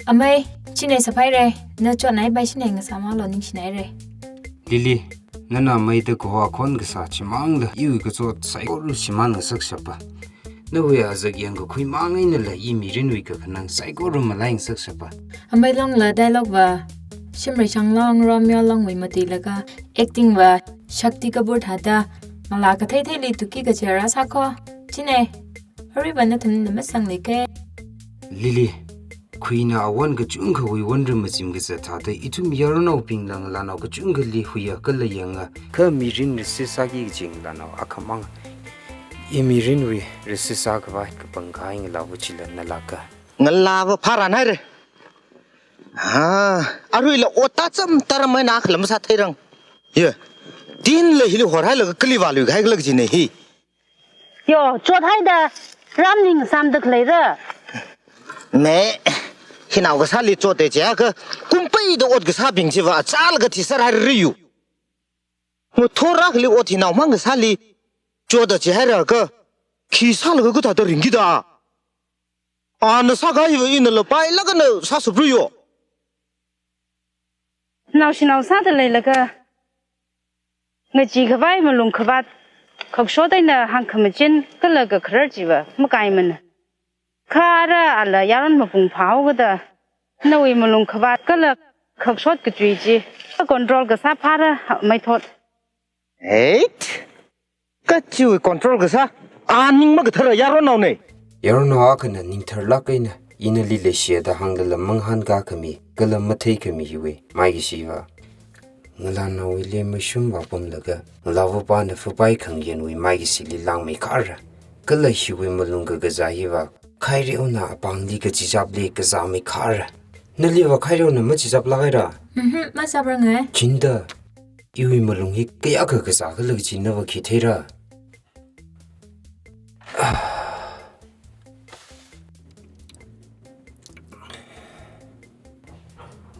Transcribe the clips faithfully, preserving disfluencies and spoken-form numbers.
Amei, chine sāpaire, na chotnai bai chine ngasāmalo ningshinaire. Lily, nana meida kaho akhon kasā chimangla, iwui kachot saikora shimān ngasak shapa. Nawui azak yangkakhui mang einala, i mirinwui kakhanang saikora malai ngasak shapa. Amei longla dialogue va, Shimreishang long Romeo longwui matuilaga, acting va, Shakti Kapoor thāda, ngalā katheitheili tuki kachi rāsāko. Chine, aruiva nathumna masangli ke. Lily, khuina awon kachungkhawui wonra machim kazat thāda, ithum yaronaobingla ngalānao kachungkhali huiya kala yanga, kha mirin risit sāki kaji ngalānao akhamang. I mirinwui risit sākhavai kapangkahai ngalāva chila nalāka. Ngalāva pharan haire. Ha, aruila ot tacham taram eina khala masātheirang. Ye, tinla hili horhailaga kali vāluikahai khala kajine hi. Yo, chothaida, ram ningsāmda khaleira. Me, hinao kasāli chote chiakha, kumpeida ot kasābing chiva achālaga thisar haira yu. Ngathor akhali ot hinao mang kasāli chota chihaira kha, khi sālaga kathāda ringkida. Ana sākahaiva inala pailaga na sāsapra yo. Naoshinao sāda leilaga, ngacheekhavai malung khavāt, khakshot eina hāngkhamachin kala kakharar chiva makaimana. Kha ara ala yaron mapung phāhaokida, nawui malung khavāt kala khakshot kachui chi, control kasā phāra Meithot. Eit, kachiwui control kasā, a ning makathara yaronaone. Yaronao akhana ningtharlāk eina, ina nali leishiya da hāngdala manghānkā khami, kala mathei khami hiwui maikashi va. Ngalānaowuili mashun vāpamlaga, ngalāvapana fupai khangyanwui maikashili langmeikharra. Kala hiwui malung kakazā hiva, khaireona apāngli kachichapli kazāmei kharra. Naliva khaireona machichaplāk haira. Mhm, machapranga. Chinda, iwui malung hi kayākha kazā khala kaji nava khi theira.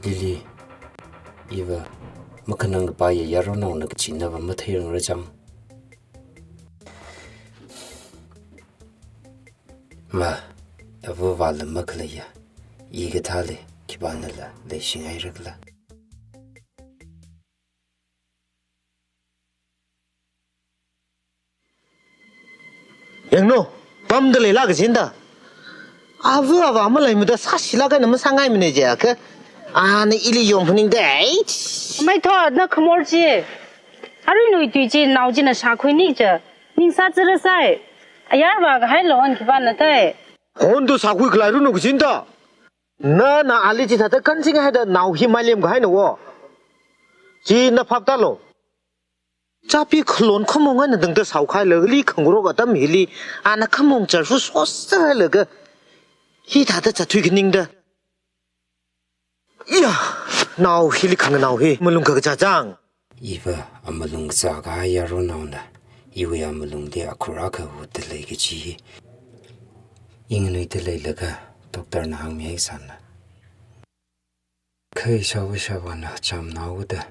Lily, iva makhanang kapaiya yaronaona kaji nava matheirangra chang. Ma, avāvala makhaleiya, i kathāli, khipānala leishingairakhala. Yangno, pamda leilāk kajina da. Avā avā maleimada sāshilāk eina masāngaimana jiakha, ana ili yong phaningda, ei. Meithot, na khamor chi. Arui nawui tui chi, nao china shākhuini cha. Ning sāzara sai. Ayar vākahailo an khipāna tai. Hon do sākhui khalai runo kajina da. Nana ali chithāda kanching haida nao hi mailem kahaina wo. Chi na phaptālo. Chapi khalon khamong eina tangda sāokhailaga li khangarok atam hili, ana khamong charfu sosālaga, hithāda zatthui khaningda. Iya, nao hili khanganao hi, malung kakachā chang. Iva amalung kazā kahai yaronaona, iwui amalungli akhur akha hutda lei kaji hi. I nganuida leilaga, doctor na hāngmihai sāna. Kha ishāva ishāvāna chamnaoda,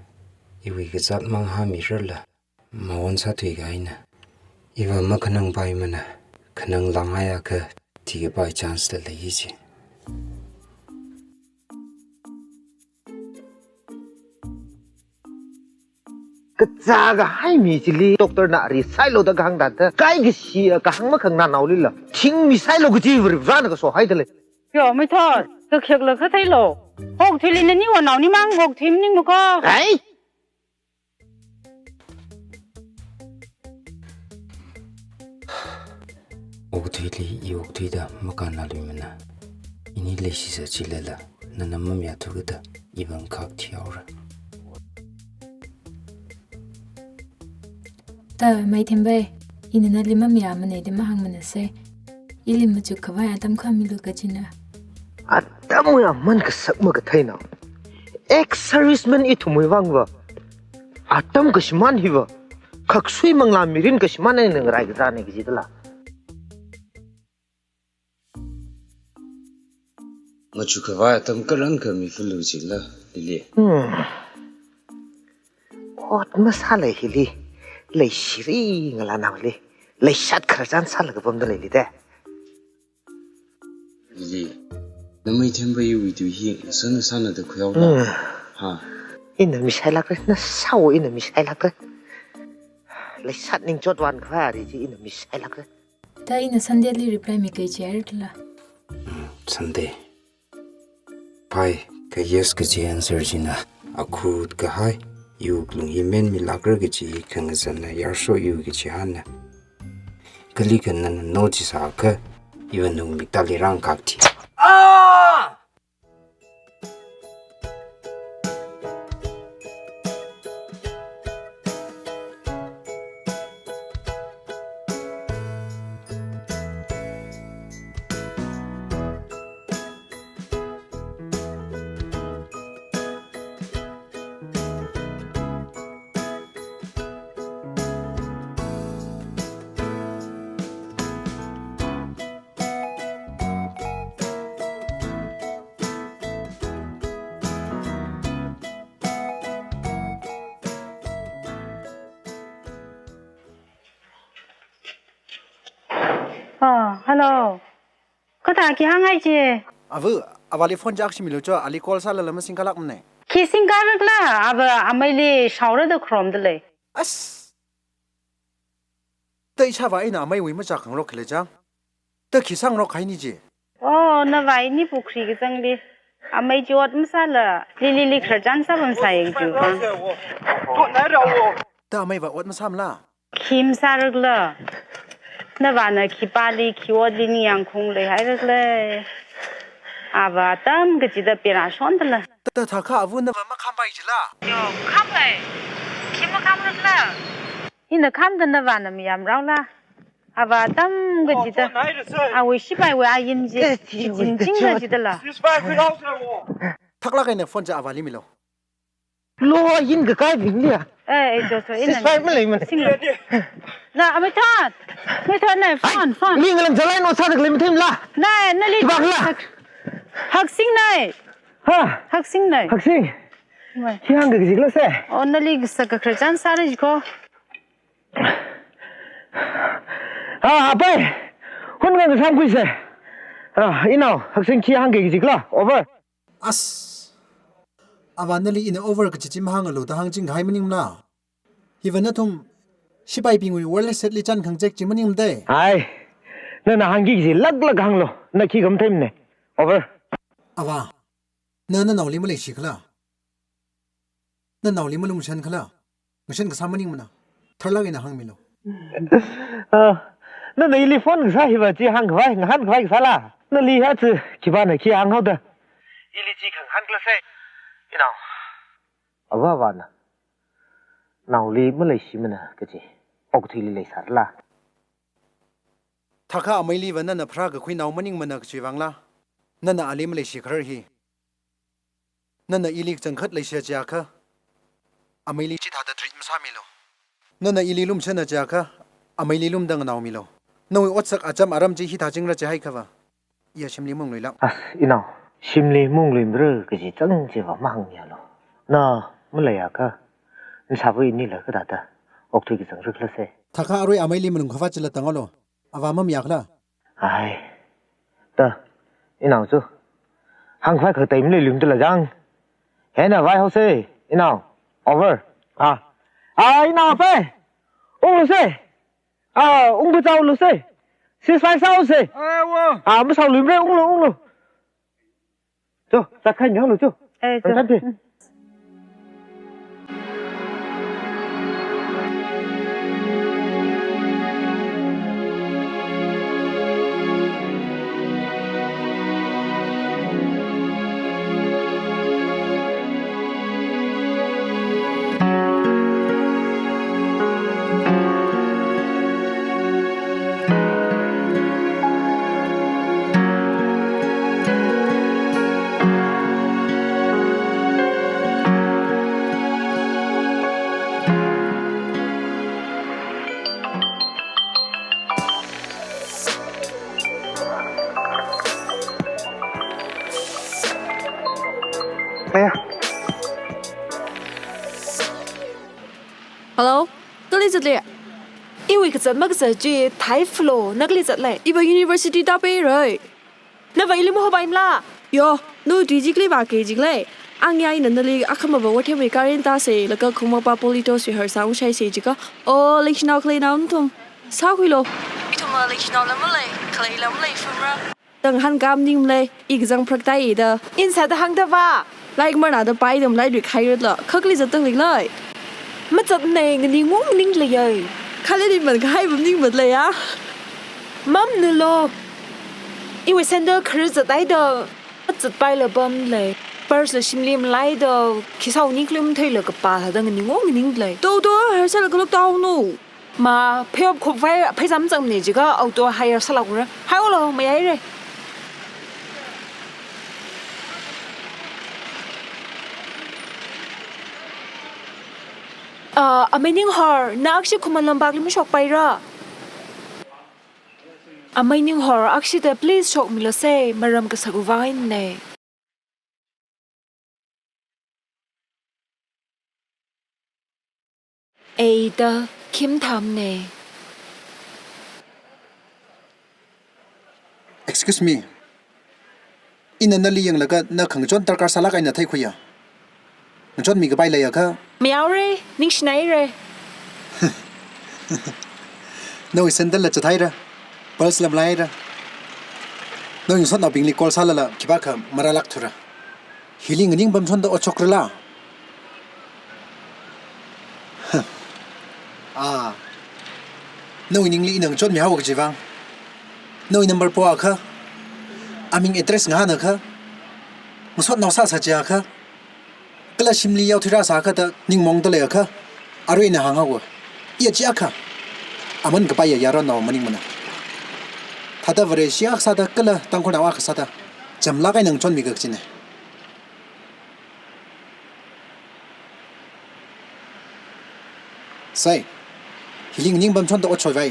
iwui kazāt mang hāmirarla, mawon sāthui kahaina. Iva makhanangpaimana, khananglānghaiakha, thikapai chance la lei ji. Kazā kahai mi chili doctor na ari sailu da kahāng thāda, kai kashi kahāng makhanganā naolila, thingmi sailu kaji Varivarana kasohaida lei. Yo, Meithot, kakhiakla khatheilo. Hokthuili naniwui naoni mang hokthui maningmako. Ai! Okthuili i okthuida makānnaluimana. Ini leishisā chilala, nana mamayāthu kida i vang khak thihaora. Ta, Meithem bai, ina nali mamayāmana da mahāngmanasei. Ili machukkhavai atam kha milu kajina. Atamwui aman kasak makatheina. Ex-serviceman ithumwui vangva, atam kashimān hiva, khaksui manglā mirin kashimān eina ngarai kazāna kajidala. Machukkhavai atam karankha mifalu jila, Lily. Hmm. Ot masālei hili, leishiri ngalānaoli, leishat khararchan sālaga pamda leili da. Lily, Namei themba iwui tui hi ngasān ngasāna da khuihaola. Hmm. Ha. Ina mishailākra, nasāwo ina mishailākra. Leisat ningchot vānkhavai chi ina mishailākra. Da ina Sunday li reply mi kaji airla. Hmm, Sunday. Pai, kha yes kaji answer china akhut kahai, iwui wuklung hi menmilākra kaji khangazanna yarsho iwui kachihānna. Kali kha nana no chisākha, iva nawui miktāli rāngkakti. Ah! Ah, hello. Kathā khi hāngngai chi? Ava, avāli phone chak shimilu cho, ali call sālala masingkalākmana. Khi singkarakla, ava ameili shaora da kharomda lei. As. Da ishāvā ina ameiwui machākhangarok khila chang. Da khi sāngarok haini chi? Oh, navā ini pukhri kazangli. Amei chi ot masāla, lili li khararchan sāpamsai yang ju bang. Da ameivā ot masāmala? Khi masārakla. Navāna khipāli, khi otli ningyāngkhaung leihairakla. Ava atam kachida pera shondala. Da thākha ava navā makhampai jila? Yo, khampai. Khi makhamrakla. Ina khamda navāna mayāmraola. Ava atam kachida. Awui shipaiwui ain chi. Eh, chi, chi, chi, chingchingla jidala. Thaklāk eina phone chi avāli milu. Lo, ain kakaibingli ya. Eh, eh, cho, cho, ina. Ceasefire maleimana. Sing. Na, amei thot. Amei thot na, phone, phone. Li ngalang jalai no sāda khalei matheimala. Na, nali. Kibakla. Hak-, Haksing na. Ha? Haksing na. Haksing. Wai. Khi hāngki kajikla se. Oh, nali kasā kakhararchan sāra jiko. Ah, apai. Hun ngasāmkhuisa. Ah, inao, Haksing khi hāngki kajikla. Over. As. Ava nali ina over kachi chi mahāngalu da hāngching kahai maningmala. Hiva nathum shipaibingwui war setli chān khangachek chi maningmada. Ai. Nana hāngki kaji laklak hānglu. Na khi khamatheimana. Over. Ava. Na nanaoli maleishikhala? Nanaoli malungshankhala? Ngashan kasā maningmana. Tharlāk eina hāngmilu. Ah, nana ili phone kasā hiva chi hāngkhavai, ngahānkhavai kasāla. Nali ha chi khipāna khi hānghaoda. Ili chi khangahānkhala se. Inao. Ava avāna naoli maleishimana kaji okathuili leisārala? Thākha ameiliva nana pharākakhui nao maningmana kachiwui vangla, nana ali maleishikharar hi. Nana ili kachangkhat leishiya chiakha, ameili chithāda treat masāmilu. Nana ili lumshana chiakha, ameili lumda nganaomilu. Nawui otsak acham aram chi hithā chingra chihaikhava, iya shimli maungluilāk. As, inao, shimli maungluimara kaji chang chiva mahāngmialu. Na maleiakha, nashāva inila kathāda okthui kazangra khala se. Thākha arui ameili malungkhavāt chila tāngalu. Ava mamayākhala? Ai. Da, inao chu. Hāngkhavai khatei maleiluimdala jang. Hina vāihaosa, inao. Over. Ah. Ah, inao apai. Unglusa. Ah, ungpachālusa. Ceasefire sāsa. Ai, wo. Ah, masāluimara, unglu, unglu. Cho, zatkahai mihaolu cho. Eh, cho. Tante. Mm. Aya. Hello? Kali zatli? Iwui kazat makazat chi thaiphalo, na kali zatlei? Iva university tāpeirai. Nava ili mahopaimala? Yo, nu tui jikli ba ke jiklei. Ang ya ina nali akhama ba wathe mai karin ta se, laga khuma pa polito si har sa ushai se jika. O, lekshinao khalei nao thum. Sa khuilo. Ithum ma lekshinao lam lei, khalei lam lei phumra. Tang han kam ning lei, ik zang prak tai da. In sa da hang da ba. Like mar na da pai dam lai rik hai rat la. Khakli zat tang lik lai. Ma zat nei ngani ngung ning lei yai. Khale ni man ka hai bam ning mat lei ya. Mam nu lo. Iwe sandal khar zat ai da. Zat pai la bam lei. Purse la shim lim lai da. Khisao ni klim thei la ka pa sa da ngani ngung ning lei. To to, har sa la ka lok tau no. Ma, pheop khop vai, pheisam chang ne jika auto hire sa la kura. Hai lo, ma yai re. Ah, amai Ninghor, na akshi khuma lam bak lim shok pai ra. Amai Ninghor, akshi da please shok mi lo se, maram ka sa ku vai ne. Ei da, khim tham ne. Excuse me. Ina nali yanglaga na khangachon darkar salak eina thei khuya. Ngachon mi kapai lei ya kha? Mayau re, ningshinai re. Nawui sandal la chathai ra, purse lam lai ra. Nawui ngasotnaobingli call sālala, khipākha marālāk thura. Hili nganing pamchonda otshok rala. Ah. Nawui ningli ina ngachonmi haowa kaji vang. Nawui number po akha. Aming address ngahān akha. Ngasotnao sāsā chi akha. Kala shimli yaothui rāsā akha da ningmaong dalei akha. Arui ina hāng haowa. Iya chi akha. Aman kapaiya yaronnao maningmana. Thāda Vareshi akha sāda kala Tangkhulnao akha sāda. Chamlāk eina ngachonmi kachina. Sai, hili nganing pamchonda otshok vai.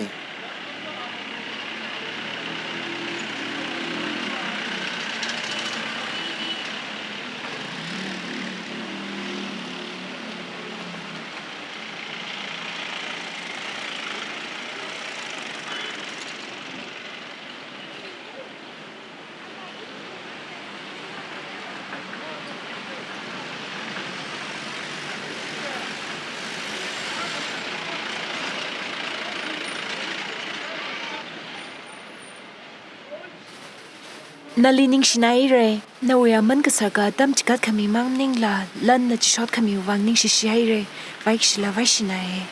Nali ningshinai re, nawui aman kasaka atam chikat khami mang maningla, lan na chishot khami vang ningshishi hai re, vaikashila vaishinai.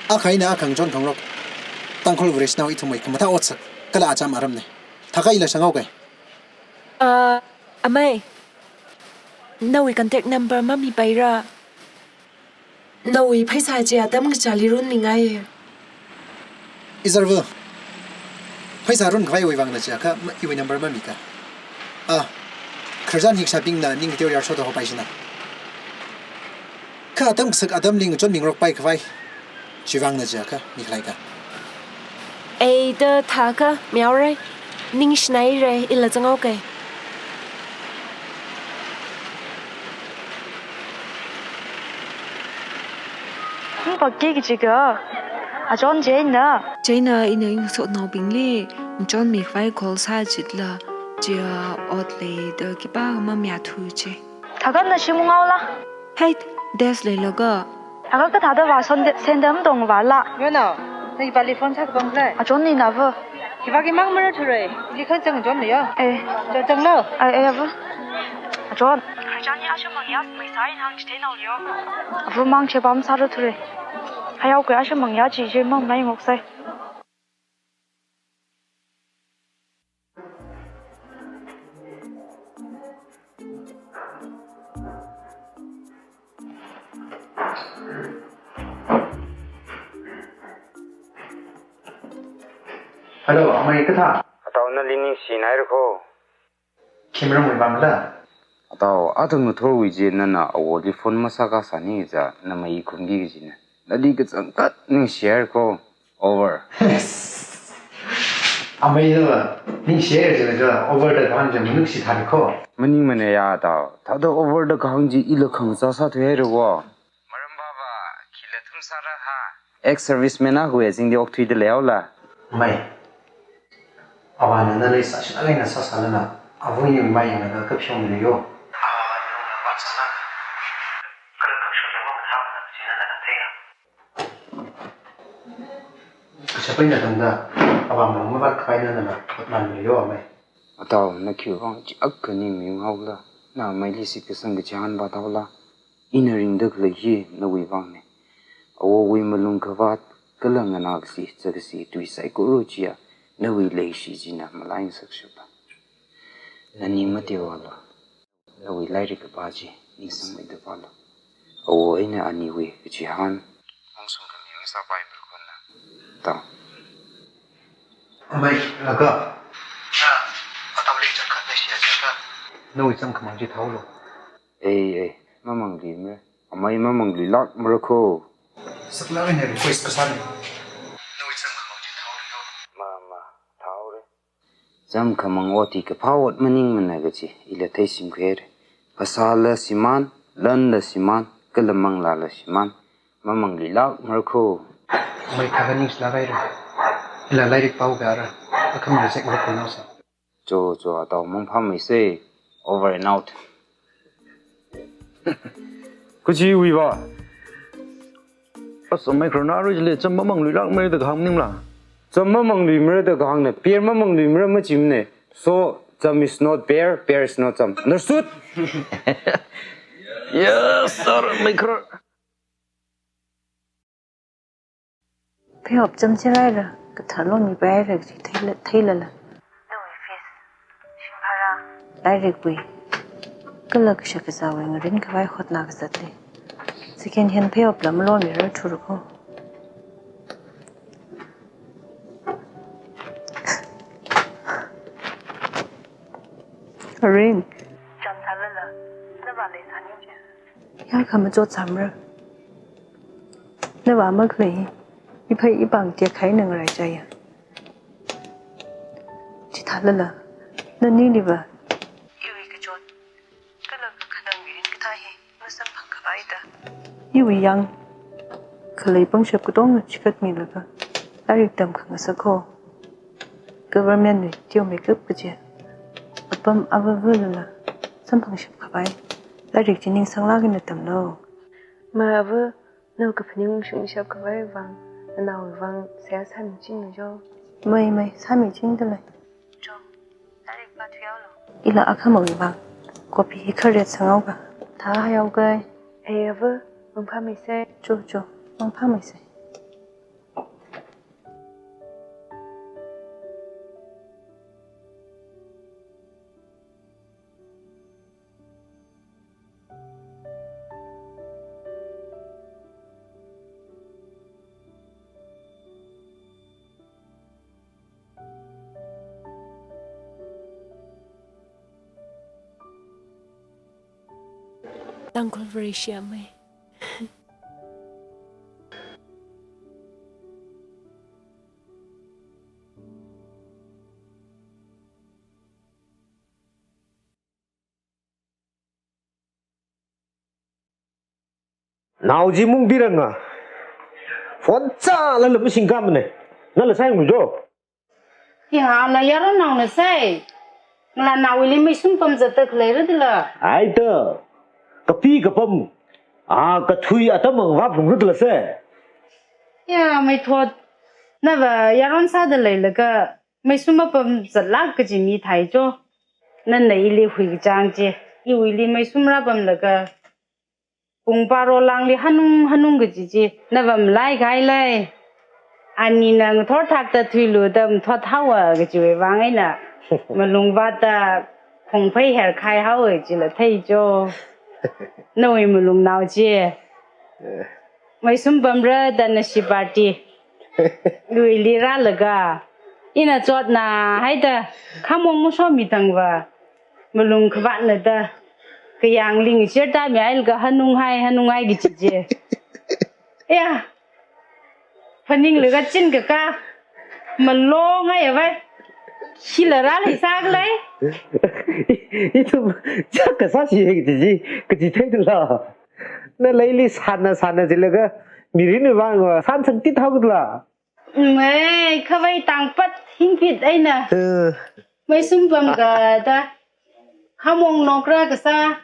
Akha ina akha ngachon khangarok, Tangkhul Vareshinao ithumwui khamathā otsak, kala acham aramna. Thākha ila shāngao kai. Ah, amei. Nawui contact number mamipaira. Nawui pheisā chi atam kachāli runmingai. Izarva. Pheisā run khavaiwui vangna chi akha ma iwui number mamika. Ah, khararchan hikshābingna ning kateo yarshoda hopaishina. Kha atam kasak atamli ngachonmi ngarokpai khavai. Chivangna chi akha, mikhalai ka. Ei da thākha, miaorai. Ningshinai re, ila zangao kai. Hung pakki kaji ka. Achon Jaina. Jaina ina ngasotnaobingli ngachonmi khavai call sā chitla. Chia ot leida khipākha mamiathu chi. Thākha na shim ngaola. Hey, des leiloga. Thākha kathāda va son de, sendam dong vala. Yo no, na ipali phone sā kapam le. Achon ni na va. Khipākha mang mara thure. Ili khan chang chon ni yo. Eh. Chang chang lo. Eh, eh, va. Achon. Khararchan ya shamang ya, mai sai hāng chithei nao yo. Va mang che pam sāra thure. Hayao kaya shamang ya chi che mang nai ngok sai. Hello, amei kathā? Atao nali ningshinai ra kho. Khi maramwui vangla? Atao, athang ngathorwui chi nana awoli phone masākasā ni za, na mai khumki kajina. Nali kachangkhat ningshi hai ra kho. Over. Amei na, ningshi hai ra chila cha, over da kahāng chi manuk shithā ni kho. Maningmana ya atao. Thāda over da kahāng chi ila khangachā sāthui hai ra kho. Maram baba, khila thum sāra ha. Ex-serviceman akhawui azingli okthuida leihaola. Amei. Avāna nali sāshilāk eina sāsālala. Avui ni mai na ka kapshong liyo. Kashapai na tangda, apam na mavat khapai na na, man liyo amei. Atao, na khiwuivang chiakha ning mayung haola, na ameili shitkasang kachihān vāthaola, ina ringda khalei hi nawui vangna. Awowui malung khavāt, kala nganākashi, zakkashi, tui saikora chiya, nawui leishi china malaingasak shapla. Nani mateola, nawui lairik kapā chi ningsangmeida pālu. Awo eina aniwui kachihān, mongshung khami ngasāpai Prohona. Tao. Amei, laga. Ya, ataoli chākhat na shiya chākhat. Nawui zam khamang chi thaolu. Ei, ei, mamangluimara. Amei mamangluilākmara kho. Saklāk eina request kasāna. Nawui zam khamang chi thaolu yo. Ma, ma, thaore. Zam khamang ot hi kaphā ot maningmana kaji ila theishingkhuihaira. Phasāla shimān, lanla shimān, kala manglāla shimān, mamangluilākmara kho. Amei, kha kaningshilāk haira. Ila lairik pāhaora. Akhama reject makhuinaosa. Cho, cho, atao mangphāmeisa. Over and out. Kachiwui va. As amei khararnao chili zam mamangluilākmara da kahāng maningla. Zam mamangluimara da kahāngna, beer mamangluimara majimana. So, zam is not beer, beer is not zam. Understood? Yes, sir, amei kharar. Pheihop zam chiraira, kathar lomipaira kaji theila, theilala. Nawui fees, shim bhara, lairikbing, kala kashak kazāwui ngarin khavai hotnā kazat lei. Second hand pheihopla malomirar thura kho. Aring. Chānsālala, navā leisāning chi. Ya khamachot sāmara. Navā makhalei hi, iphei ipāng tekhaina ngaraichaiya. Chithālala, naniliva iwui kachot, kala kakhanang mirin kathā hi masamphangkhavai da. Iwui yāng khalei pangshap katonga chikatmilaga, lairik tamkhangasak kho. Government wui teomeikap kaji apam avāvālala samphangshapkhavai lairik chi ningsanglāk eina tamlu. Ma ava, nao kaphaning shungshapkhavai vang, nanaowui vang seihā sāmichinglu jo. Mei, mei, sāmichingda lei. Jo, lairik pāthuihaolu. Ila akhamawui vang copy hi kharet sanghaoka. Thāhaihaoka. Ei ava, mangphāmeisa. Jo, jo, mangphāmeisa. Tangkhul Vareshi amei. Nao chi mungbiranga. Phone chālala masingkhamana. Nala sāyanglu jo. Ya, ala yaronnaona sai. Ngalānaowuili meisum pamzatda khaleira dala. Aida. Kapi kapam. A, kathui atam ngavāphungra dala sai. Ya, meithot. Nava yaron sāda leilaga meisum mapamzatlāk kaji mi thai jo. Nana ili huikachāng chi, iwuili meisum rāpamlaga pung baro lāngli hanung hanung kaji chi, nava malaikahai lei. Anina ngathor thakta thuilu da mathot haowa kajiwui vang eina, malung vātda khongphei herkhai haowa chila thei jo. Nawui malungnao chi. Meisum pamra da nashi party wuili rālaga, ina chotna haida, khamong mashomi thangva, malung khavātna da, kayāng ling shirta mi ailaga hanunghai, hanunghai kaji chi. Ya, phaninglaga chin kakā, malonghai avai, hila rāleisā khalei. Ithum chāk kasā shi kaji chi, kaji theidala. Nala ili sāna sāna jilaga, mirinwui vang sān sangtit haokadala. Mei, khavai tangpat hingpit eina. Eh. Meisum pamkada, Khamong nokra kasā,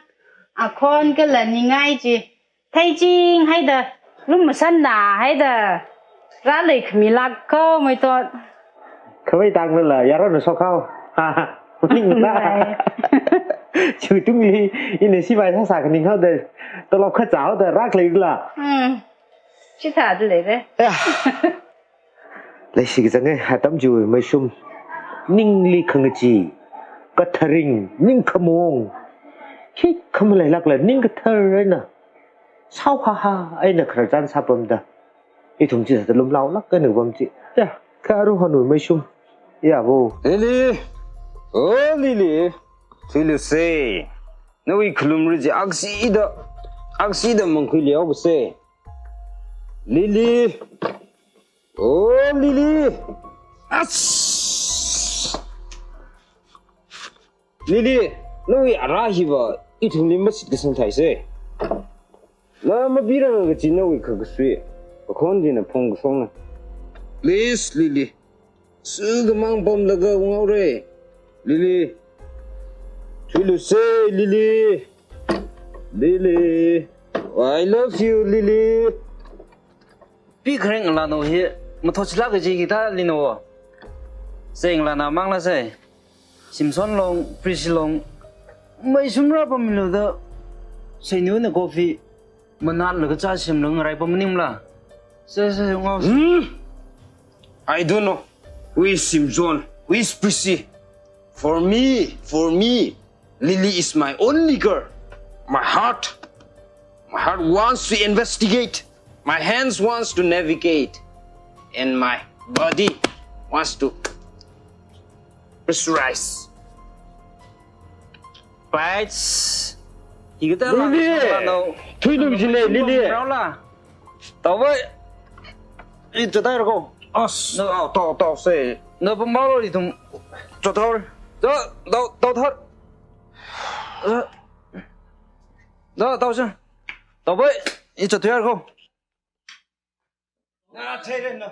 akhon kala ningai chi theiching haida, lum masanna haida, rālei khami lāka maitot. Khavai tangla, yaron na shok hao. Ha, ha. Maningla. Ai. Chutungli, ina sipai sāsā khaning haoda, tolop kazā haoda, rākhalei la. Hmm. Chithāda leira. Ya. Leishi kazang e, atam chiwui meishum. Ningli khangachee, katharing, ning khamong. Hi khamaleilākla, ning kathar eina. Sao ha ha, eina khararchan sāpamda. Ithum chithāda lumlaolāk eina pam chi. Ya, kha aruihonwui meishum. Ya bo. Lily! Oh, Lily! Thuilu se. Nawui khalumri chi aksida, aksida mangkhuili haobo se. Lily! Oh, Lily! As! Lily, nawui ara hiva ithumli mashitkasang thai se. Na mabirang kachi nawui khakasui. Akhon china phongkashong na. Please, Lily. Sukhamang pamlaga unghaora. Lily. Thuilu se, Lily. Lily. I love you, Lily. Pi khareng lano hi, mathot chila kaji kita lino. Seng lana mangla se. Simson long, Prisi long. Meishum rāpamlu da. Seinuna coffee. Manatlaga chā semla ngarai pam maningla. Se, se, ngao. Hmm? I don't know. Who is Simson? Who is Prisi? For me, for me, Lily is my only girl. My heart, my heart wants to investigate. My hands wants to navigate. And my body wants to pressurize. Bites. Hikata Lily! Thuilu jine, Lily! Raola. Tao bai. I chataira ko. As. No. Tao, tao, tao se. No pambaolo ithum. Chataora. Tao, tao, tao thar. Tao, tao se. Tao bai. I chataira ko. Na, chairen na.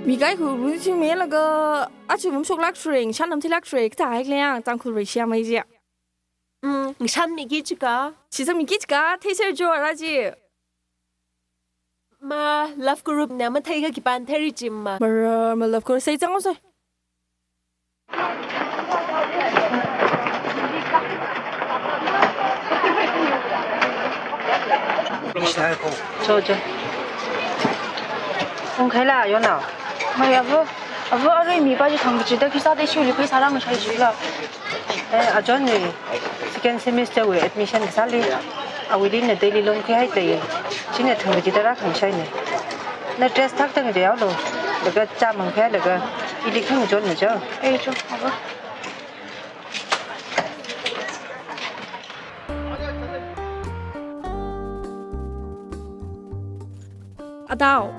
Mi kaikha runching melaga, achu mum shoklāk shuring, shanam thilāk shuring, kathā haikle yang, Tangkhul Vareshi amei ji. Mm, ngashan miki chika. Shisa miki chika, theiser jo ara ji. Ma, love group na mathei ka kipan theri jim ma. Mara, ma love group sei chang sei. Cho, cho. Ungkhaila, yonao. Mai avo, avo arui mipa ji thang kachida kisa de shu li pheisā rāngashai jila. Eh, ajon ni second semester wui admission kasāli, awuili na Delhi loan khuihai tei, china thang kachida rākhangashai ne. Na dress thak tang de yao lo, laga cha mang khuilaga, ili khang jon na jo. Eh, cho, avo. Adao.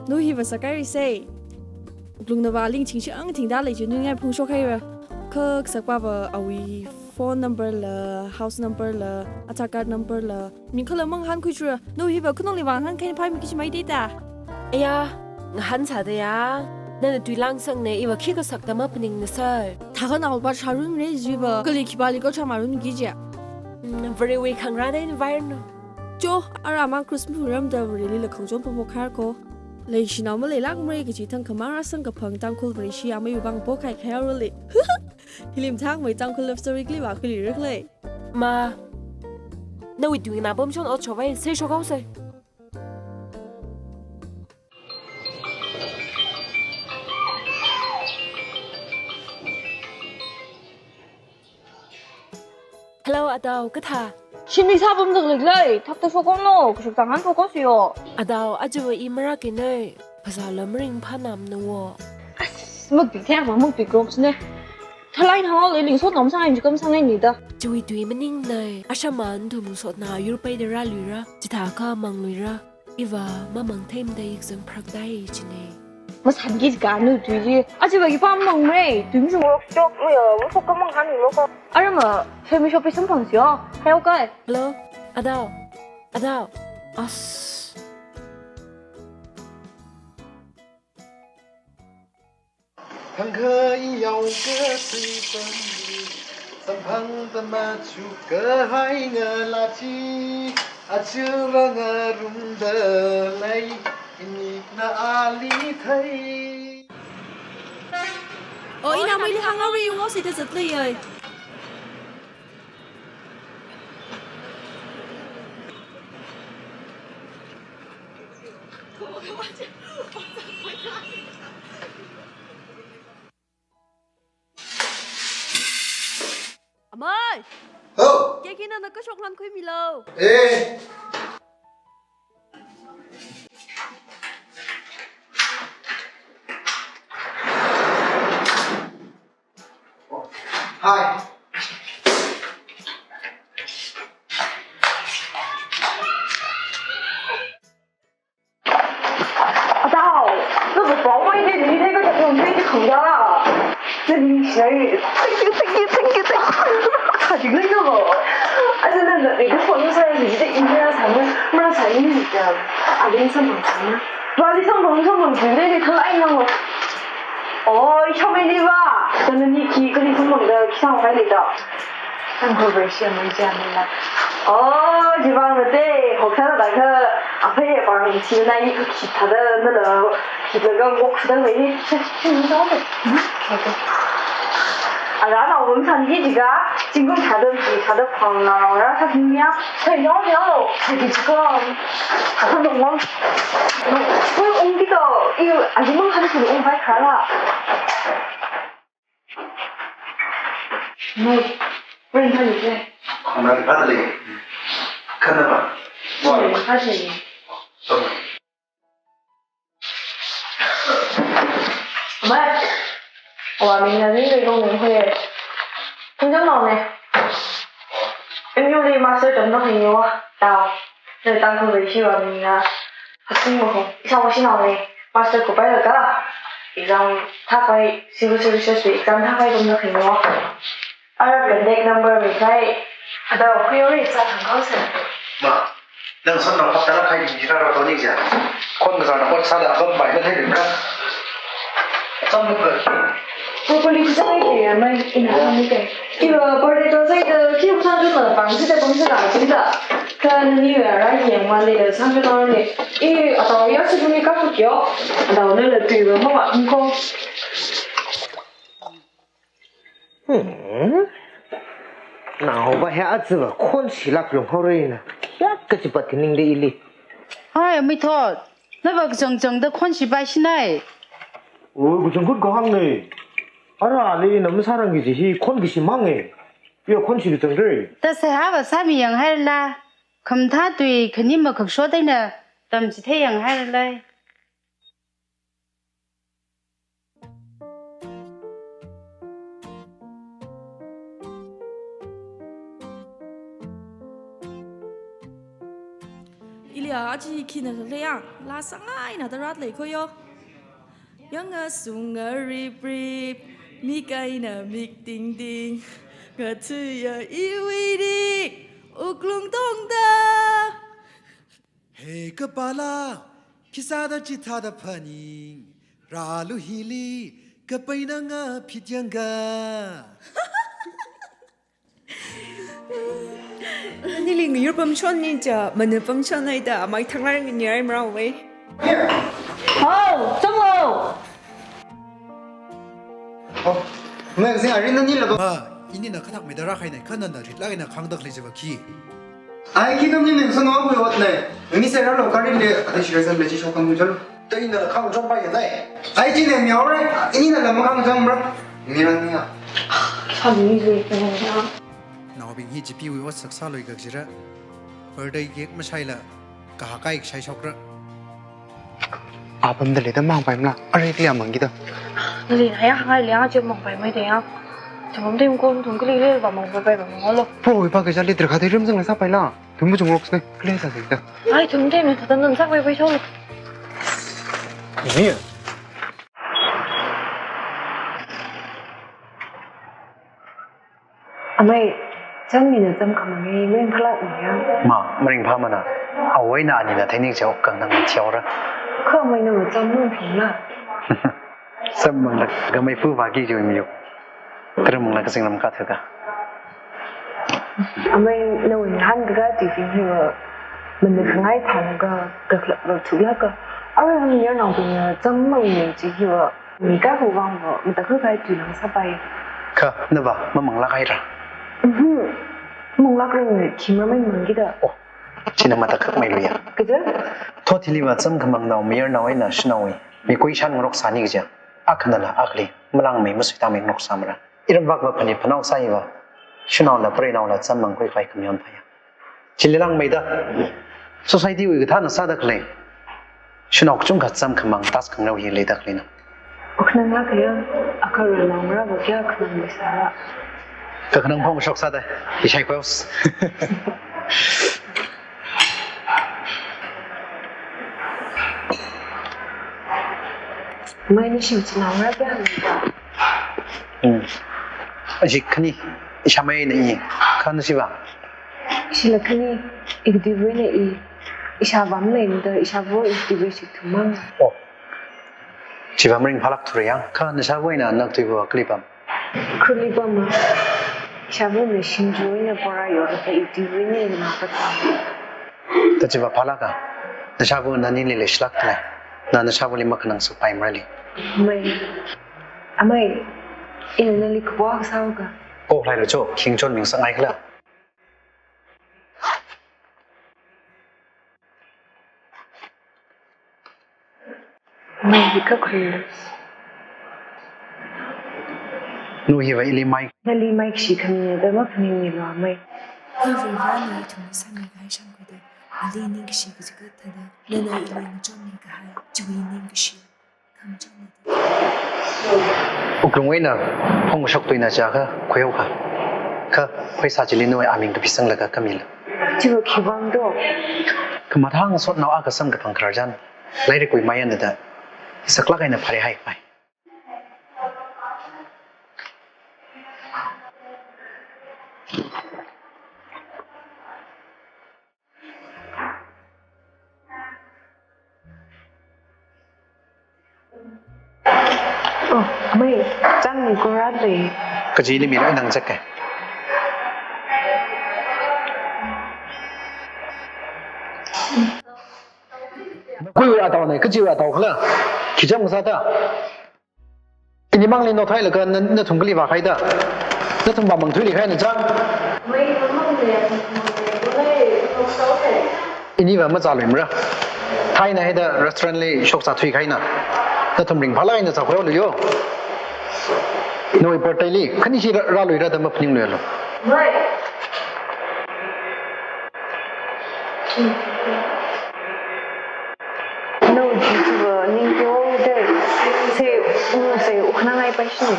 Nu hiva sākairi sei. Wuklung nava lingching shang thingda lei chi nu ngai phungshok haira. Kha kasakpava awui phone number la, house number la, Aadhaar card number la. Ming khala mangahānkhui chura. Nu hiva khanungli vāngahānkhaina phāmiki chi mai dei ta. Aya, ngahānsāda ya. Nana tui langsang ne, iva khi kasakta maphaningnasa. Thakha naopa charun re jiva. Kali khipāli ko chamarun ki ja. Mm, Varewui khangarān eina vairanu. Cho, ara mang Christmas ramda Vareli la khangachon pamok kharko. Leishinao maleilāk mare kachi thang khamang rāsang kaphang Tangkhul Vareshi amei vang pokhai khayao role. Hili mathangmei Tangkhul love story kali vākhuili rākle. Ma, nawui tuina pamchon ot chovai, sei shokao sei. Hello, Adao, kathā? Shimli sāpamda leilei, thakta shokhaono, kashak chang han shokhaosi yo. Adao, aja i marākine, phasāla maringphānamna wo. As, makpi thei ma, makpi groups ne. Thalai hao lei lingso nom sangai, jikam sangai nida. Chiwui tui maningne, ashaman thum sotna yurpaida rāluira, chithākha mangluira. Iva mamang theimada yik zang phrakdai chine. Masāki kanu tui chi. Aja ba khipā mangmare, tui machuk. Workshop, uh, workshop kamang hani moko. Arama, family shop pi samphangsi yo. Hello, guys. Hello. Adao. Adao. As. Thangkha iyao ka tui pamli, samphang tama chu kahai ngala chi, achu vang arumda lei, inikna ali thei. Oh, ina mai li hang awi ngo si te zat lei ai. Amai! Ho! Kekina na kashok lan khuimilu. Eh! Hi. Adao, nana pao mai de ni de ka ta pao mai de khangda la. Nani shai. Thank you, thank you, thank you, thank you. Kha jing lai no. Aja nana ni ka phone sa ni de email sa ma, ma sa ni ni ka. Ali samphang sa ma. Ba ali samphang, samphang jing de ni khalei nang lo. Oh, i shao mai ni ba. Nana ni khi kali samphang da khi samphang le da. Ang ko version mai jam la. Oh, jibang mate, hoksā da ka, aphei pang chi na i khi thāda na la, khi la ga wok thāda mai ni. Chi chi ni da. Ara na wong san ki jiga, jingkum thāda ki thāda phang na ra sa ni ya. Sai yao yao, sai ki jiga. Thāda dong wang. Ko ong ki to, i a jing mang thāda ki ong bai khala. Mai, ren thani ke. Mai, thani le. Khana ba. Mai, thani. Mai. Awa ming na ni le kong ni he. Kong jam nao ne. Em yu le master tam na he yo. Tao. Nana Tangkhul leishi wa mina. Hasim mo, isa wa shinao ne. Master ko pai laga. Exam thākai, civil services wui exam thākai kum na khino. Ara contact number mi kai. Ada khuiyo ri sa thang kau se. Ma, nang san nang pat tara khai ni ra ra to ni ja. Khon ka na ot sāda apam pai na thei ka. Chang ka. Properly kuzang ai ke mai ina ni ke. Iwa birthday to sai da ki phan ju na pang si da pang si da si da. Kha nani wa ra yangwui le da sang ka ni. I, atao ya si mi ka pu kyo. Atao ne le tui wa ma ma ko. Hmm. Nao ba he azi ba khon si lak long hao re na. Ya ka chi pat ka ning de ili. Hai, mi thot. Na ba kachang chang da khon si ba shinai. O, kachang khut ko hang ne. Ara le na masārang ki ji hi khon ki si mang e. Yo khon si kachang re. Ta sai ha ba sāmi yanghaira la. Khamathā tui khani makhak shot eina tamchithei yanghaira lai. Ilia achi khina le yang, la sangai na da rat lei ko yo. Yang a sung a rip rip, mik eina mik ting ting, ngathui a iwui dik, wuklung tongda. Hey kapala, khisāda chithāda phaning, rālu hili, kapai nanga phit yangga. Nili ngayur pamshon ni cha, mana pamshon ai da, mai thanglar ngini ai mrau wei. Here. Hau, chunglo. Oh, mai zing ari nani laba. Ma, ini na kathak me dara khai nai, kha nana rit lak eina khangdak lei jiva khi. Ai khi dam ni neng sono bui ot nai. Mi se ra lo karin de, ati shira san leji shokan bui jalo. Te ina khang jom pai nai. Ai chi ne mi aure, ini na lam khang jom ra. Mi ran ni ya. Kha mi le ko ya. Naobing hi chipi wui ot sak sālui kak jira. Birthday cake mashaila, kahakai shai shokra. Apam da le da mang pai mla, are kli amang kita. Nali na ya hangai le ya je mang pai mai de ya. Thumum de ko thum kli le ba mang pai pai ba mang lo. Pro pa ka jali dra kha de rim jang la sā pai la. Thum bu jung rok sne, kli sā sing ta. Ai thum de me thata nan sā pai pai shok. Ni. Amei, chānmina cham khamang ei, maringphalākmana. Ma, maringphāmana. Awui eina anina theining chao kang nang thihaora. Kha amei nang cham maringphāmana. Cham manglaga meipu vāki jiu miyu. Tara manglaga kazingram kathuka. Amei nawui ngahānkakā chi hiva mana khangai thālaga kakhlak lo thuklaga. Arui mayarnaobingna cham mangmi chi hiva mi kahu vangva matakhak kahai tuilang sāpai. Kha nava mamanglāk haira. Mhm. Manglāk rang khi maramai mangkida. Oh, china matakhak mailuya. Kaja? Thot hiliva cham khamang nao mayarnao eina shanaowui mikui shān ngaroksāni kaja. Akhanala akhali malangmei masuitangmei ngaroksāmara. Iramvakva phanit phanao sāiva, shanaola preinaola cham mangkhui khavai khamayon phāya. Chili langmeida, society wui kathāna sāda khalei shanao kachungkha cham khamang task khangarao hi leida khaleina. Ukhnang la kaya, akha ranao marāva kya khanang leisāra. Kakhanang phong shok sāda, ishai kweos. Amei nashi chinaora kya? Hmm. Ashi khani, ishāmeina i, kha nashiva? Ishila khani, ikdiwuina i, ishāva maleimada, ishāva ikdiwui shithumang. Oh. Chiva maringphālāk thura yang, kha nashāwui eina naktuiva kali pam? Kali pam ma. Ishāvana shimjuina pora yorda ikdiwuina ina pata. Tachiva phālāka, nashāva nanili leishilākda lei, na nashāvali makhanang sāpai marali. Amei, amei, ina nali kapo akha sāuka. Koklai lo cho, khingchon ming sangai khala. Mai hi kakhui. Nu hiva ili mai. Nali mai kashi khami da makhaning ni lo mai. Hi Varivarana ithumli sāmi kahai shangkhuida, ali ningkashi kaji kathāda, nana ili ngachonmi kahai, chiwui ningkashi. Wuklungwui eina phong shoktuina chiakha khuihaoka. Kha pheisā chili nawui aming kapisanglaga khamila. Chiva khivang do? Khamathā ngasotnao akha samkaphang khararchan, lairikwui mayānda, saklāk eina phare haikhavai. Oh, mai, chang ni kurat lei. Kajili mi loi nang chak ke. Kuiwui atao ne, kajiwui atao khala. Khi cham kasā ta. Ini mangli nothailaga na, nathum kali vākhaida. Nathum vāmang thuili khaina chang. Iniva mazāluimara. Thaina hida restaurant li shokzā thuikhaina. Nathum ringphālāk eina zākhuihaolu yo. Nawui birthday li, khanishi rā, rāluira da maphaningluialu. No, jijiva ningteo de, se, u, se, u khanangai paishini.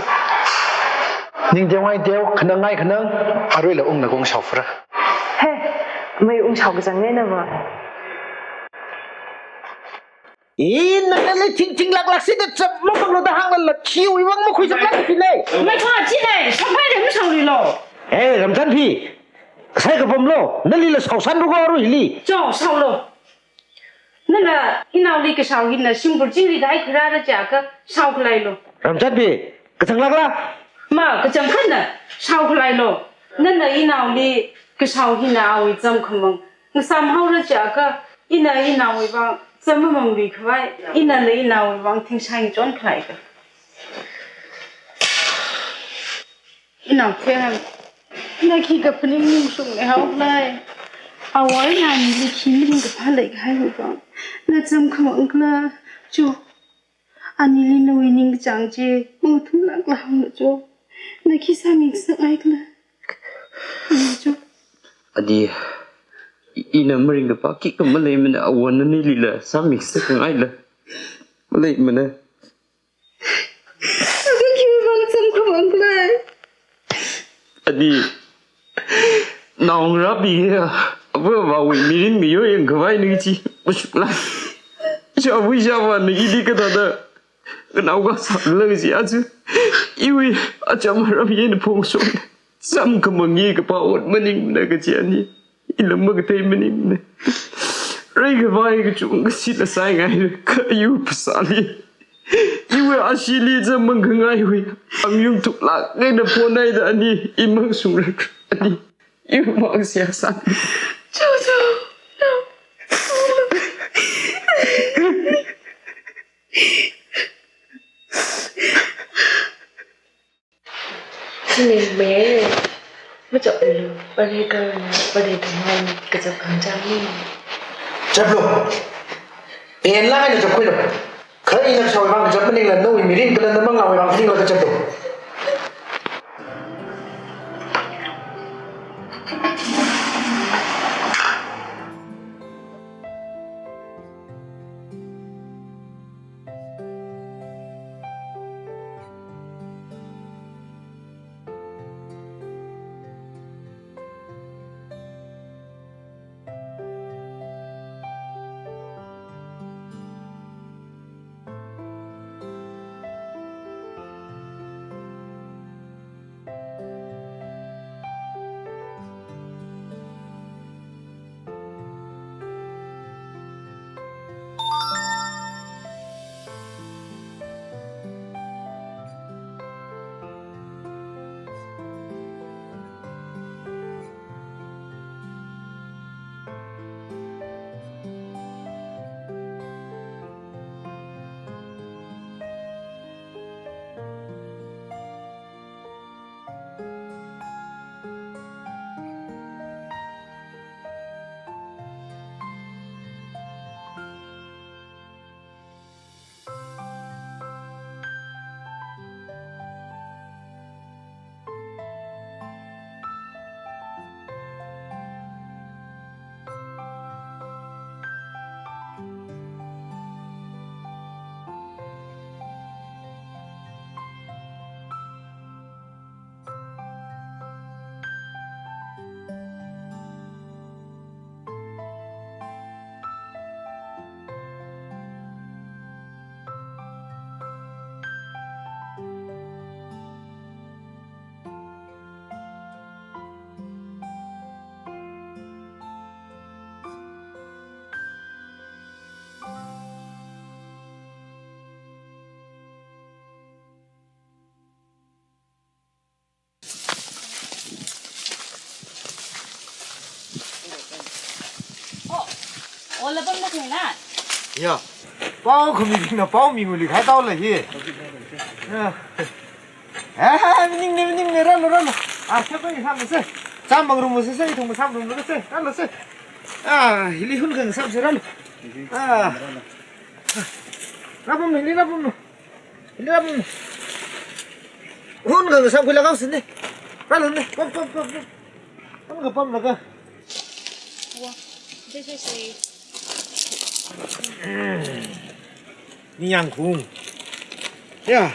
Ningteongai teo, khanangai khanang, aruila ungna kong shaofra. He, mai ungshao kazang ne nava. Ina nali thingthinglāklāk sida chap mapanglo da hānglala khiwui vang makhuichaklāk sine. Mai kha chine, samphai de mashaoluilo. Eh, Ramchanphi, sai kapamlo, nalila shaosanruko aruili. Cho, shaolo. Nana inaoli kashao hina shimkhur chingri kahai kharāra chiakha shao khaleilo. Ramchanphi, kazanglākla? Ma, kazang khanna, shao khaleilo. Nana inaoli kashao hina awui cham khamang ngasāmhaora chiakha, ina inaowui vang cham mamangri khavai, inala inaowui vang thingshai ngachon khalei ka. Inao Theng, na khi kaphaning ningshung ne haolai. Awui eina nili khi mirin kaphā leikahaiwui vang na cham khamang khala, cho. Anili nawui ningkachāng chi mangathumlākla hānglu cho. Na khi sāmi ngasakngai khala. Hānglu cho. Adi, i-, ina maringkapā khikha maleimana, awo nanilila sāmi ngasakngaila. Maleimana. Adi, khi vang cham khamang khala. Adi, naongarābing ya, ava avāwui mirin miyo yang khavai ni chi, mashukla. Shavui shavā ni ili kathāda, kanao kasā la chi aja. Iwui acham aram yena phongshok. Cham khamang hi kapā ot maningmana kaji ani, ila makathei maningmana. Rai khavai kachungkha shitla saingai, kha ayu phasāli iwui ashili cham mangkhangaiwui angyung thuklāk eina phonhaida ani, i mangshungra ani, iwui mang seihā sā. Jojo, no. Chini mayai, machaplu, pare karana, pare thamon, kachap khangchang ni. Chaplu. Enlāk eina chapkhuilu. Kha ina kashāwui vang kachap maningla, nawui mirin kala namangawui vang khaningla kachaplu. Oh, ola pamda khaina? Ya. Pao khamibingna pao minguli khai tao la hi. Ya. Eh, maningne, maningne, rālu, rālu. Ah, sāpai sāmase. Sāmang rumase, sāithung sāmang rumase. Rāluse. Ah, hili hun khangasāmase, rālu. Ah. Rāpamlu, hili rāpamlu. Hili rāpamlu. Hun khangasāmkhuilaga sine. Rālune. Pam, pam, pam, pam. Hun kapamlaga. Wa, this is a ningyāng khaung. Ya.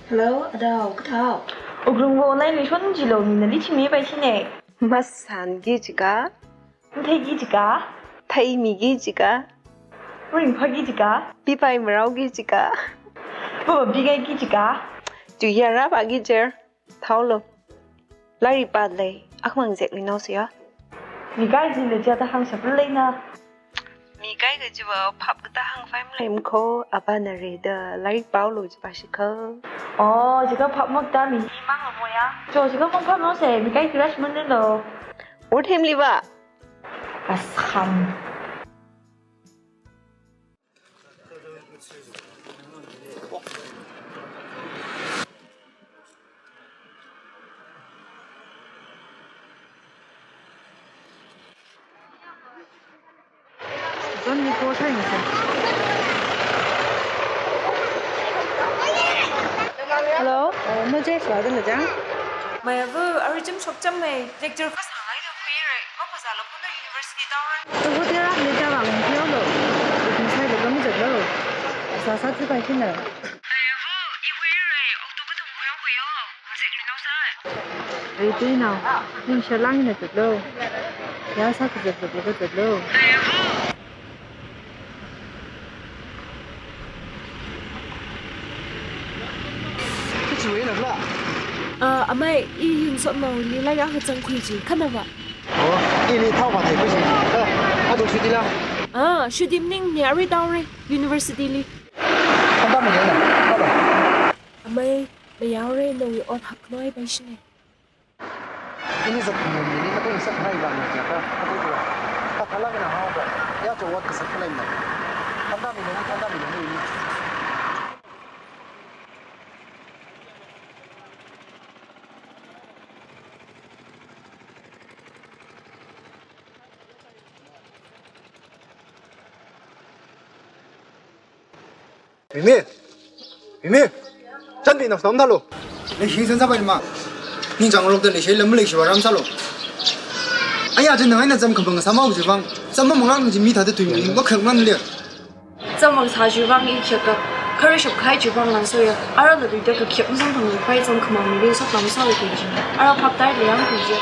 Hello, adao, kathāo? Wuklungwui online li shon chilo, mi nali chingmi pai shine. Masānki jika. Matheiki jika. Theimiki jika. Ringphāki jika. Pipai marāoki jika. Papa pigaiki jika. Tuiyara pāki jer. Thaolo. Lairik pālei, akhamang zek rinao siya. Mikai jila jada hāngshap leina. Mikai kajiva phap kata hāngphai malei makho, apāna rida lairik pāolo jiva shikha. Oh, jika phap makta mi hi mang moya. Jo, jika mang phap no se, mikai crush manelo. Or him liva. Ashan. Zan ni ko thai ni se. Hello, uh, no je swa de le jang. Maya bu, arui jim shok jam mai. Lecture first hangai de khuire. Ko ko sa lo ko university tower. To ko tera le jang bang tio lo. Ko sai lo ko mi jat lo. Sa sa tsi pai khin na. Maya bu, i khuire. Ok to ko tung khuyo khuyo. Hajek ri nao sai. Ai tui nao. Ning shalang na jat lo. Ya sa ka jat jat lo ka jat lo. Maya bu. Kichi wei na la? Ah, amei, i yungsot mau li la ya ha chang khui ji, khana ba? Oh, ili thao ba thai khui ji. Eh, adu shuti la? Ah, shuti ning ni arui tau re, university li. Kanda mo na, kanda. Amei, mayau re, no wi ot hak noi bai shine. Ini zakhamong ini matung sak hai bang na jaka, katu tu. Kathala kena hao ba, ya jo wat kasak khalai na. Thanda mi lo, thanda mi lo, ini. Mimi! Mimi! Chanbi nao snam thalo. Leishi san sabai ma. Ningchāng lokta leishi lam leishi varam salo. Aya, chen nang aina cham khabang samau jivang. Cham mangang ji mi thāda tui mi, makhak man le. Cham mang sa jivang i khyak ka. Khare shop khai jivang lan soya. Ara la duita ka khyak masang thang pai cham khamang mi sok lam sa le ji. Ara phap tai le yang ji.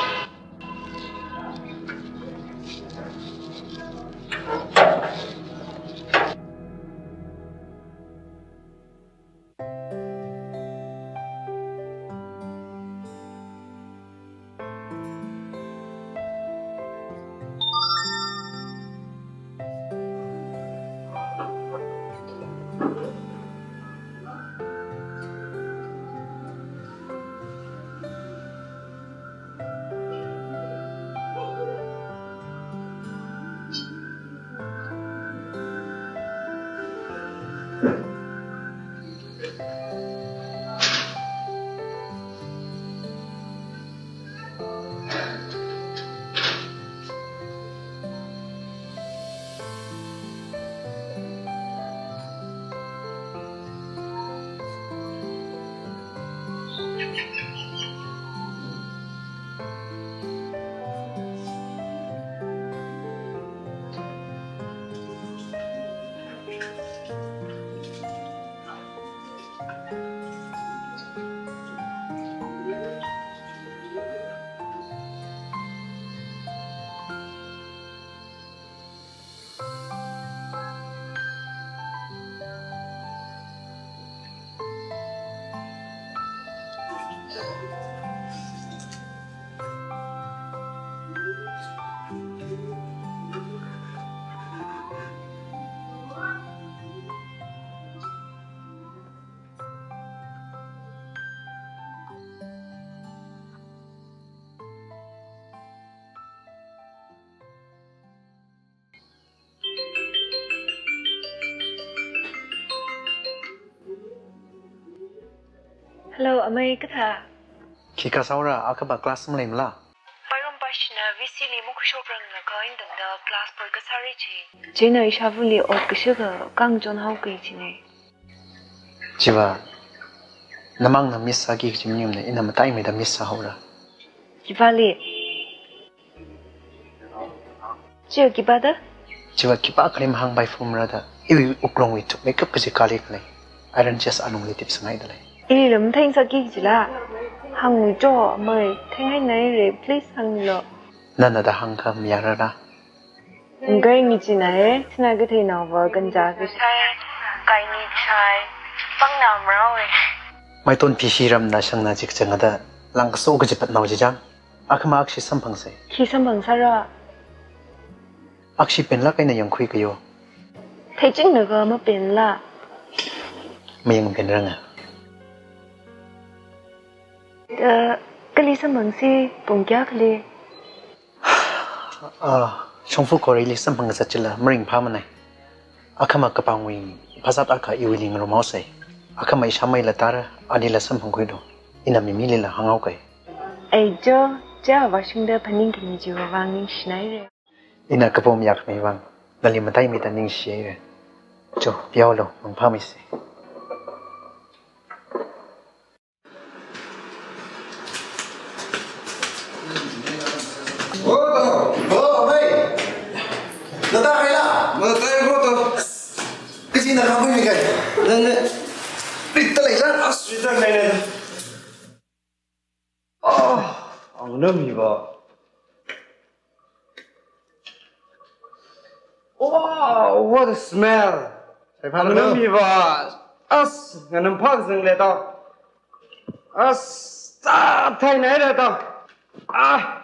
Hello, amei kathā? Khikha sāora, akhava class maleimala? Pairom pashina V C li mukhusho prang na ka indang da class poi kasāri ji. Chieina ishāvali ot kashikha kang chon haoki jine. Chiva, namangna miss sāki kaji maningmana, ina mataimeida miss sāhaora. Khipāli? Chiva khipāda? Chiva khipā kharim hāngpai phumra da, iwui wuklungwui thukmeikap kaji kali khalei. Iron chest alungli tip sangai dalei. Ili lam theng saki jila. Hānglu cho, amei, theng hai nai re, please hānglu. Nana da hāngkha mayarara. Ngai ngi chi nai, sina kathei nao va kanja kashai, kai ni chai, pang na mrao e. Maiton P C ram na shang na jik chang da, lang kaso kaji pat nao ji jang. Akhama akshi samphang sai. Khi samphang sara. Akshi penlak eina yangkhui kayo. Theiching na ka mapenla. Mayang penranga. Eh, kali samphang si pung kya kali? Ah, shongfa kori li samphang kazat chila, maring pha manai. Akhama kapangwui, phasat akha iwui ling rumau sai. Akhama isha mai la tara, ani la samphang khui do. Ina mimi li la hāngau kai. Ai jo, ja washing da phaning kini jiwa vang ningshi nai re. Ina kapom yak mi vang, nali matai mi ta ningshi re. Jo, piao lo, mangpha mi se. Oh, oh, hey. Nata kaila? Matai ko to. Kaji na kangkui mi kai? Nana. Rita lai sa? As, rita lai lai. Ah, ang nam hi ba. Wow, what a smell! Ang nam hi ba. As, nganam phak zang le ta. As, ta thai nai le ta. Ah.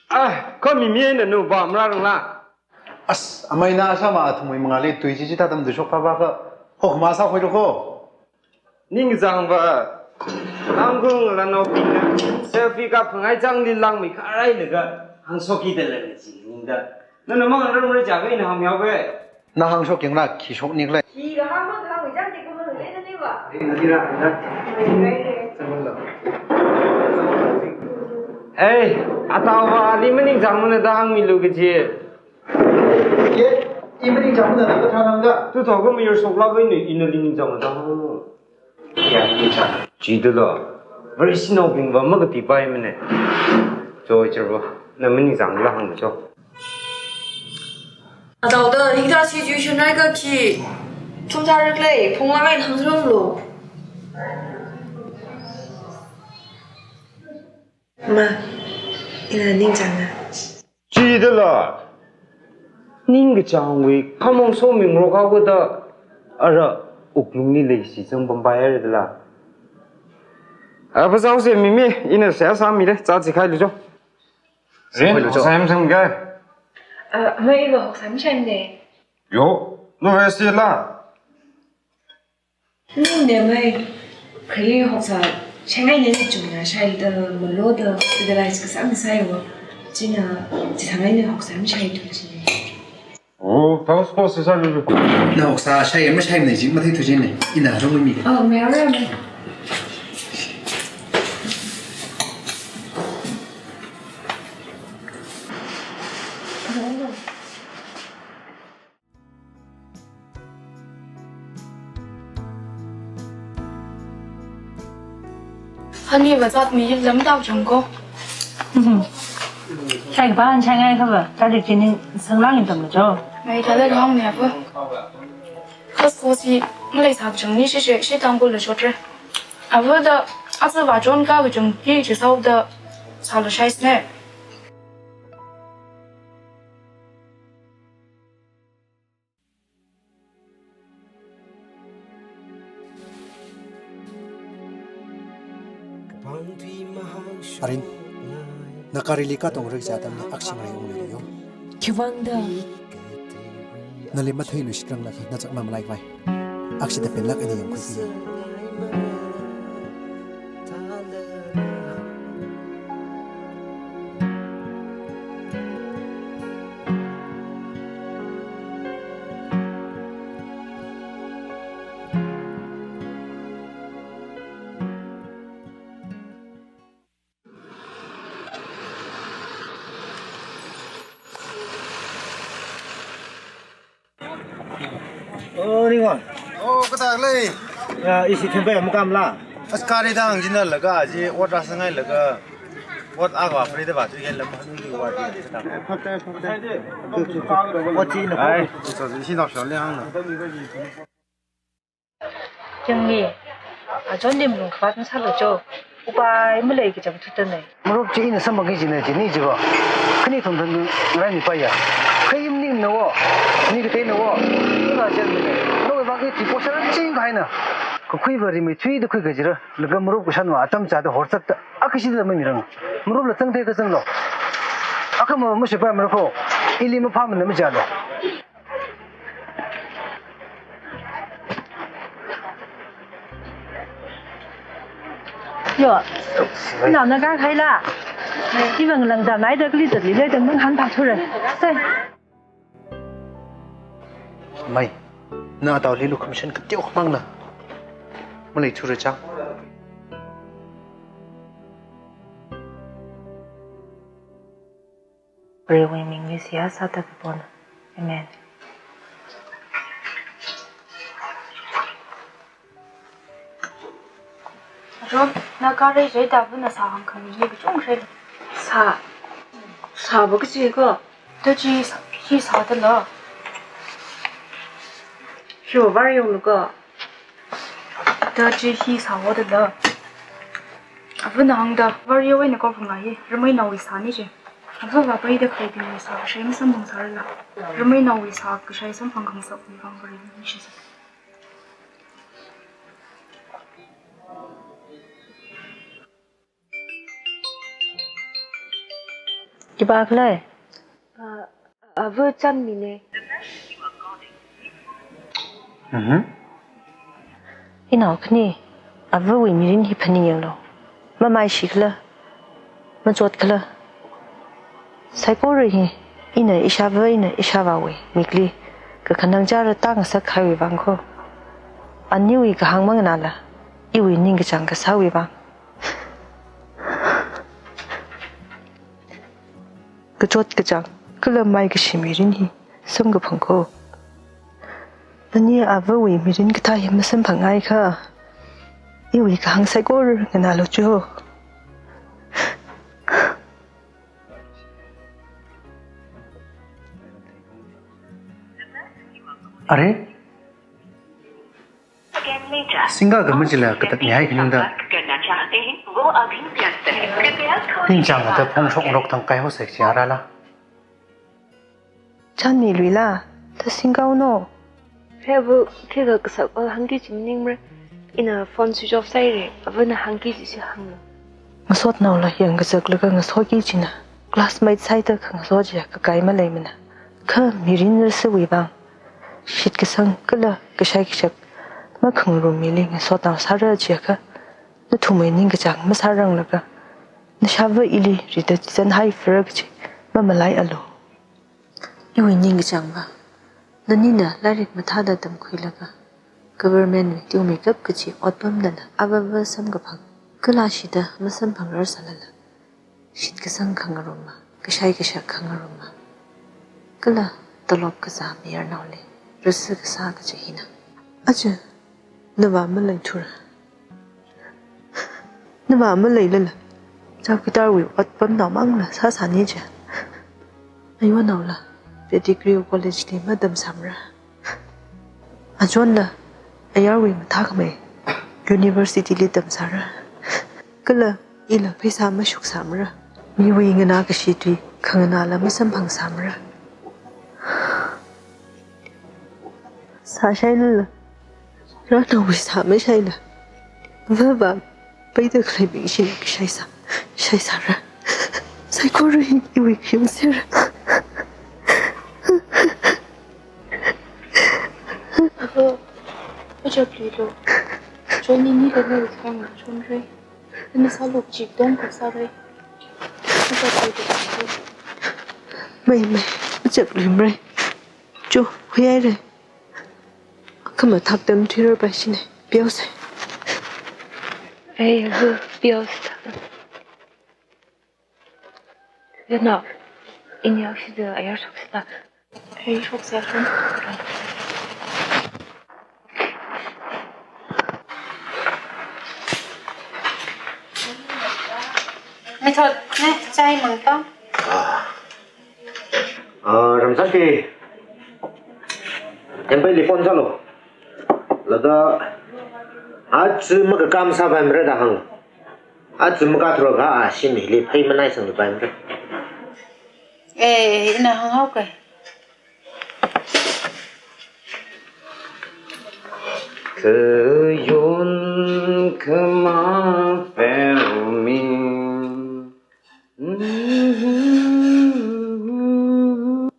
Ah, kami mi na nu ba mra rang la. As, amei na asama athumwui mangāli tui chi chi tatam du shok pa ba ka. Hok ma sa khoi lu ko. Ningzang va, angkung lanao pina, selfie kap phangai chang li lang mi kharai laga, hāngshok ki da lan chi ningda. Nana mang ram rai ja ve na hāng yao ve. Na hāngshok yang na khi shok ning lai. Khi ka hāng mang hāng mi chang chi ka mang le na ni va. Hey, atawa ali maningzang mana da hāng mi lu kaji. Ye, i maningchang mana da kathā nang da. Tu thao ko mayur sok la ko ini, ina li ningchang da. Ya, ningchang. Chi tu lo. Very sino bing ba ma ka pi pai mane. Cho, cho ba. Na maningchang la hāng cho. Adao da, hita situation rai ka khi. Thum tharak lei, phung la ngai hāng rong lo. Ma, ina ningchang na. Chi da la. Ningkachāngwui khamong so ming ro ka ko da ara wuklung ni lei si zang pampai ara da la. A, phasao se mimi, ina se sa mi le, cha chi khai lu cho. Ren, sai lu cho. Sam sam ga. A, ma i va hok sam shai ne. Yo, no ve si la. Ning ne mai, khali hoksa, shangai ne ne chungna shai da, malo da, da lai kasā mi sai wo. China, chi sangai ne hoksa mi shai tu chi. Oh, tau spo se sa lu. Na hoksa shai ma shai ne ji, ma thei tu ji ne. Ina rong mi. Oh, me ra me. Hani va zat mi lam tau chang ko. Shai ba han shai ngai ka ba, ta dik chini sang lang in tam jo. Mai ta le long ne va. Kas ko si, malai sa chang ni shi shi, shi tang ko le shot re. Ava da, asa va chon ka chang ki chi sau da, sa lo shai sne. Arin, na kari li katong rik sa tam ni aksi mai ung le yo. Khiwang da. Nali mathei lu shikrang la khi na chak ma malai vai. Aksi da pen lak ani yang kusi. Oh, Ringwon. Oh, kathā lei. Ya, ishi thempai makam la. As kari dang jina laga, ji ot rasa ngai laga. Ot aga free de ba, tu yen lam hanu di wa di. Ot ji na. Ai, so ji shi nok shon le hang na. Chungli, Ajonni malung khavāt masālu cho. Upai malei kachang thutanei. Marup chi ina samphangki kajinei chi ni chi ko. Khani thumthang ngarai mipaiya. Kha yum ning na wo. Ni katei na wo. Ina chel mi ne. Nawui vang i chi posha ching kahaina. Kakhuiva rimeithuida khui kajira. Laga marup kashanva atam chāda horzakta. Akashida mamirang. Marupla zangthei kazanglo. Akhama mashipai marako. Ili maphāmana majalo. Yo, nao na kar khaila. Iwui langda naida kali zatli lei da ngahānphā thura. Sai. Mai, na ataoli lukhamashan kateokha mangna. Malei thura chang. Varewui mingli seihā sāda kapona. Amen. Rom, na kare jai da bu na sā hāngkhami hi kachungkha. Sā, sāva kaji ko. Da chi sā, hi sādala. Hi var yonglu ko. Da chi hi sāhaodala. Avana hāngda, Varewui eina kaphunga hi, rameinaowui sāni chi. Avava paida khaleibingwui sākashai masamphangsārala. Rameinaowui sākashai samphang khangasakmi vang Varewui ningshisa. Khipākhala? Ah, ava Chanmi ne. Mhm. Inao khani, avawui mirin hi phaningyanglu. Mamaishikhala, machotkhala. Saikora hi, ina ishāva, ina ishāvāwui mikli kakhanang chara tāngasak kahaiwui vang ko. Aniwui kahāng manganāla, iwui ningkachāng kasāwui vang. Kachot kachāng, kala maikashi mirin hi samkaphang ko. Ani avawui mirin kathā hi masamphangngai kha, iwui kahāng saikora nganālu cho. Are? Singga kama chila katak nihai khaningda. Ningchāngda phongshok rok thang kaiho sek chi arala. Chanmiluila, ta Singga no. He ava, khikha kasak ol hāngki kaji maningra. Ina phone switch off sāhaira, avana hāngki kaji chi hānglu. Ngasotnaola yangkazaklaga ngasoki kajina. Classmate sāda khangaso chiya kakai maleimana. Kha mirin rasiwui vang. Shitkasang kala kashai kashak makhangarum mili ngasotnao sāra chiakha, nathumwui ningkachāng masāranglaga, nashāva ili rida chizanhai phara kaji mamalaialu. Iwui ningkachāngva, nanina lairik mathāda tamkhuilaga, government wui teomeikap kaji otpamnala avava samkaphang, kala shida masamphangrar sālala, shitkasang khangarumma, kashai kashak khangarumma, kala tolop kazā mayarnaoli rasi kasā kaji hina. Aja, navā maleithura. Navā maleilala, chowkidar wui otpamnao mangla sāsāni chi. Ayonaola, Pettigrew College li matamsāmara. Ajonna, ayarwui mathākhamei university li tamsāra. Kala ila pheisā mashuksāmara. Miwui nganākashi tui khanganāla masamphangsāmara. Sāshailala, rānaowui sā mashaila, avava paida khaleibing shina kashai sā, shaisāra. Saikora hi iwui khayung sera. Ava, aja pli lo. Johnny nila nawui kayāngna chonra. Ina sālu kaji katonga sāra. Aja pli lo. Mai, mai, aja pli mara. Cho, huihaira. Khamathak tamthuirarpai shina, piaosa. Ei, ava, piaosa. Yona, ini aksida ayar shoksa. Ei, shoksa shun. Method, ne, chai mangta. Ah. Ah, Ramsaki. Tempai li phone sālu. Laga Aja makakam sāpaimara da hāng. Aja makathura kha ashee hili phei manai sangluipaimara. Eh, ina hānghaoke. Kayon kama pheomi.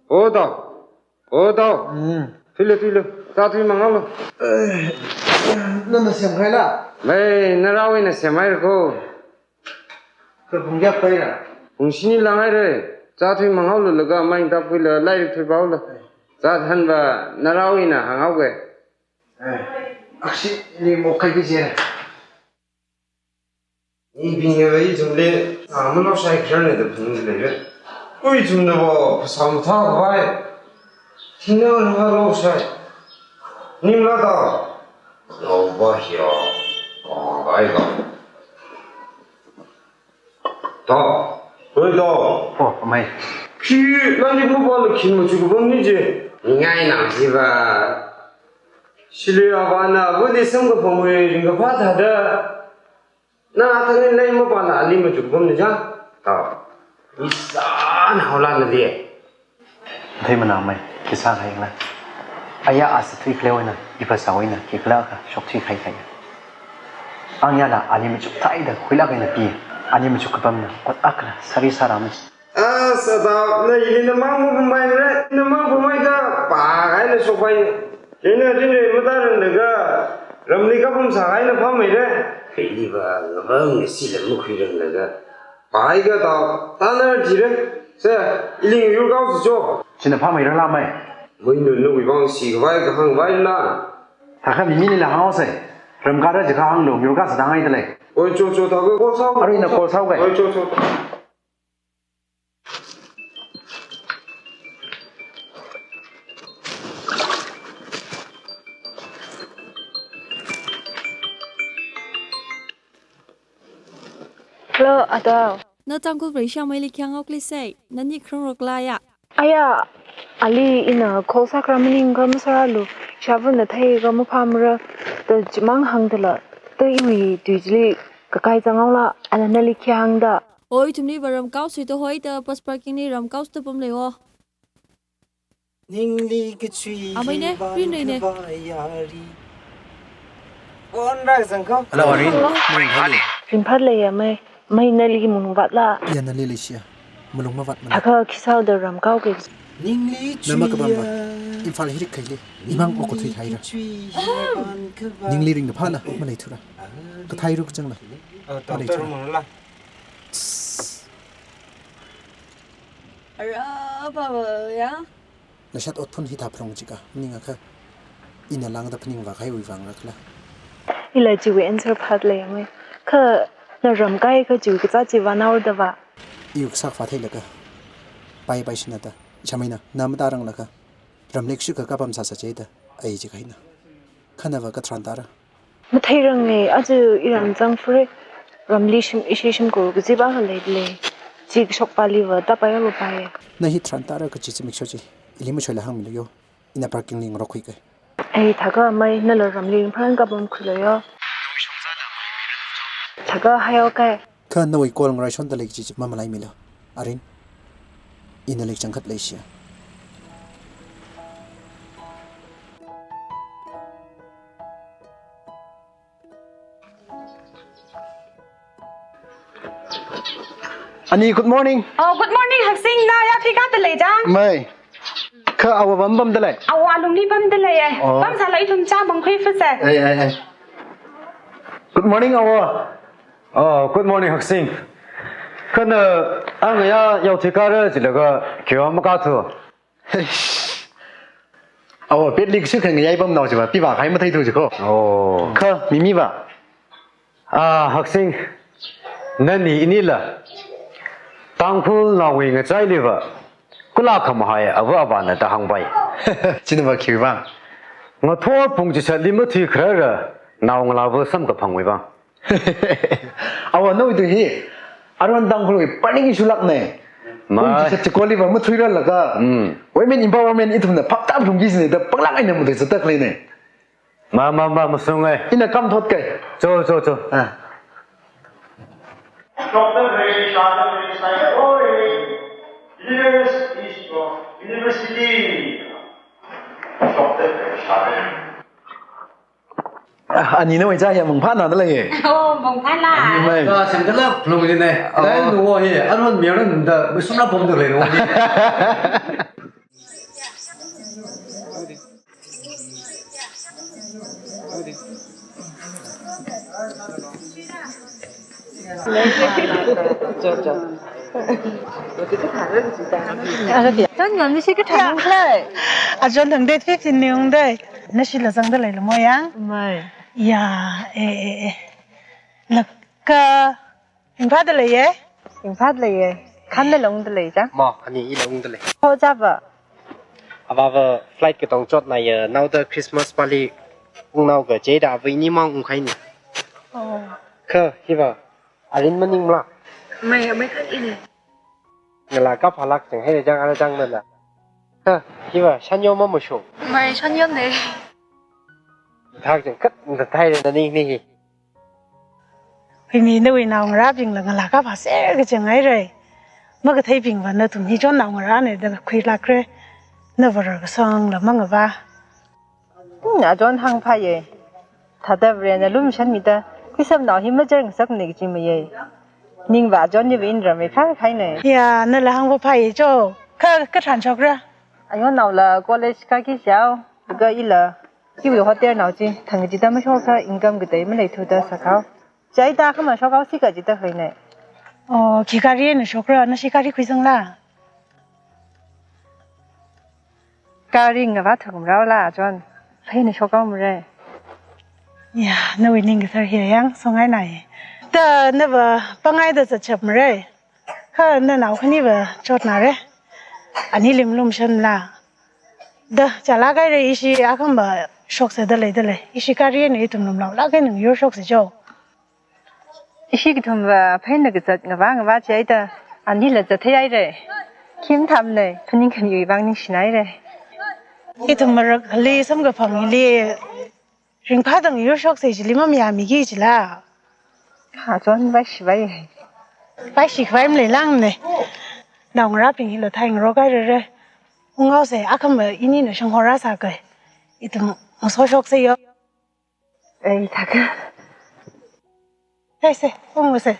O dao. O dao. Mm. Thuilu, thuilu. Chā thuimang haolu. Eh, nana semhaila? Mei, narawui eina semhaira ko. Kha pung kayākha paira? Pung shini langhaira. Chā thuimang haolu laga mai tapkhuilu, lairik thuipaolu. Chā thanva narawui eina hānghaoke. Eh, ashi ni mo kai bi jera. Ibingva ithumli, ah, manaoshai khararna da phungda leira. Kha ithumnava phasā mathākhavai. Thingna nava loshai. Ningla da. Loba hiya. Khangai ga. Da. Oi da. Oh, amei. Khi lairik mapāla khin machuk kapamna je. Ngai na jiva. Shili avāna avali samkaphangwui ringkaphā thāda. Na athang eina lairik mapāla ali machuk kapamna ja. Da. Isāna haola nali. Thei mana mei, khi sākahai la. Aya asa thuikhalei eina, iphasāwui eina, khikhala kha shokthui kahai. Angyana ali machuk thaida, khuilāk eina pi, ali machuk kapamna, ot akhana, sari sāra mei. Asa da, na ili namang mapamhaira, namang pamhaiakha, pā kahaina shokpai. Ina rinre matāranlaga, ramli kapam sākahaina phāmeira. Kha iliva, ngamang ngasila makhuiranlaga. Pāhaiakha da, tāna jira. Se, ili yur kaosa jo. China phāmeirala mei. Mei nunna wuivang sikhavai kahāngvaila. Thākha mi minila hānghaosa. Ramkara jiakha hānglu, yur kaosa da hāngngaida lei. Oi, cho, cho, thākha call sāo. Arui ina call sāoke. Oi, cho, cho. Hello, Adao. Na Tangkhul Vareshi meili khi hāngngaokhala sai, nani kharangrok laya. Aya, ali ina call sākharā maningakha masārālu, ishāvana theiakha maphāmara, da chimang hāngdala, da iwui tui chili kakai zanghaola, ana nali khi hāngda. Oi, ithumli va ramkaosa da hoida, bus parking li ramkaosa da pamlei o. Ningli kachui amei ne, rinre ne. Hello, Arin. Hello. Ringphālei amei. Mei nali hi malungvātla. Iya nali leishiya. Malung mavātmana. Thākha khi sāoda ramkaoke. Ningli na makapamva. Imphal hi rikkhaili. Imang okathui thaira. Ningli ringnaphāla, maleithura. Kathairu kachangla. Maleithura. Ara, baba, ya. Nashat otphun hithā phalung jiakha, maningakha, ina lāngda phaningvā kahaiwui vāngra khala. Ila chiwui answer phālei amei. Kha, na ramkahai kha chiwui kazāt chi vānaoda va. Iwui kasā vātheilaga. Pai pai shinada. Ishameina, na matāranglakha. Ramli kashikha kapam sāsa jida. Ai jikahaina. Kha nava katharan tāra. Matheirange, aja iram zangphura, ramli shim, ishi shimkhur kajiva khalei lei. Chi kashokpāliva tāpaialu pai. Na hi tharan tāra kaji zimiksho chi, ili machoila hāngmilu yo. Ina parking li ngarokkhuike. Ei, thākha amei, nala ramli ringphālāk eina kapamkhuilu yo. Thākha haihaoke. Kha nawui call ngaraishondalei kaji chi mamalaimilu. Arin, ina leikachang khat leishiya. Ani, good morning. Oh, good morning, Haksing. Na yaothui kādalei chang? Mei. Kha awo pam pamdalei? Awo alungli pamdalei e. Oh. Pamsāla ithum chā mangkhui fuse. Ei, ei, ei. Good morning, awo. Oh, good morning, Haksing. Kha na, angaya yaothui kāra jilaga, khiwui makathu. Eish. Awo, petli kashikha ngayai pamnao jiva, piva khai matheithu jiko. Oh. Kha, mimiva. Ah, Haksing, nani inila. Tangkhulnaowui ngachailiva. Kula khamahai ava avāna da hāngpai. Chinava khiwui vang? Ngathor pung chishatli mathui kharara, naongalāva samkaphangwui vang. Awo, nawui tui hi, aruihon Tangkhulwui panishi lākne. Mei. Pung chishat chikoliva mathuirarlaga. Mm. Women empowerment ithumna phaptā phalungki jine da panglāk eina matui zatdaleine. Ma, ma, ma, masungai. Ina kam thot kai. Cho, cho, cho. Ah. Doctor Ray Sharma is like, "Oi, leaders is your university." Doctor Ray Sharma. Ah, ani nawui chā hi mangphāna da lei. Oh, mangphāna. Ani mai. Ka sangkala phlung ni ne. Oh. Dai nuwo hi, aron miran da, masuna pom da lei nuwo hi. Tan ngam ni shi ka thang lei. Ajon thang date fifteen ni ung dai. Nashila zangda leila mo ya? Mai. Ya, eh, eh, eh. Laka Imphal da leiya? Imphal da leiya. Khanna la ungda lei chang? Ma, ani ila ungda lei. Ho chāva? Avāva flight katong chotna ya, naoda Christmas pali ungnao ka jida avā ini mang ungkhaini. Oh. Kha, hiva, arin maningla? Mai, mai khan ini. Ngalā kaphālak chang, hai chang, ara chang nala. Kha, hiva, shanyo ma musho. Mai, shanyo ne. Thak chang, kat, nda thai na ni, ni hi. Huimi nawui naongarābingla ngalā kaphā ser kachang haira. Makatheibingva nathum hi John naongarāna da khuilākra. Nava rarkasangla mangava. Hmm, Ajon hāngphāya. Thāda Varena lumashanmida, khuishamnao hi majar ngasakna kaji maya. Ningva John niva inra mei khar khaina. Ya, nala hāngphāya cho. Kha, katharan shokra? Ayon naola college kāki shao, ka ila. Iwui hotel nao chi, thang kachida mashokha, income katei maleithuda sākhao. Chieina khamashok haosi kachida khuina. Oh, khi gari eina shokra, nashi gari khuisangla? Gari ngavā thangmrao la, John. Phei eina shok haomara. Ya, nawui ning kathar hi yang, songai nai. Da nava pangai da zatchapmara. Kha nanao khaniva chotnara. Ani lim lumashanla. Da, chala kaira ishi akhama shoksa da lei da lei. Ishi gari eina ithum lumlaolāk eina yur shoksa cho. Ishi kathumva phei eina kazat ngavā ngavā chieina. Anila zat theihaira. Khim tham lei, phaningkhami vang ningshinaira. Ithum marakli samkaphangli. Ringphādang yur shoksa chili mamayāmiki chila. Ha, John vaishi vai. Vaishi khavai maleilāngna. Naongarābing hila thai ngarok hairara. Unghaosa, akhama inina shang horasā kai. Ithum ngaso shoksa yo. Ei, thaka. Haisa, ungsa.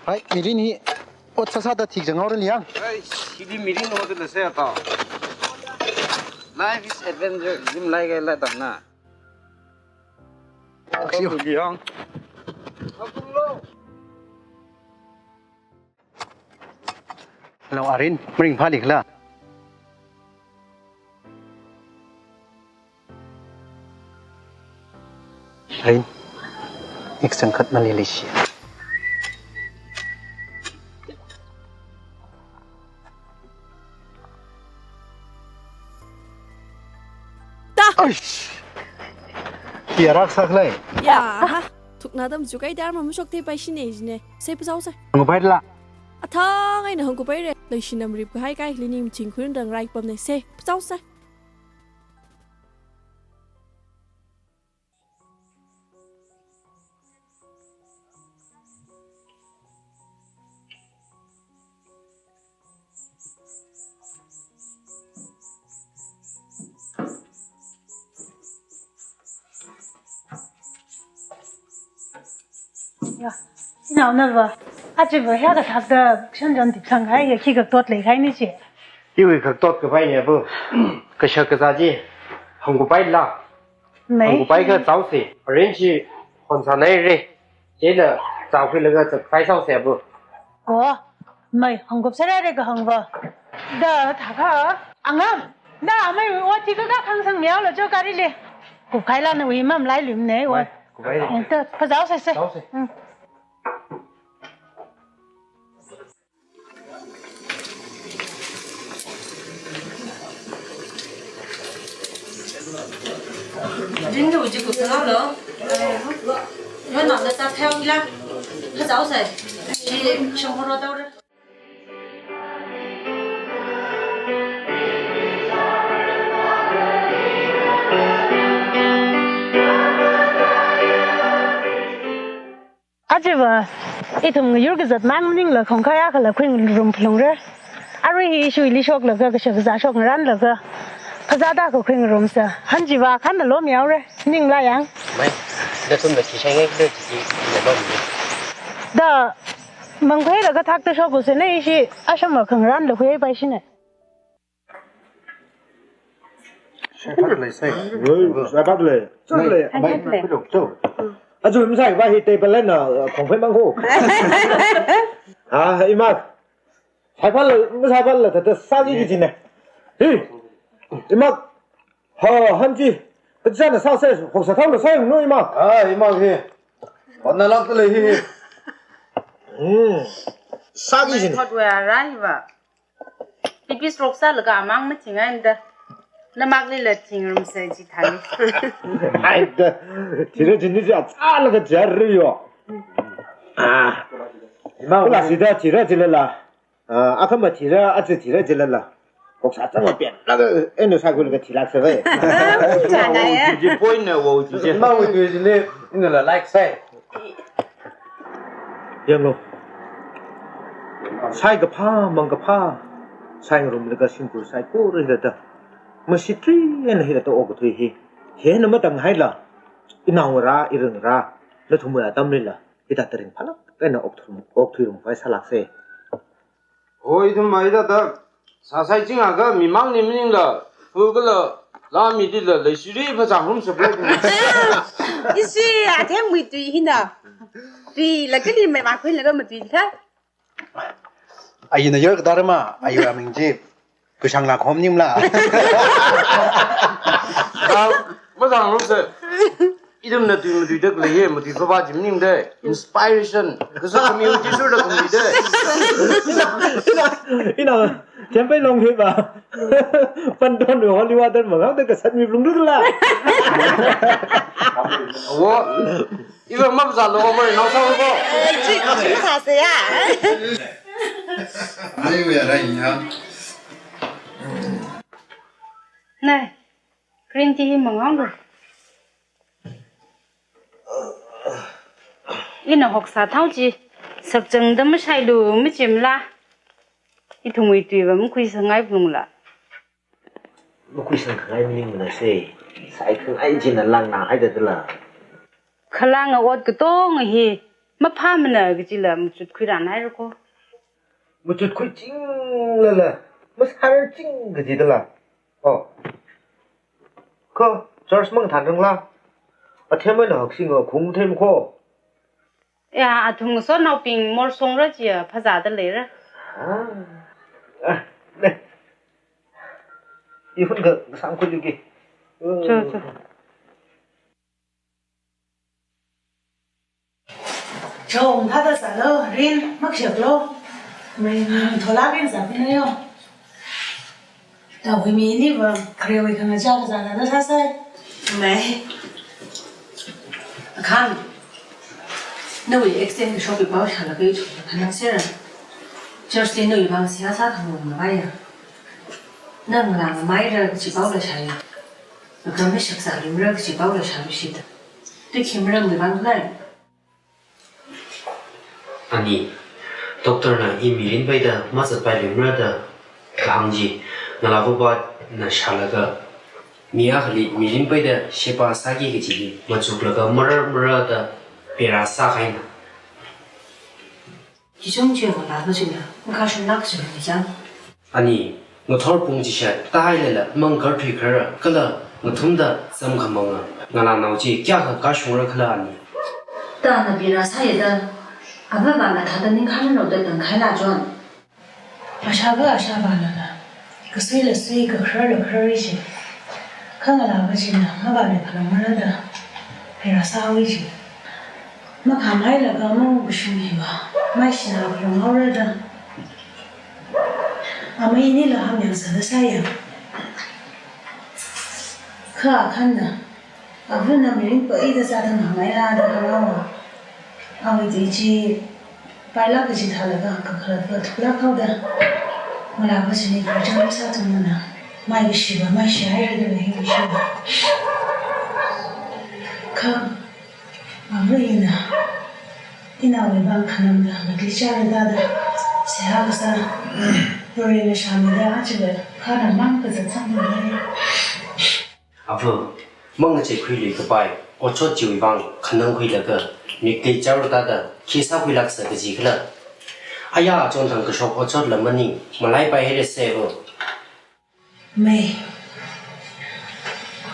Hai, mirin hi ot sāsāda thikchang haora liang. Ai, hili mirin ot la sāya ta. Life is adventure, jim lai kai la ta na. Aksio. Liang. Hello, Arin, maringphāli khala? Arin, mik changkhat mali leishi. Ta! Aish! Khi arak sākhalei? Ya, ha. Thukna tam chukai dar ma mashok te pai shine jine. Sei pazao sei. Ngubai la. Athang eina hangkupai re. Leishinam rip kahai kai lini mching khuirang rai pamne sei. Pazao sei. Ya, inaonava, achiva hiyākha thakda shanjon dipsang hai, ya khi kaktot leikahai ni chi. Iwui kaktot kapai ni abu, kashak kazā chi, hangkupai la. Mei. Hangkupai kha zaose, arrange chi hon sānai re. Chieina zākhuilaga zat kai zaose abu. Ko, mei, hangkup sārai re kahāngva. Da thakha, angam, da mei ot chi kakā khangsang miao la cho gari li. Kupkahai la nawui mamlai lim ne, wa. Mei, kupkahai le. Da, pazao sei sei. Zaose. Hmm. Jin tu ji ku sangam lo. Yo, nanda ta pheo ila. Phazao sai. Shi shongkoro daure. Ajava, ithum ngayur kazat mang maningla khongkhai akhala khuingarum phalungra. Arui hi ishu ili shoklaga, kashak kazā shok ngaranlaga, phazāda kakhuingarumsa. Hanjiva khanna lom yaure, ningla yang. Mai, nathumna khi shaingai khala chi, ina lom ni. Da, mangkhailaga thakta shokuse na ishi, ashama khangaranla khuipai shine. Shaipat lei sai. Shaipat lei. Chot lei. Mai, mai, mai, chot. Aja masaiva hi table na, uh, khongphei mang ho. Ah, ima. Shaipat lei, masaipat lei, tata sāki ki jine. Hi. Ima. Ha, hanji. Kachana sāsai, khoksa thaola sai no ima. Ah, ima hi. Hotnalak lei hi. Hmm. Sāki jine. Thot wa rai va. Pipi srok sālaga amang mathingam da. Namakli la thingrumsa chi thani. Ai da. Thira jini ja tsālaga jarri yo. Ah. Ima kula sida thira jilala. Ah, akhama thira, aja thira jilala. Khoksa chang ma pen. Laga eno sa kulaga thilak sa vai. Chana ya. Ji point na wo ji. Ima wo ji ni, ina la like sai. Yanglo. Sai kaphā, mang kaphā, sai ngarumlaga shimkhur saikora hithāda. Mashitri eina hithāda okathui hi. Hina matang haila. Inao ra, iring ra, nathumwui atamlila. Hithāda ringphālāk eina okthui, okthuirum phai sālākse. Hoi, ithum mai da da. Sāsai chingakha mimangli maningla, hu kala, la mi dila, leishiri phazāngarumsa bre. Ishi, athemwui tui hina. Tuilaga li mai makhuilaga matui tha. Aina yor kadar ma, ayo aming ji. Kushang la khom nim la. Dao, phazāngarumsa. Ithumna tui matui dak lei ye, matui phapha jim ning de. Inspiration. Kaso kami uji sur da kami de. Ina, ina, ina, champion long hiva. Pandon holy water mangang da kasat mi blung dula. Wo, iva map za lo over no sa ko. Chi, chi sa se ya. Ai, we are in ya. Nai, green tea hi mangang lo. Ina hoksa thao chi, sakchangda mashailu machimla. Ithumwui tuiva makhuisangngai blungla. Makhuisangkhangai maningmana se, saikhangai jina langna haida dala. Khalanga ot katonga hi, maphāmana kajila machutkhuiran haira ko. Machutkhui chinglala, masārar ching kaji dala. Oh. Ko, church mang thanrangla. Athemwui na haksing o khung them ko. Ya, athum ngasotnaobing morsongra chiya phazāda leira. Ah. Ah, ne. Ihun ka, kasang khuiluki. Cho, cho. Chong, phada sālo, rin, makshaklo. Rin, thola rin sāpina yo. Tawui mi ni va, kharewui khangachā kazā na sāsai. Mai. Akhan. Nawui extend kashokki pao shālaga ithum khanang sera. Church li nawui vang siyasa khanung mavaiya. Nang lang maira kachi paola shāya. Akhan mashak sālumra kachi paola shālushita. Tikhi maramwui vang lai. Ani, doctor na i mirin paida mazatpailumra da kahāng chi, ngalā vāvāna shālaga, mi akhali mirin paida sheba sāki kachili machuklaga marar marar da pera sākahaina. Chichung chi ngalā kachina, makashunlak chi ni chang. Ani, ngathor pung chishat, tahailala, mangkar thuikar, kala, ngathumda, samkhamanga, ngalānao chi, kayākha kashungra khala ani. Tana pera sāya da, avāvāna thāda ningkhanao da tangkhaila chon. Ashāva ashāvālala, kasuila sui, kakhararla kharar chi. Kha ngalāva china, mavāli phalang marada, pera sāwi chi. Makhamailaga mang kashung hiva, maishina phalang haorada. Amei nila hamyang sāda sāya. Kha akhanna, Avana mirin paida sāda ngangailada hānga. Awui chi pailāk kaji thālaga kakhalatva thuklāk haoda. Malāva chili khararchan sāthummana. Mai kashiva maishihaira da hi kashiva. Kha, ava ina, inawui vang khanangda mikli chara dada seihā kasā, Varena shāmida achiva khanamang kazat sāmana. Ava, mangachei khuiluikapai otshot chiwui vang khanangkhuilaga mikli chara dada khi sākhuilāksa kaji khala? Aya, achon thang kashok otshotla maning, malaipai haira se ava. Mei,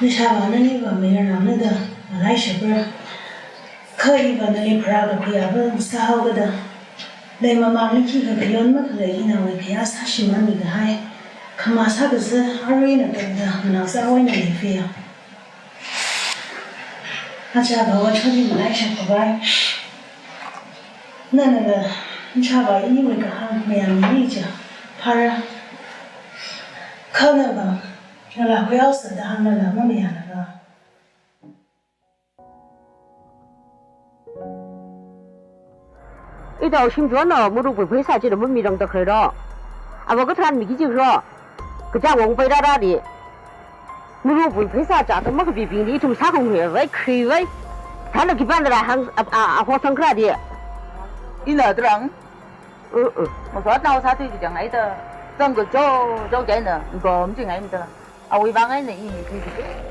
nashāva naniva mayarnaona da malaishapra. Kha iva nali pharākakhui ava sāhaoda. Leimamangli khikha khayon makhalei inawui khayā sāshimānmi kahai. Khamā sākazā aruina tongda nganao sāwui eina leifiya. Achāva otshot hi malaishap khavai. Nanala, nashāva iniwui kahāng mayāmini chiakha phāra. Kha nava, ngalākhui haosa da hāngmala mamayālaga. Ida oshim juana, murupwui pheisā chida mamirangda khaleiro. Ava katharan miki jikro. Kachāng wongpai rāradi. Murupwui pheisā chāda makapibingli ithum sākhanguiya vai, khuiya vai. Thāla khipānara hāng, a, a, a, ho sangkharādi. Ina tharan. Uh, uh. Masot nao sāthui kachāng eina. Zang kajo, jo jaina. Ngom jingai mda. Awui vang eina ini khi khi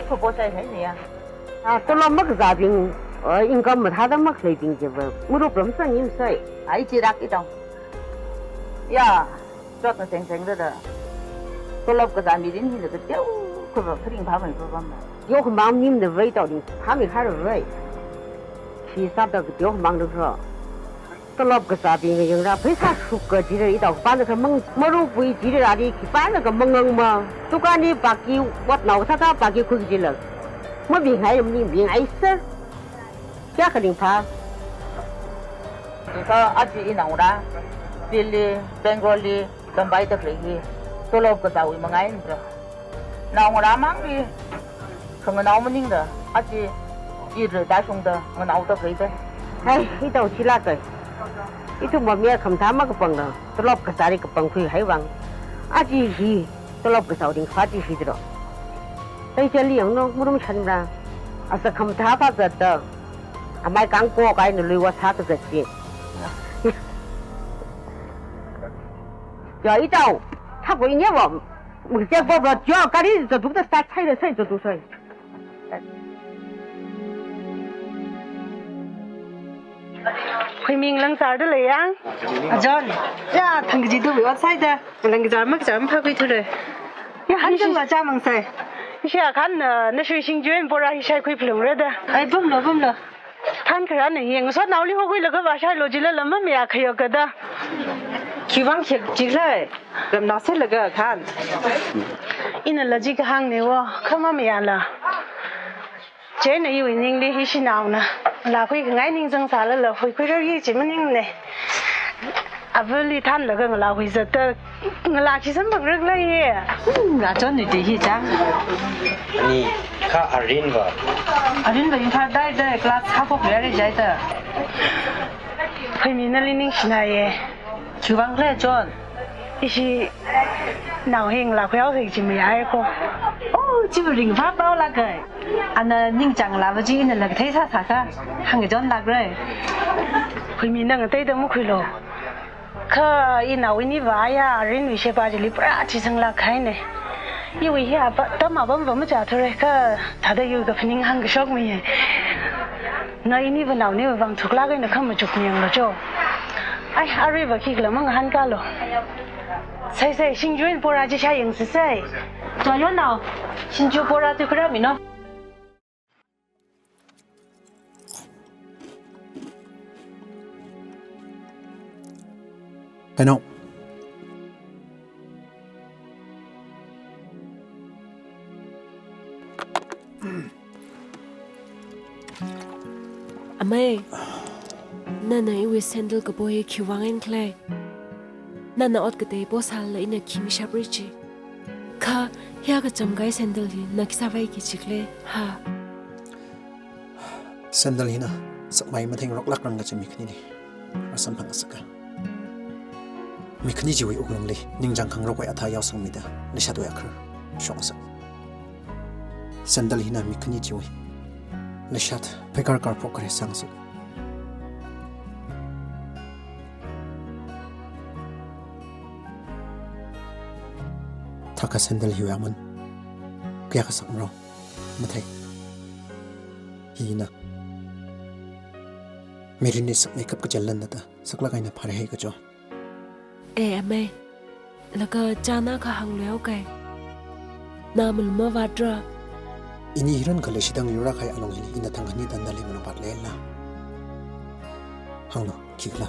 khi poshai hainaya. A, tolop makazābing, a, income mathāda makhaleibing chiva, muruplam sangim sai. Ai, chirak itong. Ya, chotna seng seng da da. Tolop kazā mirin hila kateo, kava kharing phamei pamna. Yo khamang nimna vai tao ding, phamei khara vai. Khi sāda kateo khamang da kha. Tolop kazābing yangra pheisā shukka jira itao khipānakha mang, murupwui jiraradi khipānakha mangangma. Tukani baki wat nao sāda baki khui jila. Mabingai maningbingai sir. Kayākha ringphā. Kha aja inaora Delhi, Bangalore li tampai da khalei hi tolop kazāwui mangaina. Naongarā mangli khanganao maningda, aja ira tāshungda nganaoda khalei da. Hai, itao chilāka. Ithumva mi khamathā makapangla, tolop kazāli kapangkhui haiwui vang. Aja hi, tolop kazāwui ringphā chi hi dro. Hai chali yangno, marum shanra. Asa khamathā pha zatda. Amai kangko kaina luiva sākazat chi. Ya, itao, thakoi nyeva. Muktek bo bo jo, kari zatuk da start sai da sai zatuk sai. Khuiming langsar da leiya? Ajon. Ya, thang kaji tu ot sai da. Langsar makasar mapakhui thura. Ya, hanjang ishi la chāmang sai. Ishi akhan na, na shui singjuin bora hi shaikhui phalungra da. Ai, bumlo, bumlo. Thankharāna hi, ngasotnaoli hokhuilaga vāshailo jilala mamayā khayo kada. Khiwui vang khek jikhalei, ramnao sālaga khan. Inala chi kahāngna wo, kha mamayāla. Chieina iwui ningli ishinaona, ngalākhui khangai ningzangsālala, huikhuira yi chi maningna. Avali thanlaga ngalākhui zatda, ngalā chi samphang rakla ye. Hmm, Ajon nui te hi chang. Ani kha Arinva. Arinva Imphal dai dai class ha kok yare jai da. Khuimi nali ningshina ye. Khiwui vang khala Ajon? Ishi nao hi ngalākhui haosa chi mayāya ko. Oh, chiwui ringphā paolāka. Ana ningchānglava chi inala kathei sāsāka. Hāngchonlākra. Khuimi nang ateida makhuilo. Kha inao iniva aya Arinwui sheba chili pura chizanglāk haina. Iwui hi apa, atam apamva machāthura, kha thāda iwui kaphaning hāngkashokmi. Na iniva naoniwui vang thuklāk eina khamachuk miyanglo jo. Ai, aruiva khikhala mangahānkālo. Sai sai, singjuin bora chi shāyangsa sai. Chonyo nao, singju bora tui kharāmino. Kaino. Amei, nana iwui sandal kapoi khiwui vang eina khala? Nana ot katei posālala ina khi mishapra chi. Kha, hiyākha chamkai sandal hi na khi sāvaiki jikhala, ha? Sandal hina sakmai matheingaroklākrang kachi mi khanili rāsamphang ngasaka. Mi khani chiwui wuklungli ningchāng khangarok wui athā yaosangmida leishatwui akhar shokngasak. Sandal hina mi khani chiwui leishat pheikar karphok khare sāngasak. Thakha sandal hiwui amun kayākha sakmaro mathei. Hina mirinli sakmeikap kachi lan nada saklāk eina phāra hai kacho. Eh, amei. Laga chāna kahāng leo kai. Na malum mavātra. Ini hiran khalei shidang yura khai along hili ina thang hani dan dali malung vātlala. Hānglu, khikhala.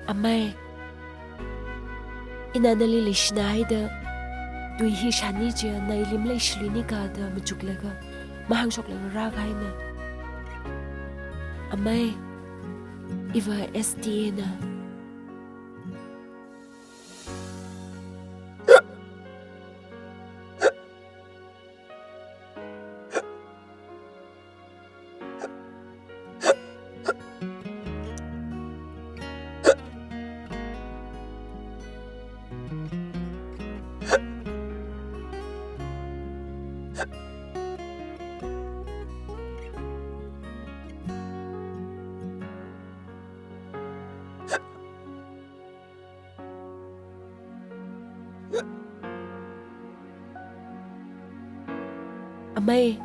Amei, ina nali leishina haida, tui hi shāni chiya na ili maleishiluini kada machuklaga, mahāngshoklaga rākahaina. Amei, iva S T A na. Amei,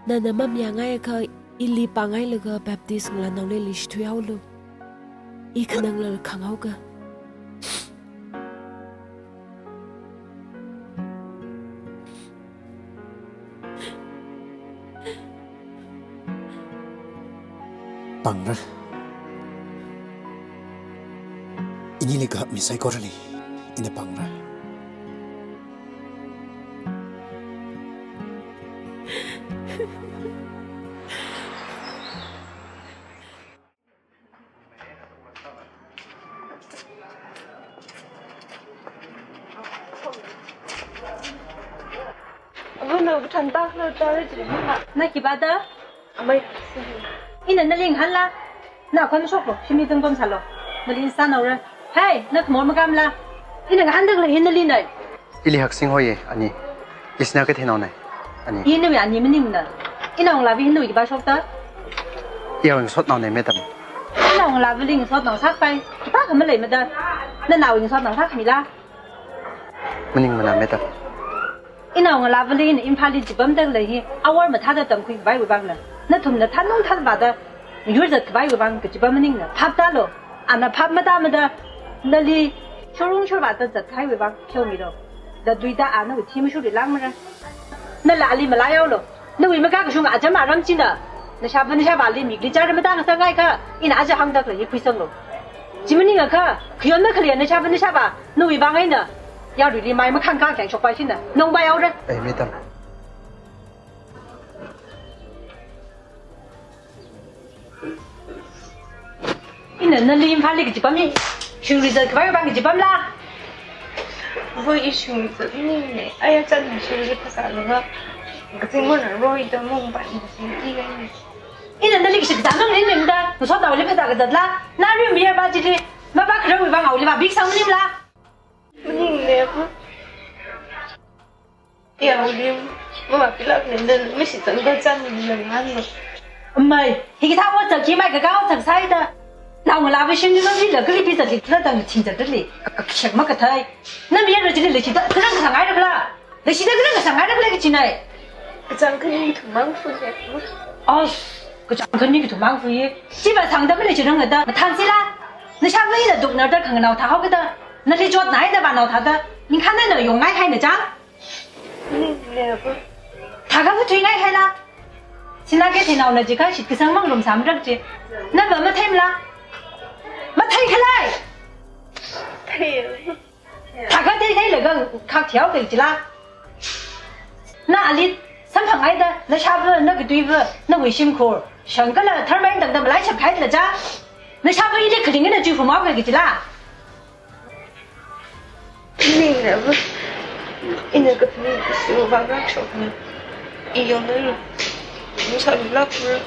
nana mamayāngaikha ili pāngailaga Baptist ngalānaoli leishithuihaolu. I khananglala khanghaoka. Pāngra. Inili kahak mi saikorali ina pāngra. Abu, na bu thantak lo tare jili na. Na khipāda? Amei. Ina nali ngahānla. Na khon shoklo, shimli tungpam sālo. Nali sānaora. Hey, na khamor makamla. Ina ngahānda khalei hi nali nai. Ili Haksing hoiye, ani. Isina katheinao nai, ani. I nawui ani maningmana. Inao ngalāva hi nawui khipā shokta? Iyawui ngasotnao nai, madam. Inao ngalāvali ngasotnao sākhavai khipākha maleimada. Nanaowui ngasotnao sākhamila? Maningmana, madam. Inao ngalāvali ina Imphalli chipamda khalei hi awor mathāda tamkhuikhavaiwui vangna. Nathumna thanungthān vāda yurzat khavaiwui vang kachipam maningna. Phaptālo. Ana phap matāmada nali shurung shurvāda zatkhavaiwui vang pheomilo. Da tuida a nawui thimashurli langmara. Nala ali malaihaolo. Nawui makakashung acham aram china nashāva nashāvāli mikli chara matāngasakngaikha, ina aja hāngda khalei hi khuisanglo. Chi maningakha, khayon makhaleiya nashāva nashāvā nawui vang eina yaruili mai makhangkha kayāng shokpai shina, nongpai haora. Eh, madam. Ina nali Imphalli kachipam hi shingri zatkhavaiwui vang kachipamla? Voi, i shingri zatni ne. Aya chān shingri phasālaga kazing mona roi da mong ba ni si ti ga ni. Ina nali kashi kazang nang rin rin da, ngasotnaoli phasā kazatla? Na rin mi ya ba chili, mavākharawui vang awuili vābik sang maningla? Maningle bu. Iyawuili mavāpiklāk nenda, misi zangda chān ningla ngahānlo. Amei, hikathā otsak hi mai kakā otsak sāida. Nao ngalāva shimli mavila kali pizatli kala tang kathing zatli. Ka, ka, kashak makathei. Na mayara chili leishida kharang kasāngairala? Leishida kharang kasāngairala kachinai? Kachāng khani kathum mang fu ye. As, kachāng khani kathum mang fu ye. Chiva sangda maleishirangda, mathānsila. Nashāva ina duknarda khanganao thāhaokida. Nali chotnai da vānao thāda. Ningkhān eina yongngai haina chang. Thakha khathuingai haila. Sina katheinao na jiakha shitkasang mang lumsam rak chi. Nava matheimala? Mathei khalei. Thei. Thakha theitheilaga khak thihaoki chila. Na ali samphangngaida, nashāva, na katuiva, nawui shimkhur shang kala tharmai tangda malaishap khaila cha. Nashāva ili kharing eina chuifumhaoki chila. Ningna bu, ina kaphaning kashiwui vang rāshokna. Iyong nana, masāmilākra,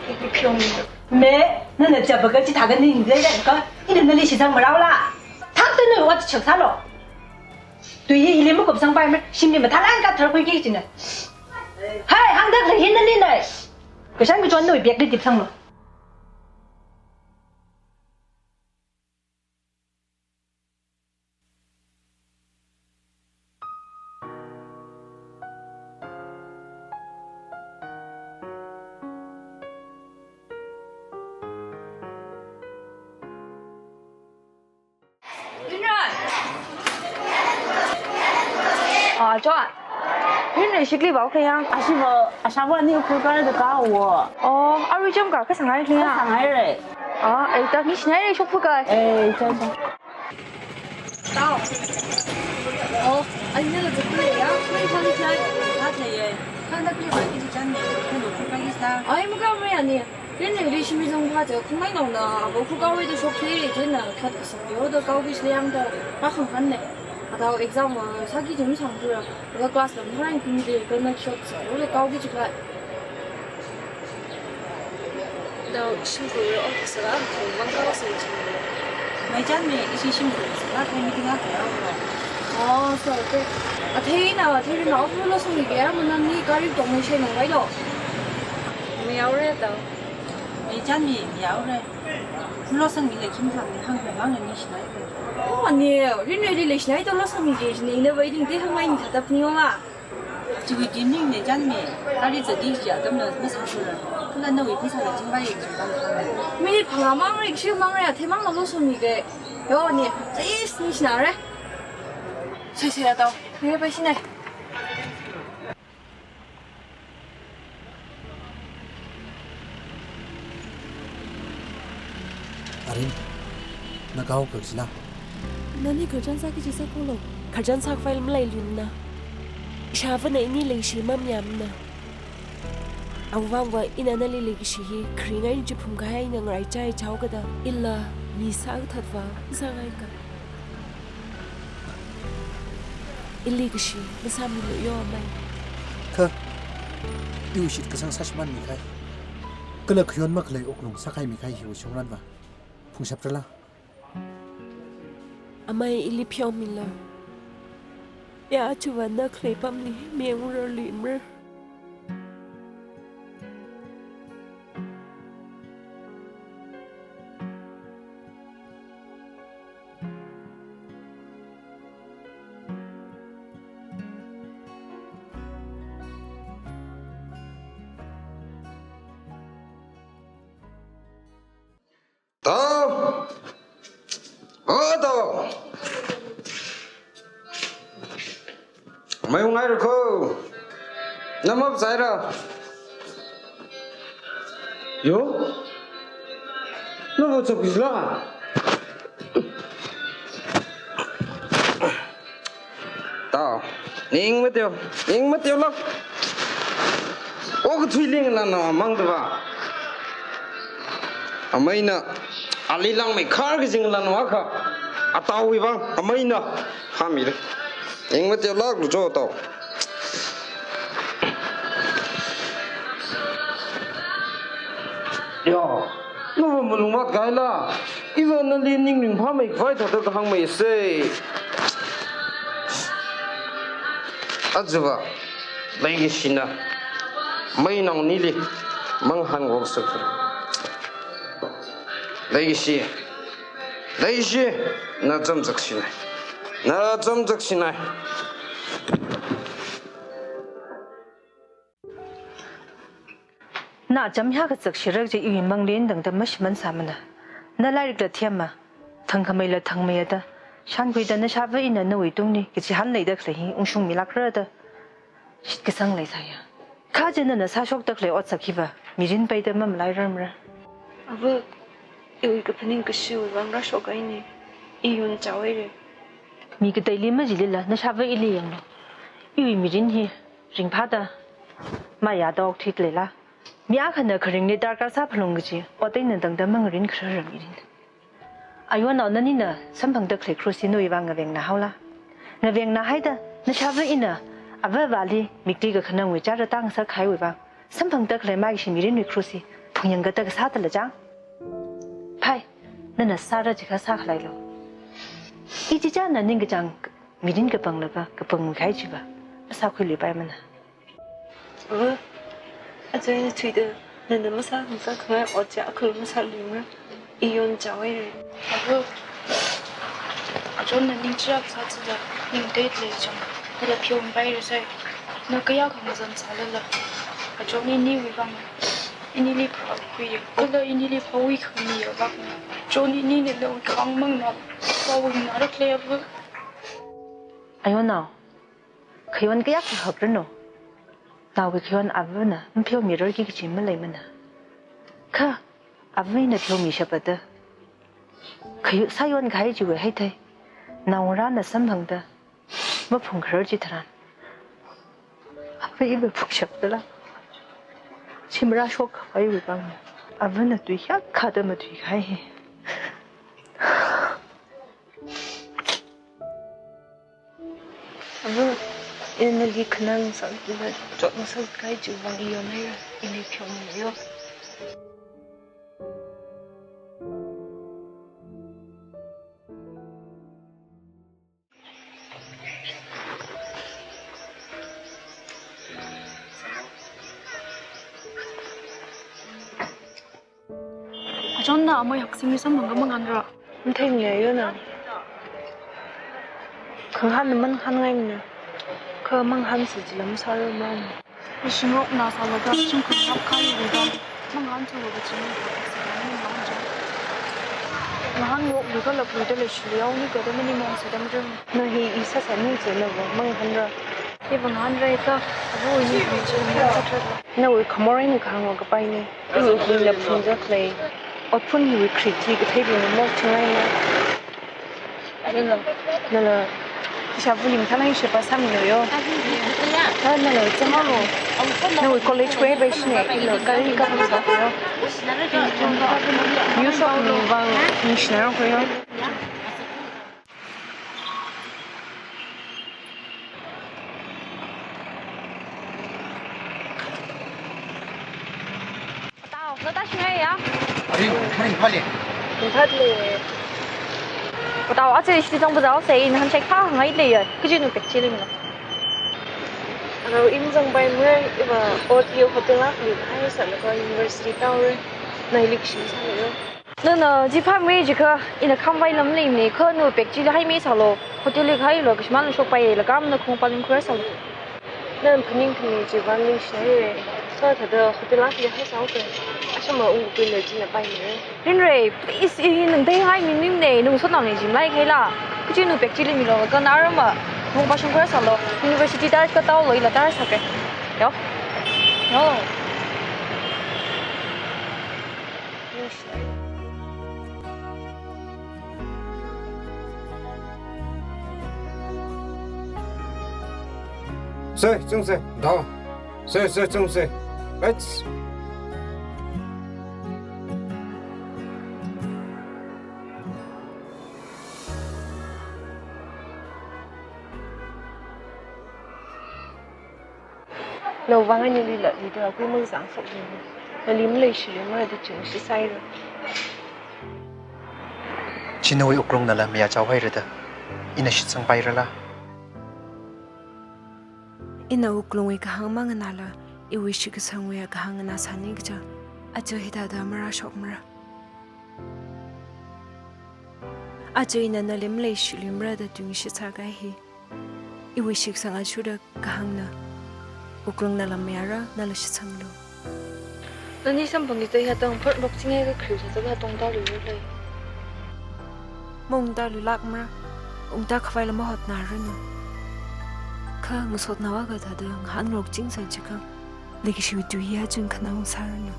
ipheomila. Me, nana chapaka chithākha ning leida ka, ina nali shitsang marao la. Thakta nawui ot chak sālu. Tui hi ili makupsangpaimara, shimli mathālāk eina kathar khuiki kajina. Hai, hāngda khalei hi nali na. Kashan kachon nawui bag li dipsanglu. Yunran. Ah, John. Yunran shikli bau kaya. Ashiva, ashava ni Ukhrul kar da ka wo. Oh, arui jam ka, kasangai kaya. Kasangai re. Ah, ai ta mi shinai re shokpu ka. Eh, cha, cha. Tao. Oh, ai nila zikli ya. Mai khali chai. Ha thai ye. Khanda kli bai ki chan ne. Khulu kai sa. Ai muka mai ani. Rin ne ri shimi zong pha che khumai nong na. Abo khu kawai da shok thi. Jin na khat sa yo da kau ki sliang da. Pa khang khan ne. Atao exam, uh, sāki jum sang thura. Ka class lam tharang kum de ka na shot sa. Yo da kau ki chikla. Nao shimkhur office la, mang kao sing ching. Mai chan me, ishi shimkhur office la, kai meeting a kaya. Oh, so, okay. Athei na, athei na office lo sung ge, mana ni gari tong me she nang bai lo. Mi au re tao. Mai chan me, mi au re. Lo sung mi le kim thang ni hang hang hang ni shinai. Oh, ni, rin re le shinai to lo sung mi ge, ni na bai ding te hang mai ni thatap ni wa. Chiwui timing ne chan me, kali zadi chi atam na masāshura. Kala nawui pheisā la chingvai ye chingvai. Minute phangā mang re, shi mang re, athei mang lo lo sumi ke. Yo ni, please ni shina re. Sai sai atao, ni pai shina. Arin, na kao kak sila. Nani kharchan sāki chi sākhulo. Kharchan sākhavai malei lun na. Ishāvana ini leishimam yamna. Awui vangva ina nali leikashi hi kharingai chi phumkahai ina ngaraichai chao kada. Ila mi sākathatva sāngai ka. Ili kashi, masāmilu yo amai. Kha, iwui shitkasang sāshimānmi kahai. Kala khayon makhalei wuklung sākhaimi kahai hiwui shongranva phungshap rala. Amai ili pheomilu. Ya achuva na khalei pamli mengurarli mra. Tao! O tao! Mai ungai rukho. Namap zaira. Yo? Nabu chuk isla. Tao, ning mateo, ning mateo lak. O kathui ling lana mang dava. Amaina, ali langmei khar kazing lanwa kha. Ataowui vang, amaina, hamire. Ning mateo lak lu jo tao. Ya, nava malung mat kaila. Iva nali ning ringphāmei khavai thāda kahāngmei sei. Achuva, leikashina, mei nong nili, manghan wok suk. Leikashi, leikashi, na cham chak shinai. Na cham chak shinai. Na cham hiyākha chak shirak chi iwui mangli tangda mashimān sāmana. Na lairikla themma, thangkhameila thangmeiya da, shankhuida nashāva ina nawui tungli kachihān leida khalei hi ungshungmilākra da, shitkasang leisāya. Kha china na sāshokda khalei otsak hiva, mirin peida mamalairarmara. Ava, iwui kaphaning kashiwui vang rāshok kahaina, i yun chaoire. Mi kateili majilila, nashāva ili yanglu. Iwui mirin hi, ringphāda, mayāda okthui leila. Mi akhana kharingli darkar sāphalung kaji, ot eina tangda mangarin khararra mirin. Ayonao nanina samphangda khalei krush hi nawui vang ngavengna haola. Ngavengna haida, nashāva ina, avāvali mikti kakhanangwui chara tang sākahaiwui vang, samphangda khalei maishi mirinwui krushi, phungyangda kasā tala chang. Phai, nana sāra jiakha sākhalei lo. I chichāna ningkachāng mirin kapanglaga, kapangwui kahai chiva, masākhuiluipaimana. Ava, aja ina thuida, nana masākhangai ot chi akhalu masāluimara, i yonchaohaira. Ava, ajonna ning chirākasā chila, ning teilei chang, nala pheomipaira sai, na kayākha ngazan sālala. Ajonna iniwui vang, inili phākhuiya, kala inili phākhui khamiya vang. Ajonna inina nawui khāngmang na, phākhuingarak lei ava. Ayonao, khayon kayākha hapranu. Naowui khayon avana mapheomirarki kachi maleimana. Kha, ava ina pheomishapda, khayu sāyon kahai chiwui haithei, naongarāna samphangda maphungkharar chitharan, ava iva phungshapdala, chi marāshok khavaiwui vang, avana tui hiyākha da matuikahai hi. Ava, ina nali khanang sākida, chotngasak kahai chiwui vang i yonhaira, ili pheomiyo. Ajonna amei Haksingli samphangda mangahānra? Matheimana ayona. Khangahānna mangahānngaimana. Kha mangahānsā chila masārarmana. Ngashingarokna sālaga shimkhur ngarap kahaiwui vang, mangahānchilu kachi maleimana. Ngahānlui kala phuida leishilui, aoni kada mani mong sādam rim. Na hi i sāsāning chila va mangahānra. Iva ngahānra ika, abu ini khamchil miyang sātharla. Nawui khamor eina kahāng kapaina. Iwui hina phungda khalei otphun hiwui krit hi katheibing mok thingaina. Nala, nala, ishāvali mathālāk sheba sāmilu yo. Ha, nala, chāmalo. Nawui college wui paishina, ila, kari kapam sākhuiyo. New shop ni vang, ni shinarang khuiyo. Tao, na tāshingaiya? Ari, ari, hale. Thatle. Tao, aja ishi zangba zaosai, ina hanshai khangai leiya. Kaji nu pek chili mina. Aro, i mazangpaimara, iva ot hi hotel akhali haisālaga university tāhaora. Na ili kashi sālu yo. Nana jiphāmara jiakha, ina khamvai lam leimana, kha nu pek chili haimi sālu, hotel li kahailu, kashimānla shokpai, laga mana khong paling khuira sālu. Nana phaning khami chiwui vang ningshinaira, kha thāda hotel akhali haisāhaoka, ashama ungkapila china paimara. Rinre, please, i nang dei hai mi mimne, nung sotnao ni jimlai khaila. Kachi nu pek chili milu, laga na rama, khong pashung khuira sālu, university tāra katāhaolu, ila tāra sāke. Yo. Yo. Sir, chung sir, down. Sir, sir, chung sir. Right. Nawui vang anili latluida akui mazangshokluimana. Nali maleishiluimara da chingshi sāhaira. Chi nawui wuklungnala mayāchaohaira da ina shitsangpairala? Ina wuklungwui kahāng manganāla, iwui shitkasangwui kahāng nganāsāni kaja, aja hithāda marāshokmara. Aja ina nali maleishiluimara da tui shitsākahai hi, iwui shitkasang achuda kahāngna. Wuklungnala mayāra, nala shitsanglu. Nani samphang hi tei hatang phar lok chingai ka khriu sa tei hatang tāluilei. Maungtāluilākmara, ungtākhavaila mahotnāranu. Kha ngasotnao akha thāda ngahānlok chingsa jiakha, leikashiwui tui hi achun khanao sāranu.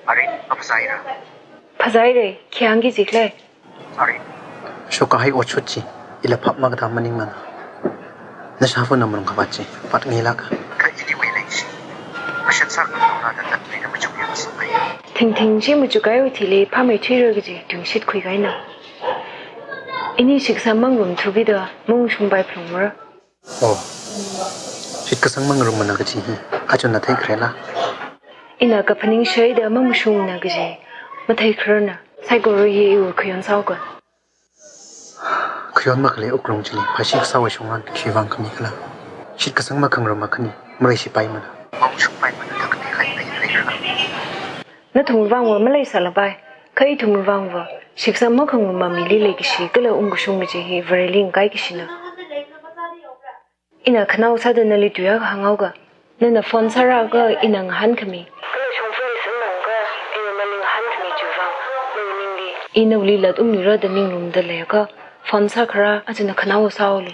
Arin, maphāzaira? Phāzaire, khi hāngki jikhala? Arin. Shokkahai otshot chi, ila phap makatā maningmana. Nashāvana malung khavāt chi, vātngailāka. Kha iniwui leishi, mashat sākhangarumna da tatmeida machukngasakngai. Thingthing chi machukhaiwui thili phāmeithuira kaji tungshit khuikahaina. Ini shitkasang mangarumthuki da mungshungpai phalungmara. Oh, shitkasang mangarummana kaji hi, achonna theikharela? Ina kaphaning shaida mamashungna kaji matheikhararna. Saikora hi iwui khayon sāhaoka. Khayon makhalei wuklung chili phāshi kasāwui shongran khiwui vang khamikhala? Shitkasang makhangarum akhani maleishipaimana. Mamashungpaimana da khanei hai leikhala? Nathumwui vangva maleisālapai, kha ithumwui vangva shitkasang makhangarumma mili leikashi kala ungkashung kaji hi Vareli ngakaikashina. Ina khanao sāda nali tuiakha hānghaoka. Nana phone sārāakha ina ngahānkhami. Kala shongfali samphangakha ina nali ngahānkhami chiwui vang nawui ningli, i nawuili lat ungluira da ninglumda leiakha, phone sākharā achonna khanao sāhaolu.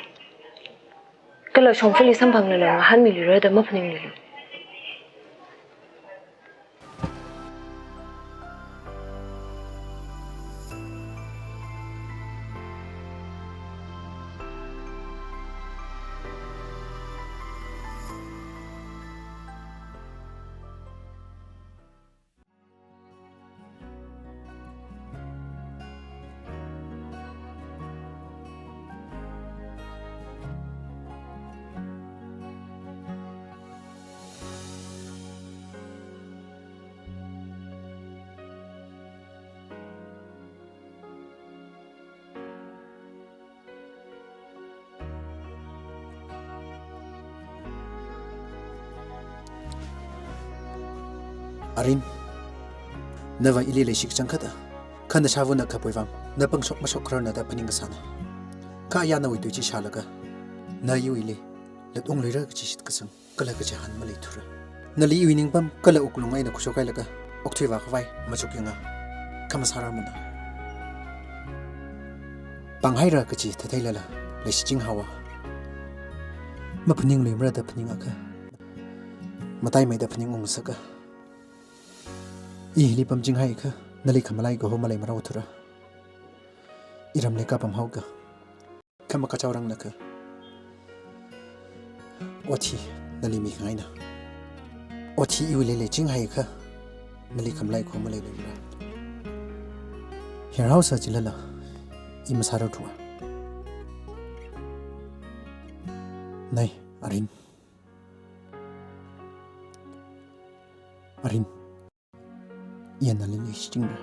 Kala shongfali samphanglala ngahānmiluira da maphaningmilu. Arin, nava ili leishi kachangkhat a, kha nashāvana kapaiwui vang na pangshok mashok khararna da phaning kasāna. Kha aya nawui tui chi shālaga, na iwuili lat ungluira kaji shitkasang kala kachihān maleithura. Nali iwui ningpam kala wuklung eina khuishokhailaga okthuivā khavai machukyanga. Kha masārarmana. Pānghaira kaji theitheilala leishiching haowa. Maphaningluimara da phaningakha, mataimeida phaningungngasaka. I hili pamching haiakha nali khamalai kaho maleimara othura. Iramli kapam haoka. Kha makachao ranglakha, ot hi nali mikhangaina. Ot hi iwuili leiching haiakha, nali khamalai kaho maleiluimara. Hiyār haosa chilala, i masārarthuwa. Nai, Arin. Arin. Ina nali leishichingra.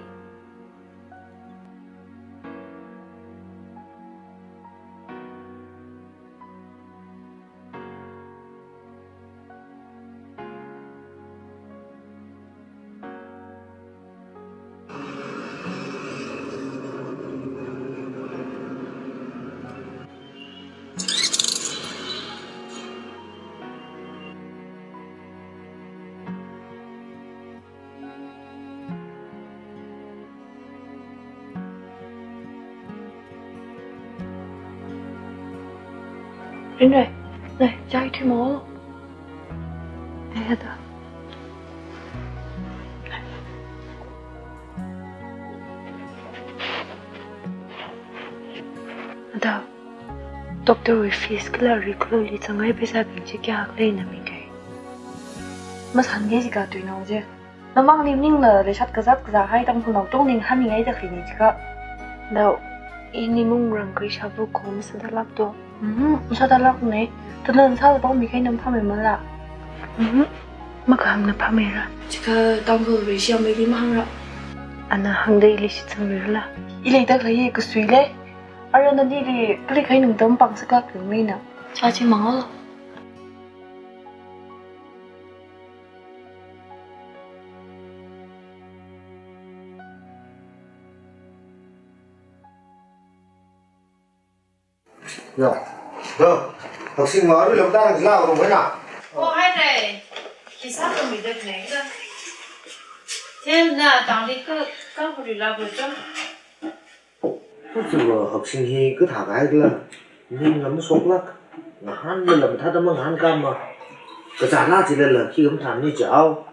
Rinre, nai, chai thuimo. Nai, ada. Ada, doctor wui fees kala regular li zangngai pheisābing chi kayākha leina mi dei. Masānge jikha tuinao je. Namangli maningla leishat kazat kazāhai Tangkhulnao tongning hāngngaida khalei ni jikha. Nao, ini mung rāngkhui shāvuk ko masāda lākto. Mhm, masāda lākne. Tana sāda pāngmikahai na maphāmeimala. Mhm. Makahāngna phāmeira. Jikha Tangkhul Reishiyameili mahāngra. Ana hāngda ili shitsangluirala. I leida khalei kasui lei. Ara nanili kali kahai ningtam pāng sākak lungmeina. Achi mangala. Ya. Do. Haksing ma aru lam tang jila ru wena. Oh, hai dai. Kisa ko mi dek ne da. Then na tang di ka ka hu ri la bu jo. Kha chiva Haksing hi kathā kahai kala, ning ngam shoklāk, ngahānlala mathāda mangahānkama, kazāna chilala khi mathāmana jihaowa.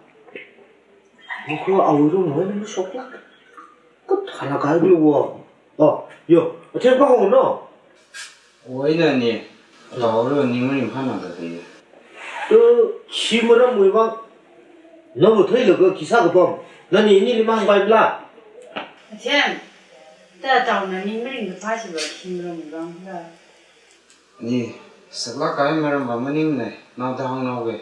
Mukho awui room wui eina mashoklāk. Kut hala kai bulu wo. Oh, yo, Athem pāhao no. Wui eina ni, lau lo ni mani phana da de. Eh, khi maramwui vang. Nana theilaga khi sākapam. Nani inili mang bai bla. Athem, ta tau nani maringkaphā si ba khi maramwui vang bla. Ni, saklāk kahai maram va maningmana, naoda hāngnaoga.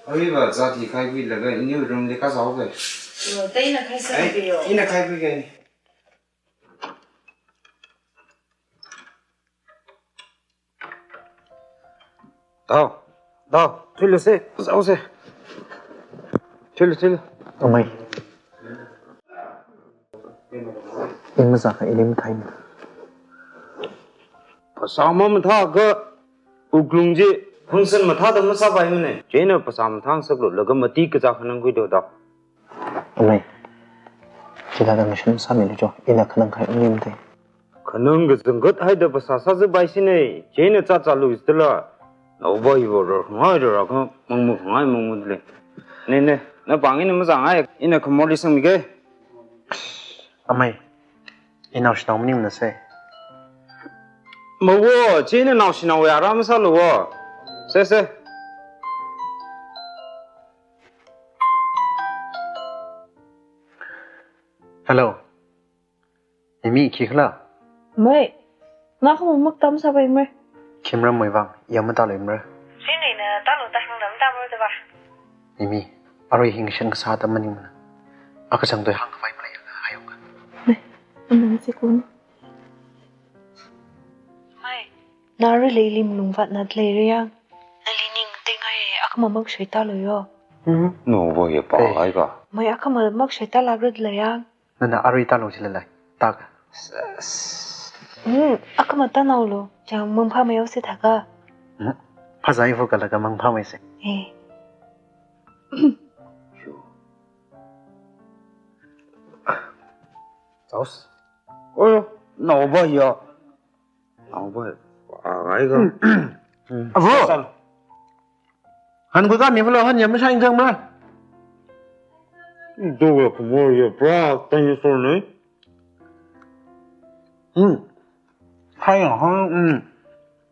Aruiva zat hi khaikhuilaga iniwui room li kazāoga. Yo, ta ina khai sābi yo. Ai, ina khaikhuiga ni. Tau, tau, thuilu se, zao se. Thuilu, thuilu. Amei. Ina mazākha ili matheimana. Phasā mamathākha wuklung chi function mathāda masāpaimana. Chieina phasā mathāngasaklu, laga mati kazā khanang khuido tau. Amei. Chithāda ngashan sāmilu cho, ina khanang khai ungnim te. Khanang kazangkhat haida phasā sāzāpai sina, chieina zat zālu jitala. Naopa hiva rarkhangai rarkha, mangmukhangai mangmukle. Ne, ne, napāng ina mazāngai, ina khamorli sangmiga. Amei, inao shanao maningmana se. Mawo, chieina nao shanao yara masālu wo. Se, se. Hello. Mimi, khikhala? Mei, na khamamuk tam sāpaimara. Khi maramwui vang, ya matāluimara. Sinli na tālu da hāngda matāmara da ba. Mimi, arui hi ngashan kasā atam maningmana. Akha sangtui hāngkhavai malei ya, ayong ka. Ne, anang si kun. Mei, na aruili ili malungvātna leira yang. Nali ning tingai, akhama makashoitālu yo. Hmm? No, wo ya pa ai ka. Mei, akhama makashoitālākra da lei yang. Nana arui tālu jilala, tak. Hmm, akhama tānaolu, chang mangphāmei o si thāka. Hmm, phazai fu kala ka mangphāmei se. Eh. Zaos. Oyo, naopa ya. Naopa, ah, ai ka. Hmm. Avo. Sal. Han ko ka mi falo han ya masang jang ma. Do ya kumor ya pra, tanya sol ne. Hmm. Hai ya, ha, hmm.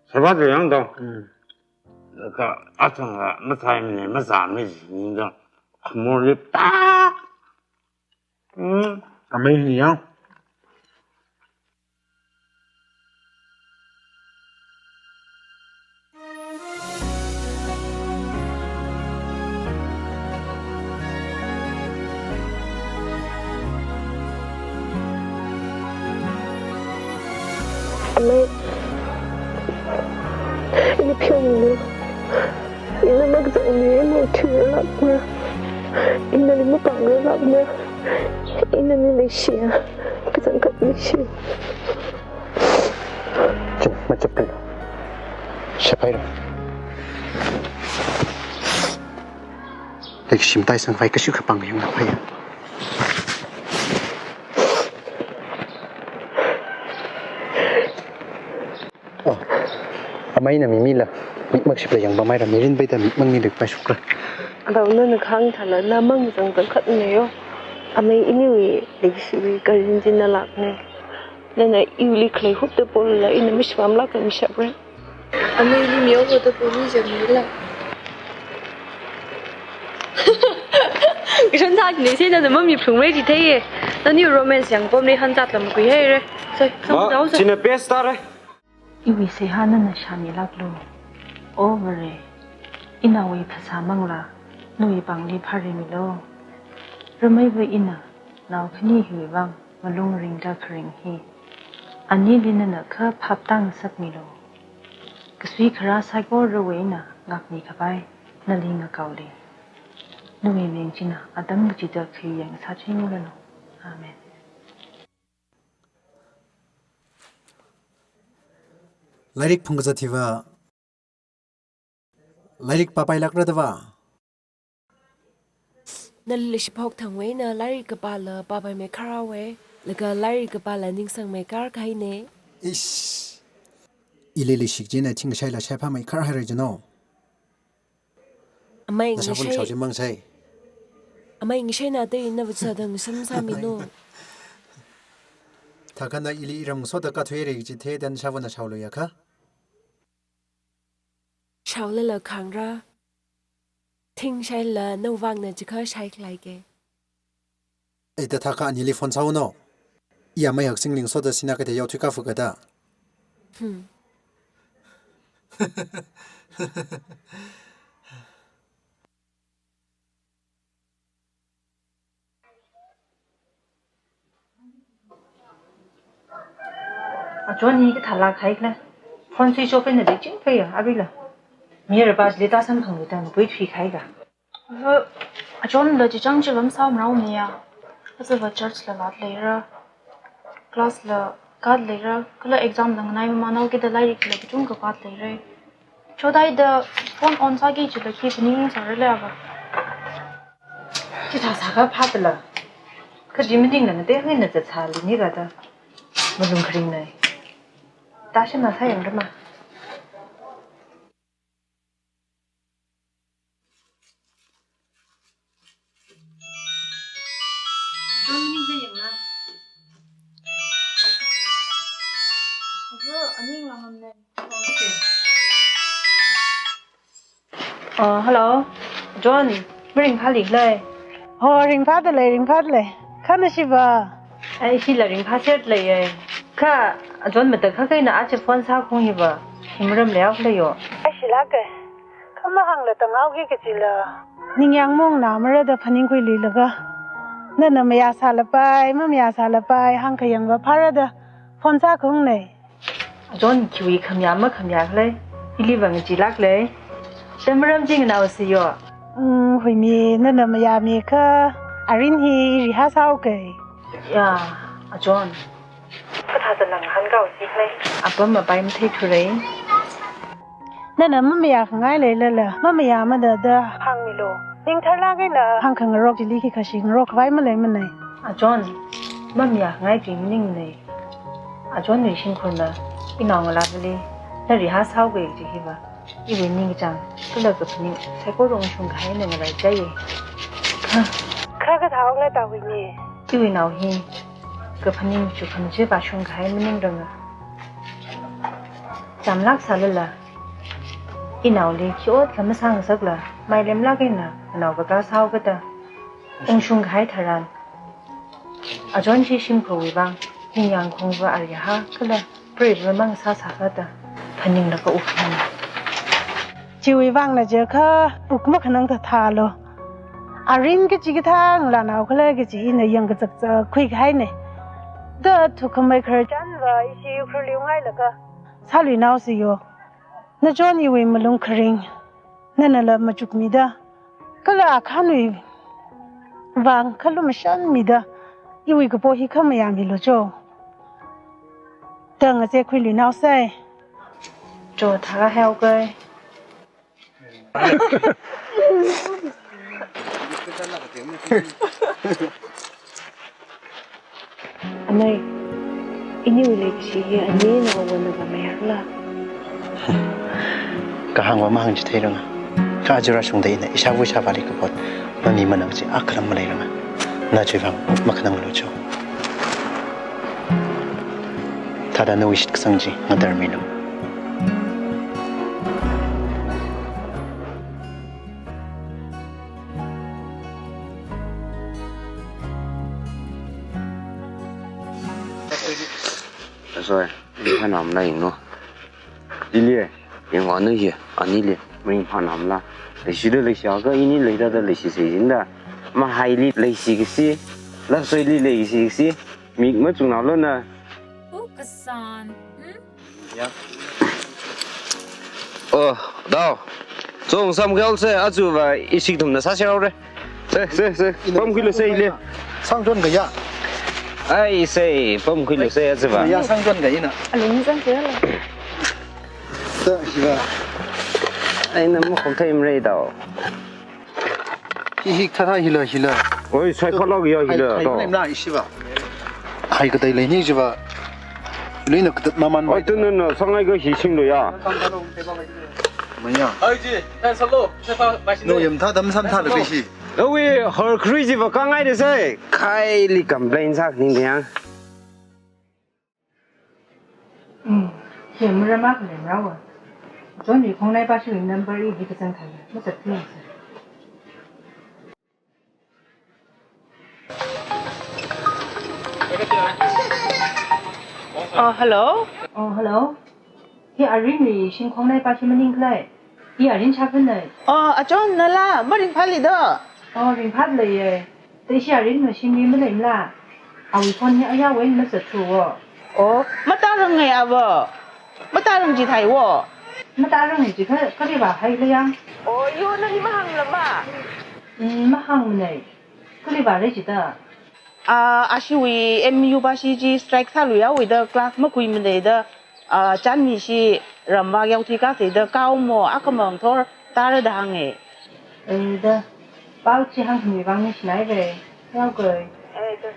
Sabat ya yang dong. Hmm. Ka atang la, matai mi, mazan mi, ni dong. Kumor ya pa. Hmm. Amei ni yang. Amei, ini pheomilu. Ina makazangmi, ina thuiralākmara. Ina nali mapāngralākmara. Ina nali leishiya. Kachangkhat leishiya. Chum, machapkalo. Shaphaira. Leikashi mataisangkhavai kashu kapang yangna phaya. Oh, amei na Mimi la, mikmak shipla yangpameira, mirin paida mikmak ni lekpai shukra. Adao nana khang thala, na mang zangkakhat ne yo. Amei iniwui, leikashiwui, karin jinna lākne. Nana iwuili khalei hupta polla, ina mishpamlāk mishapre. Amei ili miyo ko ta poli jamila. Kashan thak ni se nana mami phung re ji theiye. Nani romance yangpamli han zatlam kui haire. Sai, sam Ma, dao sai. China best tare. Iwui seihā nana shāmilāklu. O Vare, inawui phasā manglā, nawui pāngli phārimilu. Rameiva ina, nao khani hiwui vang, malung ringda kharing hi. Anili nana kha phaptā ngasakmilu. Kasui kharā saikorawui eina ngākmi khavai, nali ngakaoli. Nawui ming china atam kachida khayu yang sāchingranu. Amen. Lairik phungkazat hiva, lairik pāpailākra da va. Nali leishiphok thangwui eina lairik kapāla pāpaimei kharāwui, laga lairik kapāla ningsangmei kar kahaine. Ish. Ili leishik china thingkashaila shaiphāmei kar haira jino. Amei, nashāvun ngashai shao jimang sai. Mai ngashaina da ina vutsa da ngasam sāmino. Thakha na ili iram soda kathuire kaji thāda nashāvana shaoluiakha. Shaolala khangra. Thing shaila nawui vangna jiakha shai khalei ke. Ei, thāda thakha anili phone sāuno. Ya mai haksingling soda sina kathei yaothui kafu kada. Hmm. A John hi kathālāk haikhala. Phone switch off eina dek ching pheiya, aruila. Mira bus li tāsang phanglu ta mapui thui haika. Aho, a John la chichang chilam sāmrao miya. Aza va church la lat leira. Class la kat leira. Kala exam la nganai mamanao kida lairik la kachungkha kat leira. Chodaida phone on sāki chila khi phaning sārale ava. Chithā sākha phātala. Kha chi maningla ngatei hina zatsāli ni rada. Malung kharing nai. Tāshina sāyangrama. Uh, hello, John, maringphāli lei. Oh, ringphāda lei, ringphāda lei. Kha nashiva? Ai, ishila ringphāser leiya. Kha, a John matakhak eina aja phone sākhaung hiva. Hi maram leiya khala yo. Ai, shilāka. Kha mahāngla tanghaoki kajila. Ningyāng maungna marada phaningkhuiluilaga. Nana mayā sālapai, mamayā sālapai, hāngkhayangva phārada phone sākhaungnei. A John khiwui khamayā makhamayā khala, iliva ngachee lāklei. Tamaram chi nganao siyo. Mm, Huimi, nana mayāmi kha, Arin hi iri hāsāuke. Ya, a John. Kathāda nang hāngkao si khala. Apam apai matheithurei. Nana mamayā khangai leilala, mamayā mada da hāngmilu. Ning tharlāk eina hāngkhangarok chili khikha shi ngarok khavai maleimanei. A John, mamayā khangai chi maningnei. A John wui shimkhurna, inao ngalāvali, nari hāsāuke kaji hiva. Iwui ningkachāng, kala kaphaning, saikora ungshung kahaina ngaraichaiye. Kha. Kha kathāhaole ta Huimi. Iwui nao hi, kaphaning chukkhamaja vāshung kahai maningranga. Chamlāk sālala. Inaoli khi ot kha masāngasakla, mailemlāk eina, nganao kakā sāhaokada. Ungshung kahai tharan. A John chi shimkhurwui vang, ningyāng khongva arya hā, kala, preiva mang sāsā kada. Phaninglaga uk hān. Chiwui vangna jiakha, uk makhanang thāthālo. Arin kachi kathā ngalānao khala kachi ina yangkazakzak khuikahainei. Da thukkhamei khararchanva ishi Ukhrulli ungngailaga. Sāluinao siyo. Na John iwui malung kharing. Nanala machukmida. Kala akhanwui vang khalu mashanmida. Iwui kapo hi khamayāmilu cho. Da ngazekhuiluinao sai. Cho thākahai haoke. Amei, iniwui leikashi hi ani nawui vang mayarla. Kahāngva mahāngchitheiranga. Kha aja rāshungda ina ishāva ishāvāli kapot mamimanang chi akhalam maleiranga. Na chiwui vang makhananglu cho. Thāda nawui shitkasang chi ngatarmilu. Sorry, ringphānāmala inu. Ili, ringvānu hi, anili, ringphānāmala. Leishida leishiakha ini leida da leishisei jinda. Mahaili leishikashi, lasoili leishikashi, mik machungnalo na. Ukasan, hmm? Ya. Oh, dao. Chong samkhayāse, achuva ishi ithumna sāserhaore. Se, se, se. Pamkhuilu se ili. Sangchon kaya. Ai, se, pamkhuilu se achuva. Ya, sangchon kaya ina. Alung sangchon la. Se, shiva. Ai, na makhok thei mrei dao. Hi, hi, thāthā hila, hila. Oi, sai khalak ya hila, hai, hai, to. Nai mna ishiva. Hai katai leini jiva. Leina katat maman. Oi, tu nana sangai ka hi singlu ya. Maya. Ai ji, kan salo, sai pa, ba sing. No, yam thāda masanthāla bishi. Nawui horkhrui chiva kangai da sai, khaili complain sākhaningda yang. Hmm, hi mara ma khalemrao. John wui khongnai pa shiwui number i hi kachang thai, masat pi sa. Oh, hello. Oh, hello. Hi Arin wui shim khongnai pa shi maningkhalei. Hi Arin shāphanei. Oh, achon nala, maringphāli do. Oh, ringphālei ye. Te shi Arin mashimli maleimala. Awui phone hi ayāwui eina masat thuwo. Oh, matārange ava. Matārangjithaiwo. Matārange jikha, kali vāhailei yang. Oh, yo, nali mahāngla ma? Hmm, mahāngmanei. Kali vāra jida. Ah, ashiwui M U pa shi chi strike sāluihaowa da class makhuimanei da, ah, chānmishi ramvak yaothui kasei da kaomo akhamang thor tāra da hānge. Eh, da. Pao chi hāngmi vang ni shinai ve. Yaokei. Eh, da.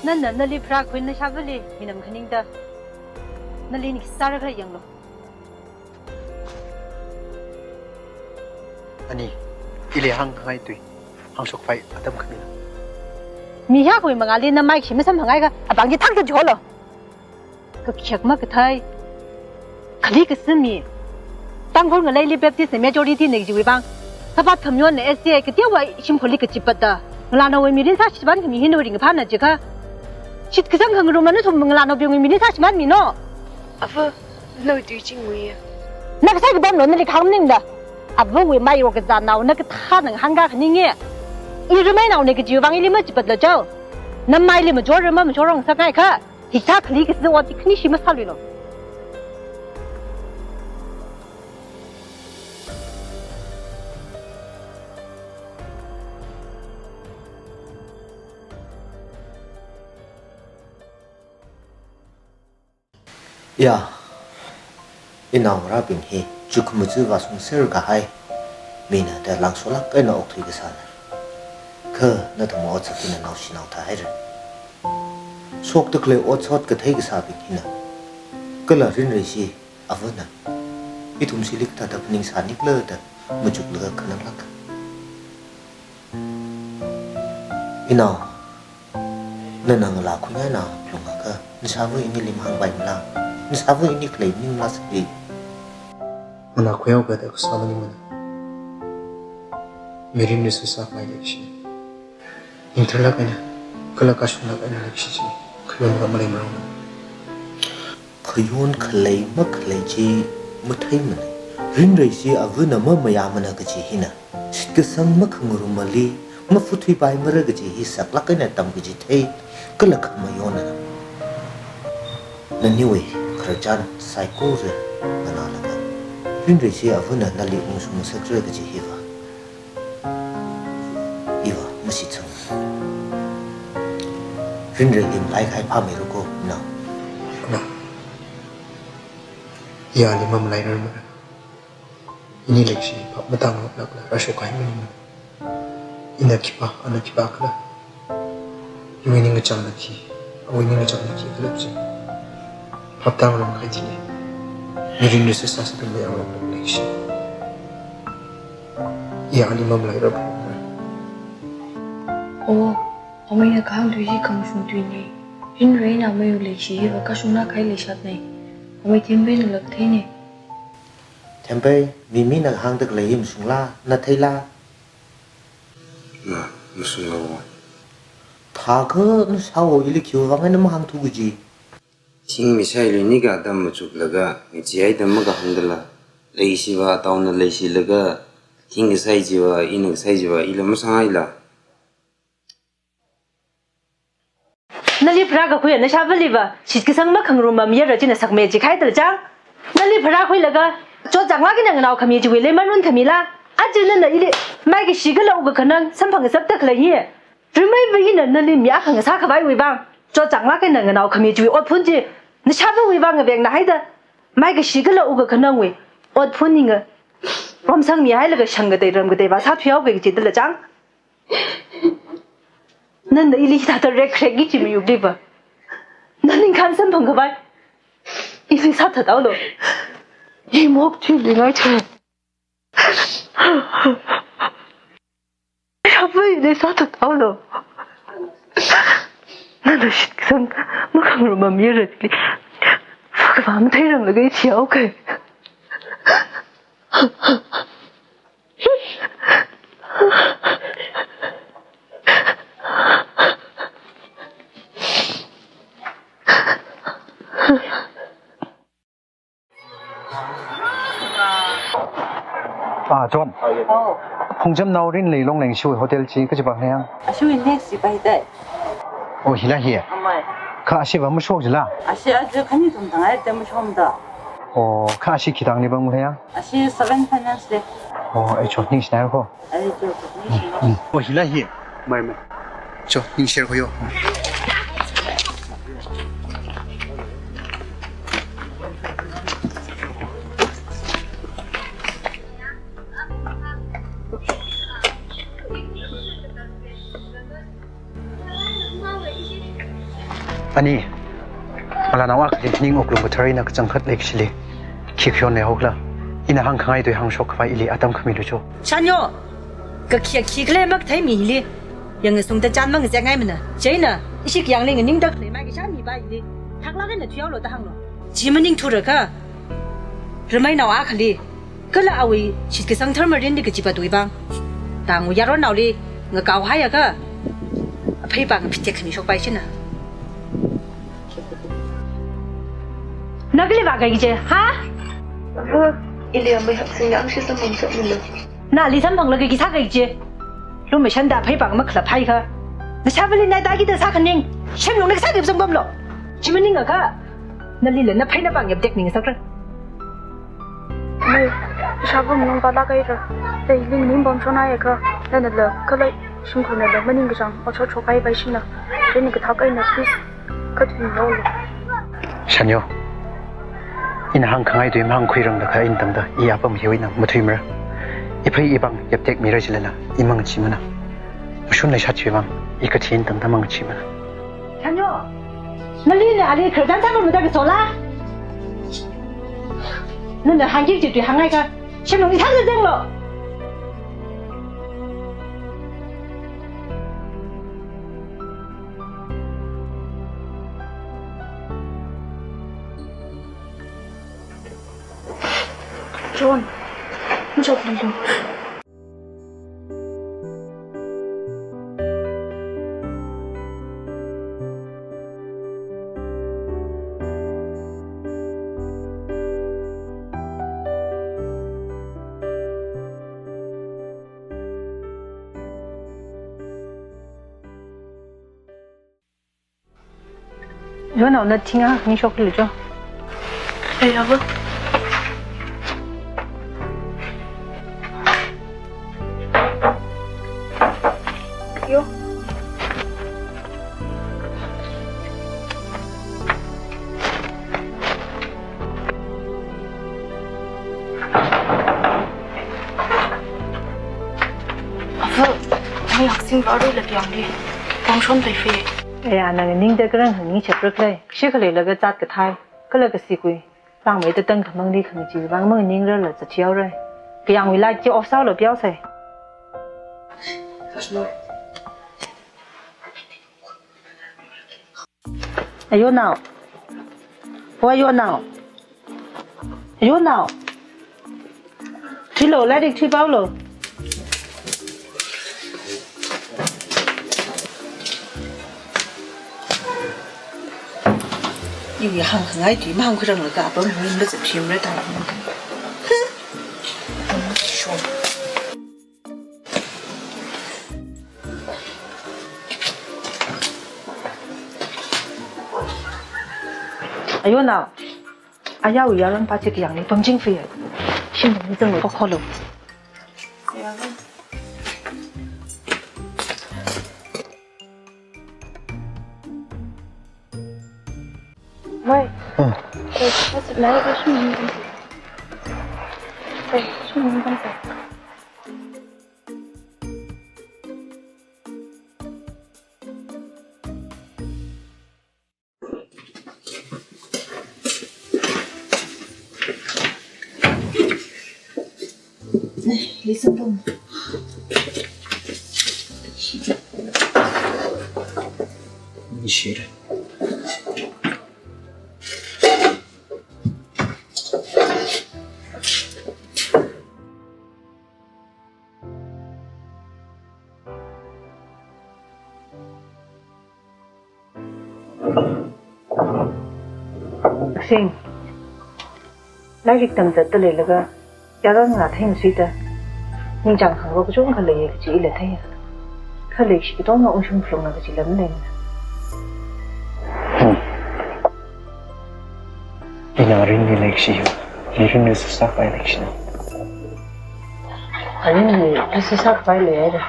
Nana nali pharākhui nashāvali minam khaningda. Nali ni khisāra khala yanglu. Ani, ili hāngngai tui, hāngshokpai atam khamina. Mi hiyākha mangāli namai khi masamphangaiakha, apāng chi thang kajolo. Kakhayak makathei. Khali kasā mi. Tangkhul ngaleili Baptist na majority na kajiwui vang. Kapat khamyon na S C A kateowa shimkhurli kachipat da. Ngalānaowui mirin sāshitban khami hi nawui ringkaphāna jikha. Shitkasang khangarumna nathum ngalānaobingwui mirin sāshitban mino. Ava, nao tui chingwui ya. Na kasai kapamlo nali khangning da. Avawui mai wo kazānao na kathāna ngahānkā khaninge. I rimeinaona kajiwui vang ili machipatla chao. Namaili major rima major rong sāngaikha. Hithā khali kasā ot hi khanishi masāluilo. Ya, inaongarābing hi chukmaja vāshungser kahai mina da langsolāk eina okthui kasāna. Kha nathum otsak hina naoshinao thāhaira. Shokda khalei otshot kathei kasābing hina. Kala Rinreishi avana. Ithum shili kathāda phaningsānikhala da machuklaga khananglāk. Inao, nana ngalā khuingaina phalungakha, nashāva inili mahāngpaimala, nashāva ini khalei maningla sāki. Ngalā khuihaokida kasā maningmana. Mirin nisa sākahai leikashi. Ningtharlāk eina, kala kashunglāk eina leikashi chi, khayon khamaleimara. Khayon khalei makhalei chi matheimanei. Rinreishi avana mamayāmana kaji hina. Shitkasang makhangarumali, mafuthuipaimara kaji hi saklāk eina tamkachithei, kala khamayonna. Naniwui khararchan saikora nganālaga, Rinreishi avana nali ungshung ngasakra kaji hiva. Iva mashitsang. Rinrei hi malaikahai phāmeiruko, nao. Nao. Iyali mamalairarmara. Ini leikashi phap matāngaroklākla rāshok kahai maningmana. Ina khipā, ana khipākhala. Iwui ningkachāngna khi, awui ningkachāngna khikhala chi phap tāngarok kahai thili. Mirin nisa sāsā khangaroklāka leikashi. Iyali mamalairarmara. Oh, ameina kahāng tui hi khamashung tuinei. Rinreina ameiwui leikashi hiva kashunglāk kahai leishatnei. Amei Thempeina lāk theine. Thempe, mi mina hāngda khalei hi mashungla, na theila? Ma, mashungla wo. Thākha nashāwo, ili khiwui vang eina mahāngthu kaji. Thingmi sailuini katam machuklaga, ngacheehaida makahāngdala. Leishiva, taona leishilaga, thing kasai chiva, ina kasai chiva, ila masāngaila. Nali pharākakhuiya nashāvaliva, shitkasang makhangarum mayara china sakmei jikhaidala chang. Nali pharākhuilaga, Chotchānglāk eina nganao khami chiwui leiman run khamila. Aja nana ili maikashi kala wukkhanang samphang ngasakta khalei hi. Rameiva ina nali mi akha ngasā khavaiwui vang. Chotchānglāk eina nganao khami chiwui otphun chi nashāvawui vang ngavengna haida. Maikashi kala wukkhanangwui otphun hi ngaromsangmi hailaga shang katei ram katei vāsā thuihaoki kaji dala chang. Nana ili hithāda rekrekki chi mayupli va. Naningkhān samphang khavai. Ili sāthat haolu. I mok thuiluingai thei. Shavai ili sāthat haolu. Nana shitkasang makhangarummi rātli. Fakavā matheiranglakha ithi haoki. Ah, John. Oh. Hongjamnao Rinlei Longleng shiwui hotel chi kachiva hāngyang? Ashiwui next chi pai tai. Oh, hila hi. Amai. Kha ashiva mashok jila? Ashi aja khani thum thangai te mashomda. Oh, kha ashi khi tangli pamhaiya? Ashi Seven Finance li. Oh, ai cho, ningshinai ko. Ai cho, ningshinai. Mm. Oh, hila hi. Mai, mai. Cho, ningshare ko yo. Ani, malanao akhali ning wuklung kathar eina kachangkhat leikashili khi khayon leihaokhala? Ina hāngkhangai tui hāngshok khavai ili atam khamilu cho. Shanyo, kakhi khikhala makathei mili. Yang ngasungda chān mangazekngaimana. Chieina, ishi kayāngli nganingda khalei maikashi mi va ili. Thaklāk eina thuihaolu da hānglu. Chi maningthurakha, rameinao akhali kala awui shitkasang tharmarinli kachiva tui vang. Tangwui yaronnaoli ngakaohaiakha, aphei pāng phittek khami shokpai china. Na kali vākahai chi, ha? Ava, ili amei Haksing yang shi samphang sāmilu. Nali samphanglaga khi sākahai chi. Lumashanda aphei pāng makhalap haikha. Nashāvali naida kida sākhaning. Shimlungli sāki psum pamlu. Chi maningakha, nalila naphei napāng yaptek ningsakra. Mai, ishāva malung vālāk haira. Teili ning pamshonhaiakha, nanala kala shimkhurnala maningkachāng otshot shokhai pai china. Teili kathak eina please, kathuilu. Shanyo, ina hāngkhangai tui mahāngkhuiranglakha ina tangda i apam hiwui eina mathuimara. Iphei ipāng yaptek mira jilala, i mangacheemana. Mashun leishat chiwui vang, i kathi ina tangda mangacheemana. Shanyo, nalila ali khararchan sāpamda kasola? Nana hāngki kaji tui hānghaikha, shimlungli sāzenglu. John, machotmilu. Yonao, na thinga, ni shoklu cho. Ai, ava. Yo. Ava, nang Haksing vāruila kayāngli pamshon leife. Aya, nang ningda kharang hāngni chaprak lei. Kashi khaleilaga zat kathai, kala kasikui, langmeida tangkhamangli khangachee vang manganingrarla zatthihaora. Kayāngwui light chi off sālu, piao sai. Ayo nao. O ayo nao. Ayo nao. Thuilu, lairik thuipaolu. Iwui hāngkhangai tui mahāngkhuiranglakha apam hiwui eina zatthuimara da. Huh. Shon. Ayo nao, ayawui yaron pa chi kayāngli pamchingfei. Ina mi zang ko kholo. Mai. Ah. Mai, mai, mai, mai. Listen to me. Shit. Sing, lairik tamzatda leilaga, yaron ngarā theimasuida, ningchāng khangarok kachungkha leiya kaji ila theiya. Kha leikashi katonga ungshung phalungra kajila maleimana. Hmm. Ina Arinli leikashi, Arinli sāsākhavai leikashina. Arinli sāsākhavai leihaira.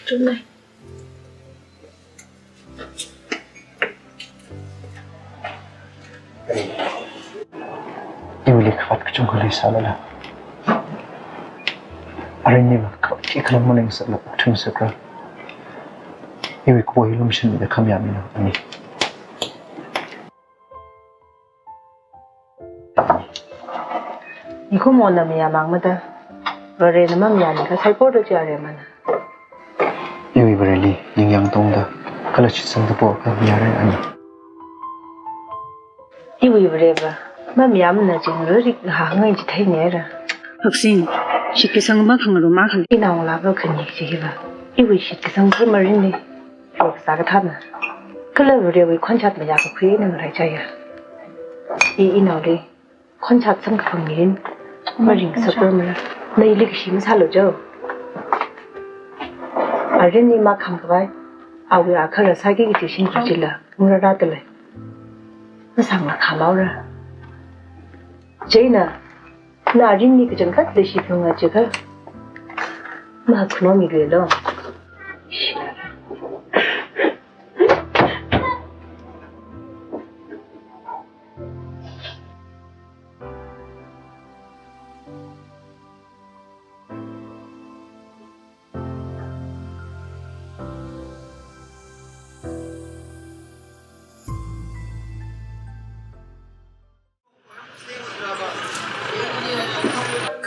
Chumlei. Iwuili khavāt kachungkha leisālala, Arinliva khavāt khikhala maleingasakla okthuingasakra. Iwui kapo hi lumashanmida khamayāmina, ani. Mikumona mayāmangmada, Varena mamayānikha saikora chi aremana. Iwui Vareli ningyāng tongda, kala shitsangda poakha mayāra, ani. Iwui Vareva mamayāmana chingri rik hāngngai chi theingaira. Haksing, shitkasang makhangarum akha. Inao lava khani chi hiva, iwui shitkasang kharmarinli. Rok sākathāna. Kala Varewui khonshat mayākakhui eina ngaraichāya. I inaoli khonshat samkaphang mirin maringasakra mara. Naili kashi masālu jo. Arinli makhamkhavai, awui akha rāsāki kaji shimkhur chila ngarārada lei. Masānglāk haowa ra. Chieina, na Arinli kachangkhat leishi phunga chiakha, mahak khanomilui lo.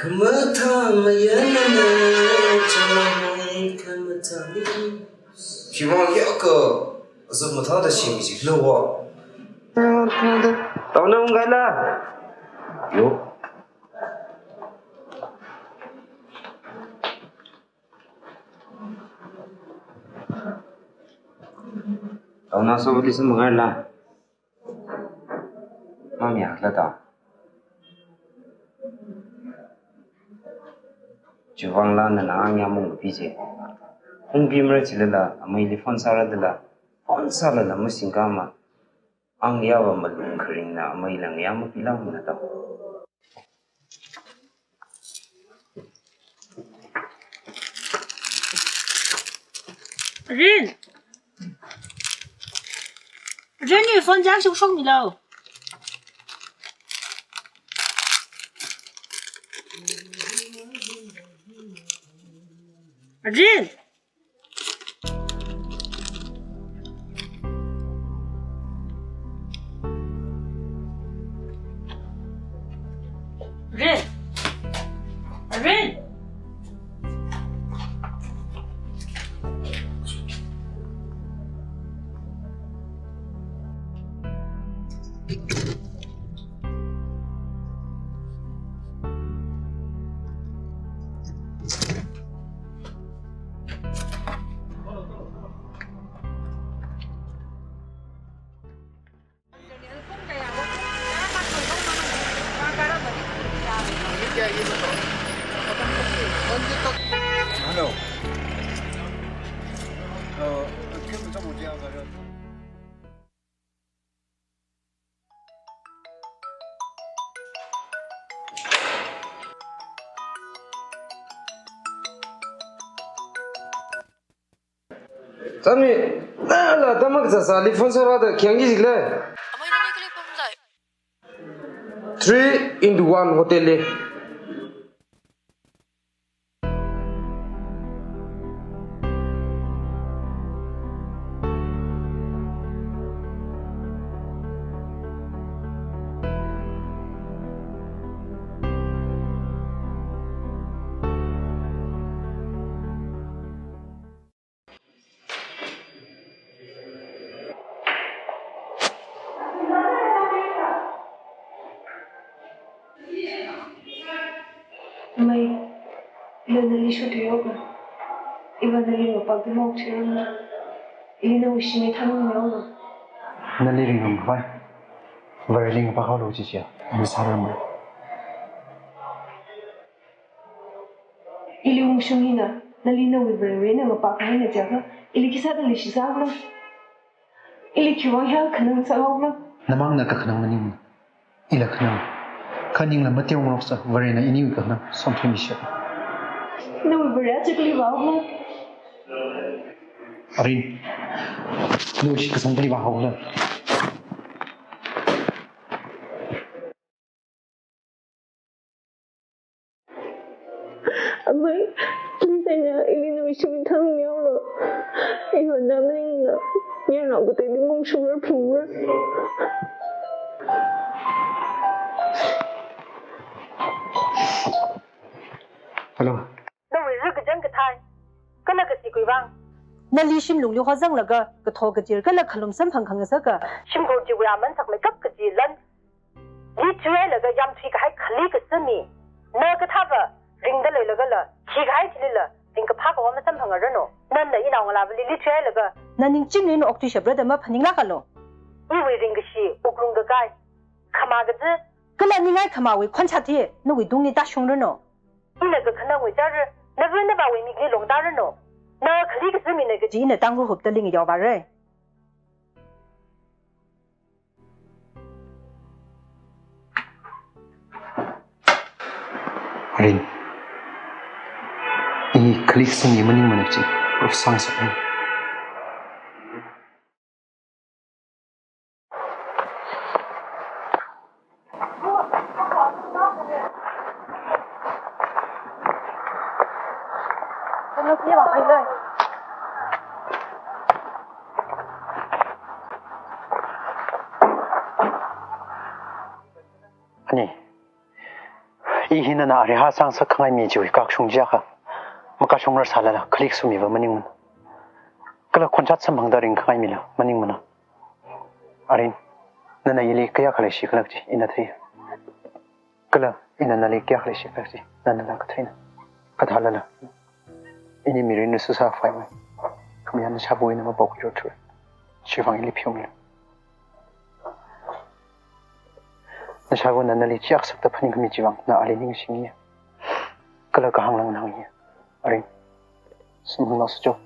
Khamathā mayanana chānai khamathāli. Khiwuivang yaka azuk mathāda shim jiklo wa. Taona ungkaila. Yo. Taona so listen mangaila. Mamayākhala ta. Chiwuivangla nana ngyāng mung kapi chi. Ungpimara chilala, ameili phone sāra dala, phone sālala masingkama. Ang yāva malung kharingna ameila ngayā mapilaumana ta. Rin! Rin, iwui phone charge shokshokmilu. Rin! Rin! Rin! Hello. Tami, la, la, tamak sāsāli phone sārada, khayang ki jikle. Amei nani kali phone dai. Three into one hotel li. Amei, ina nali shutui haokla. Iva nali ngapakda maokchirangla. Ili nawui shim thang mihaolu. Nali ringham khavai Vareli ngapak haolu chichiya, ani sāra amei. Ili ungshung hina, nali nawui Varewui eina ngapak haina jiakha, ili khisāda leishisāla. Ili khiwui vang hiyākha khanang sāhaola. Namangna kakhanang maningmana. Ila khanang. Kha ningla mateongaroksa, Varena iniwui kakhanang somthuimi shap. Nawui Vare aja kali vāhaola. Arin. Nawui shitkasang kali vāhaola. Amei, please, ina ili nawui shim thang mihaolu. Iva na maningla, mayarnao kateili maungshungrar phungrar. Hello. Nawui ri kachang kathai, kala kashi khuivang, nali shimlungli hozanglaga, katho kachir kala khalum samphang khangasaka, shimkhur chiwui aman sakmeikap kachi lan, li thuihailaga yamthui kahai khali kasā mi, na kathāva ringda leilagala, khi kahai thilila ringkaphā kaho masamphangranu. Nana inao ngalāvali li thuihailaga, na ningchingli na okthuishapra da maphaninglākalu. Iwui ringkashi, wuklung kakai, khama kazi, kala ningai khamawui khonshat hi nawui tungli tāshungranu. Ina kakhanangwui chāra, nava navāwui mikli longtāranu. Na khali kasā mina kaji ina Tangkhul hupta ling yaovāra. Arin, i khali kasā mi maningmana chi, proof sāngasakna. Ani, i hi nana ariha sāngasak khangai mi chiwui kakashung jiakha, makashungrarsālala, khali kasā miva maningmana. Kala khonshat samphangda ringkhangai mila maningmana. Arin, nana ili kayākha leishikhala kaji ina thei. Kala ina nali kayākha leishikhala kaji nanala katheina. Kathālala, ini mirin na sāsā phaiwui, khamayā nashāva̱wui eina mapaokhuirarthura. Chiwuivang ili pheomilu. Nashāva̱na nali chiyākha sakta phaningkhami chiwuivang na ali ningshingiya. Kala kahāngla nganāngiya. Arin, samphangnaosa jo.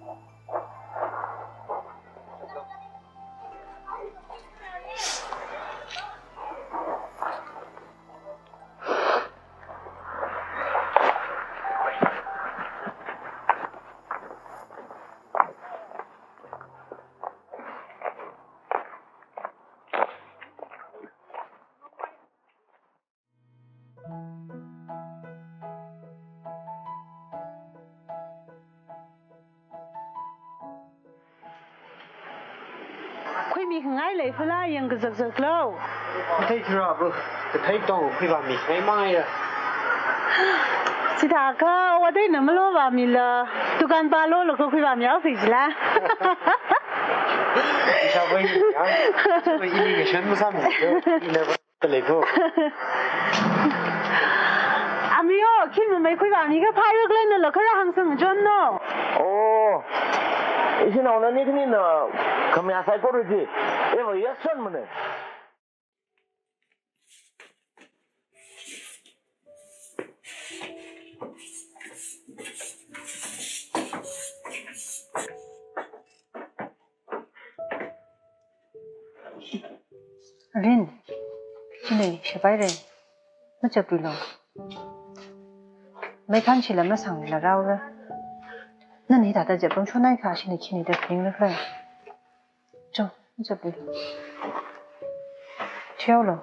Khuimi khangai leiphala, yang kazakzaklo. Kathei khura bu, kathei tong khuivāmi khangai mangaira. Chithākha, wadei na malovāmila, dukan pā lolaga khuivāmi haosi jila. Ishavai ya, ishavai ini ngashan masāmi, ina ba. Talei ko. Amiyo, khin mamei khuivāmi kaphā yuk lei nala khara hāngsang chonno. Oh. Ishinaona ni khanina khamayā saikora chi. Eva yasonmana. Rin, chili shapaira. Machapuilu. Meikhan chila masangla raora. Nana hithāda chapam shonhai kha, ashina khina da phaningra khala. Cho, chapam. Thihaolu.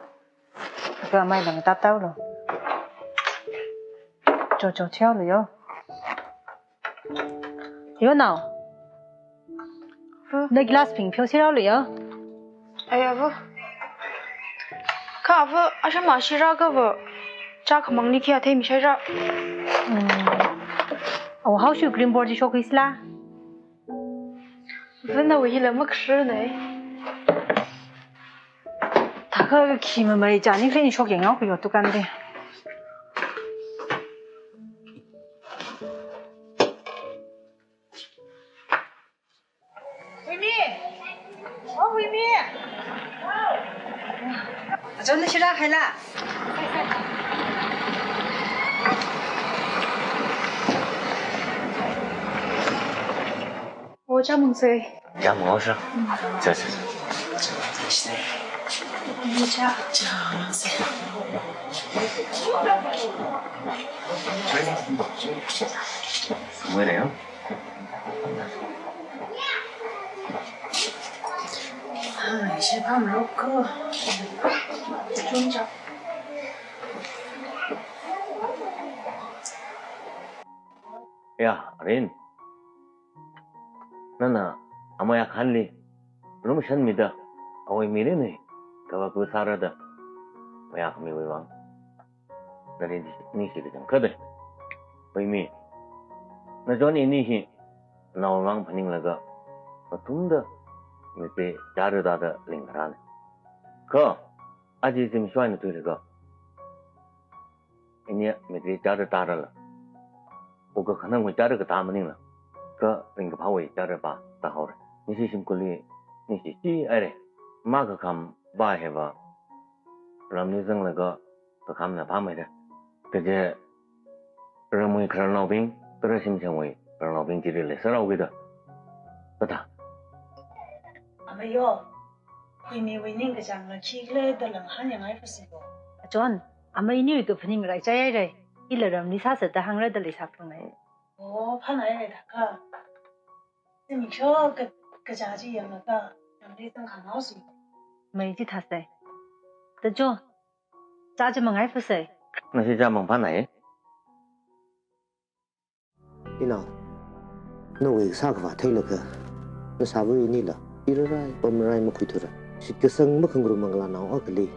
Kha amei lang tap taolu. Cho, cho, thihaolu yo. Yo nao. Huh? Na glass ping pheo siraolu yo. Ai, ava. Kha ava, asham ashira kha ava. Chā khamangli khi athei mishaira. Hmm. Oh, how should green board shok isla? Ava nawui hila makashir nai. Thākha khi mamai chāni khi shok yang au kuyo tukandi. Huimi! Oh, Huimi! Achon na shira khaila? Oh, chāmang sai. Chāmang sai. Chā, chā, chā. Chā. Chāmang sai. Where are you? Ai, shepam roko. Chungcha. Ya, Rin. Nana amei akhanli lumashanmida, awui mirinli kavā khavā sāra da mayākhamiwui vang nali ningshi kachangkhat lei. Huimi, na John ini hi nawui vang phaninglaga, athumda mipā chāra tāda lingkharāna. Kha, aja zimiksho eina thuilaga, ini mipā chāra tārala, okakhanangwui chāra katā maningla, kha ringkaphāwui chāra pā tāhaora. Ningshi shimkhurli ningshi chi aire. Makakham pā hiva ramli zanglaga kakhamna pāmeira. Kaje ramwui khararnaobing, kharā shimshangwui khararnaobing chili leisāra kida. Kathā? Amei yo, Huimiwui ningkachāngla khikhala da langhan yangai phasai bo. Achon, amei iniwui kaphaning rai chāyai rai. Ila ramli sāsa da hāngra da leisāphungai. Oh, phānai rai thākha. Zimiksho ka, kachā chi yanglaga, ramli zangkhangaosi. Mei chithāsai. Da cho, chā chi mangai phasai. Nashi chāmang phānai. Inao, nawui sākhavā theilaga, nashāva inila, irarai, pamrai makhuithura. Shitkasang makhangarum manglānao akhali,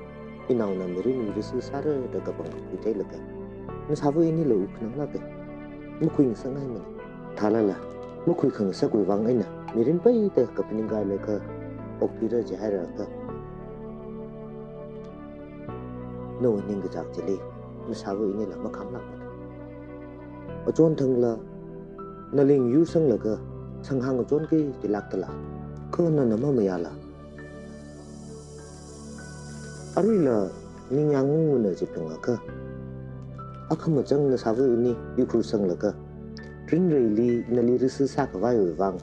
inaona mirinwui risi sāra da kapangkhui theilaga, nashāva inila wukkhananglāka. Makhuingasakngaimana. Thālala, makhuikhangasakwui vang eina, mirin peida kaphaning kailaga, okthuira jihaira kha. Nawui ningkachāk chili, nashāva inila makhamlākmana. Achon thangla, nali yur sanglaga, sanghāng achon kaji lākdala, kha nana mamayāla. Aruila, ningyāng ungna chiptungakha, akhama chang nashāva ini Ukhrul sanglaga, rinreili nali risi sākhavaiwui vang,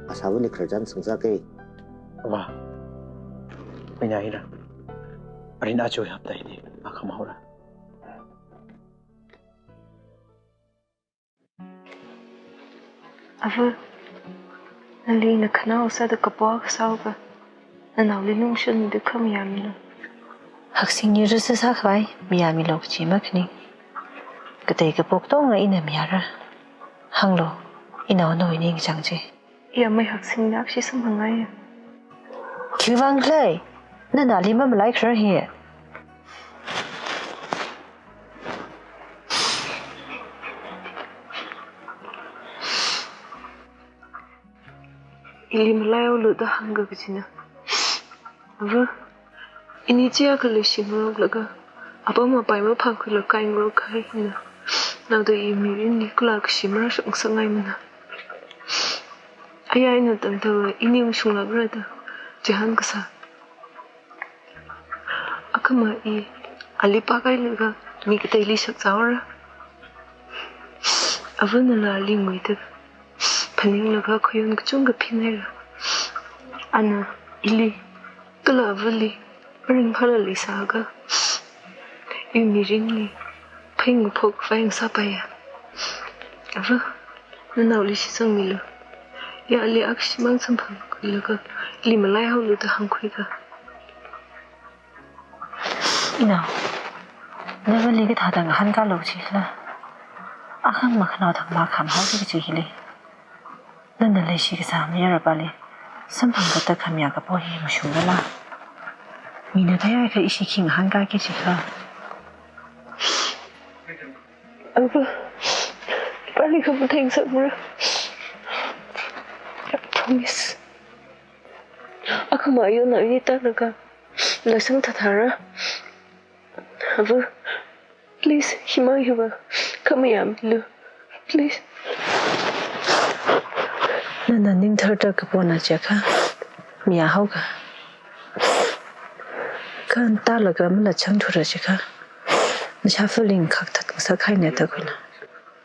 ashāvali khararchan sangsāka. Ava, mayā ira. Arin aja hapta ini, akhama haora. Ava, nali nakhanao sāda kapo kasāva, nanaoli lumashanmida kha mayāmilo. Haksingli risi sākhavai mayāmilo kachi makhaning. Katei kapo katonga ina mayāra. Hānglo, inao nawui ningkachāng chi. Iya mei Haksingna akhashi samphangngaiya. Khiwui vang khala, nana ali mamalaikharar hi. Ili malaihaolu da hāngga kachina. Ava, ini chiakha leishi ngaroklaga, apam apai maphākhuilaga kai ngarok kahai hina. Naoda iwui mirinli kala kashi marāshok ngasakngaimana. Aya ina tangda ini mashunglākra da chihān kasā. Akhama i, ali pākailaga mi kateili shakzāhaora. Ava nala ali nguida phaninglaga khayon kachungkha phingaira. Ana ili, kala avali, maringphāla leisāakha, iwui mirinli phaning ngaphok vai ngasāpaiya. Ava, Nanaoli shitsangmilu. Ya, ali akshimang samphanglakha, ili malaihaolu da hāngkhuiakha. Inao, navali kathāda ngahānkālu jikhala? Akhama khanaoda makhamhaoki kaji hili. Nana leishi kasā mayarapāli samphangda khamayā kapo hi mashungrala? Mina theiakha ishi khi ngahānkāki jikhala? Ava, pāli khamatheng sāmara. I promise. Akhama ayona ini tālaga, lasang thathara. Ava, please, hima hiva khamayāmilu. Please. Nana ning tharda kapona jiakha, mayāhaoka. Kha tālaga malachangthura jiakha, nashā feeling khakthat ngasakhaina da khuina.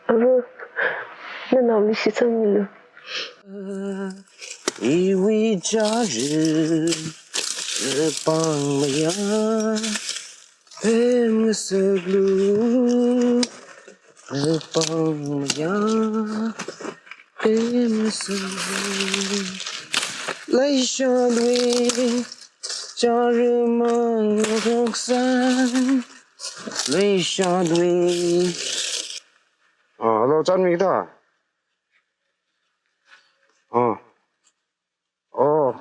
Ava, nanaoli shitsangmilu. Iwui chāra, pāng mayā, pemngasaklu, pāng mayā, pemngasaklu. Leishāwui chāra mang roksan, leishāwui. Ah, hello, Chanmi da? Oh. Oh.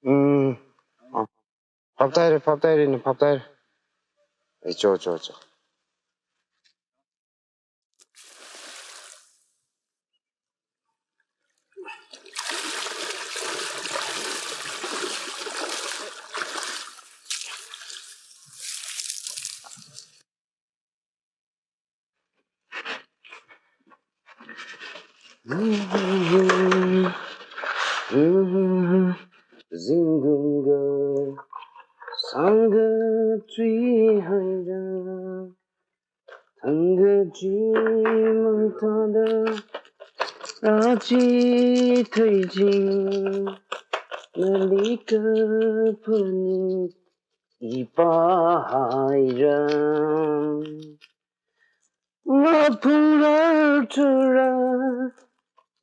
Hmm. Oh. Phaptāhaira, phaptāhaira, ina phaptāhaira. Ai, cho, cho, cho. Zingkum kasāngkha thuihaira, thangkachimang thāda rāchithei jing, nali kaphaning ipāhaira. Maphungrar thura,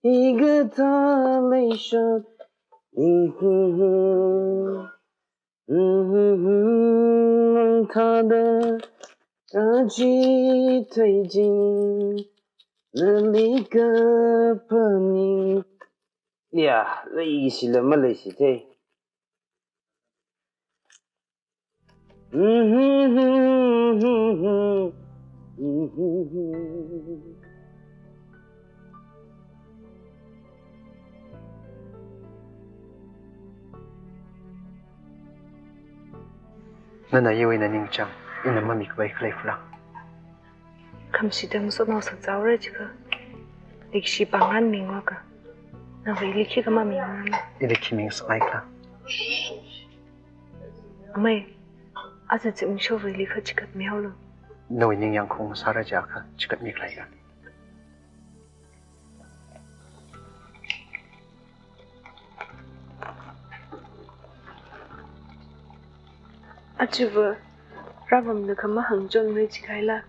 hikathā leishat, mang thāda rāchithei jing, nali kaphaning. Ya, leishila maleishithei. Nana iwui eina ningchāng, ina mamikhavai khalei phalā. Khamashitda ngasotnao sāzaora jiakha, leikashi pāngran mingakha, nava ili khikha mamimana? Ili khi mingasakngaikhala? Amei, aja zimiksho vali kha chikatmihaolu. Nawui ningyāng khong sāra jiakha chikatmikhaleira. Ajava rāvamna kha mahāngchonmei jikahaila.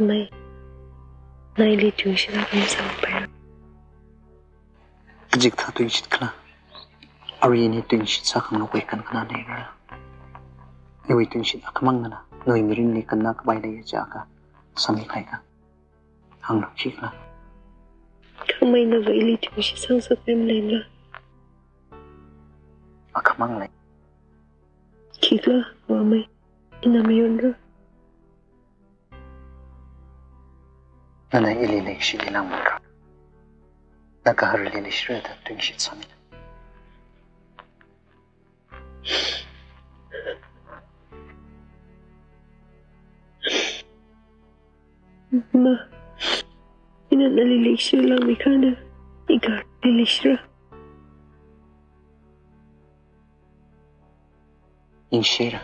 Amei, na ili tungshit akha masāpaira. Kachikathā tungshitkhala? Arui ini tungshit sākhangarokwui kankhana leira. Iwui tungshit akhamang nana nawui mirinli kannakhavai leiya jiakha sāmikhaika. Hānglu khikhala? Kha amei, nava ili tungshit sāngasakngai maleimala? Akhamang lei. Khikhala, va amei, ina mayonra. Nana ili leikashili langmeira. Nagaharli leishira da tungshit sāmina. Ma, ina nali leikashi langmeikha da, i gaharli leishira. Ningshira.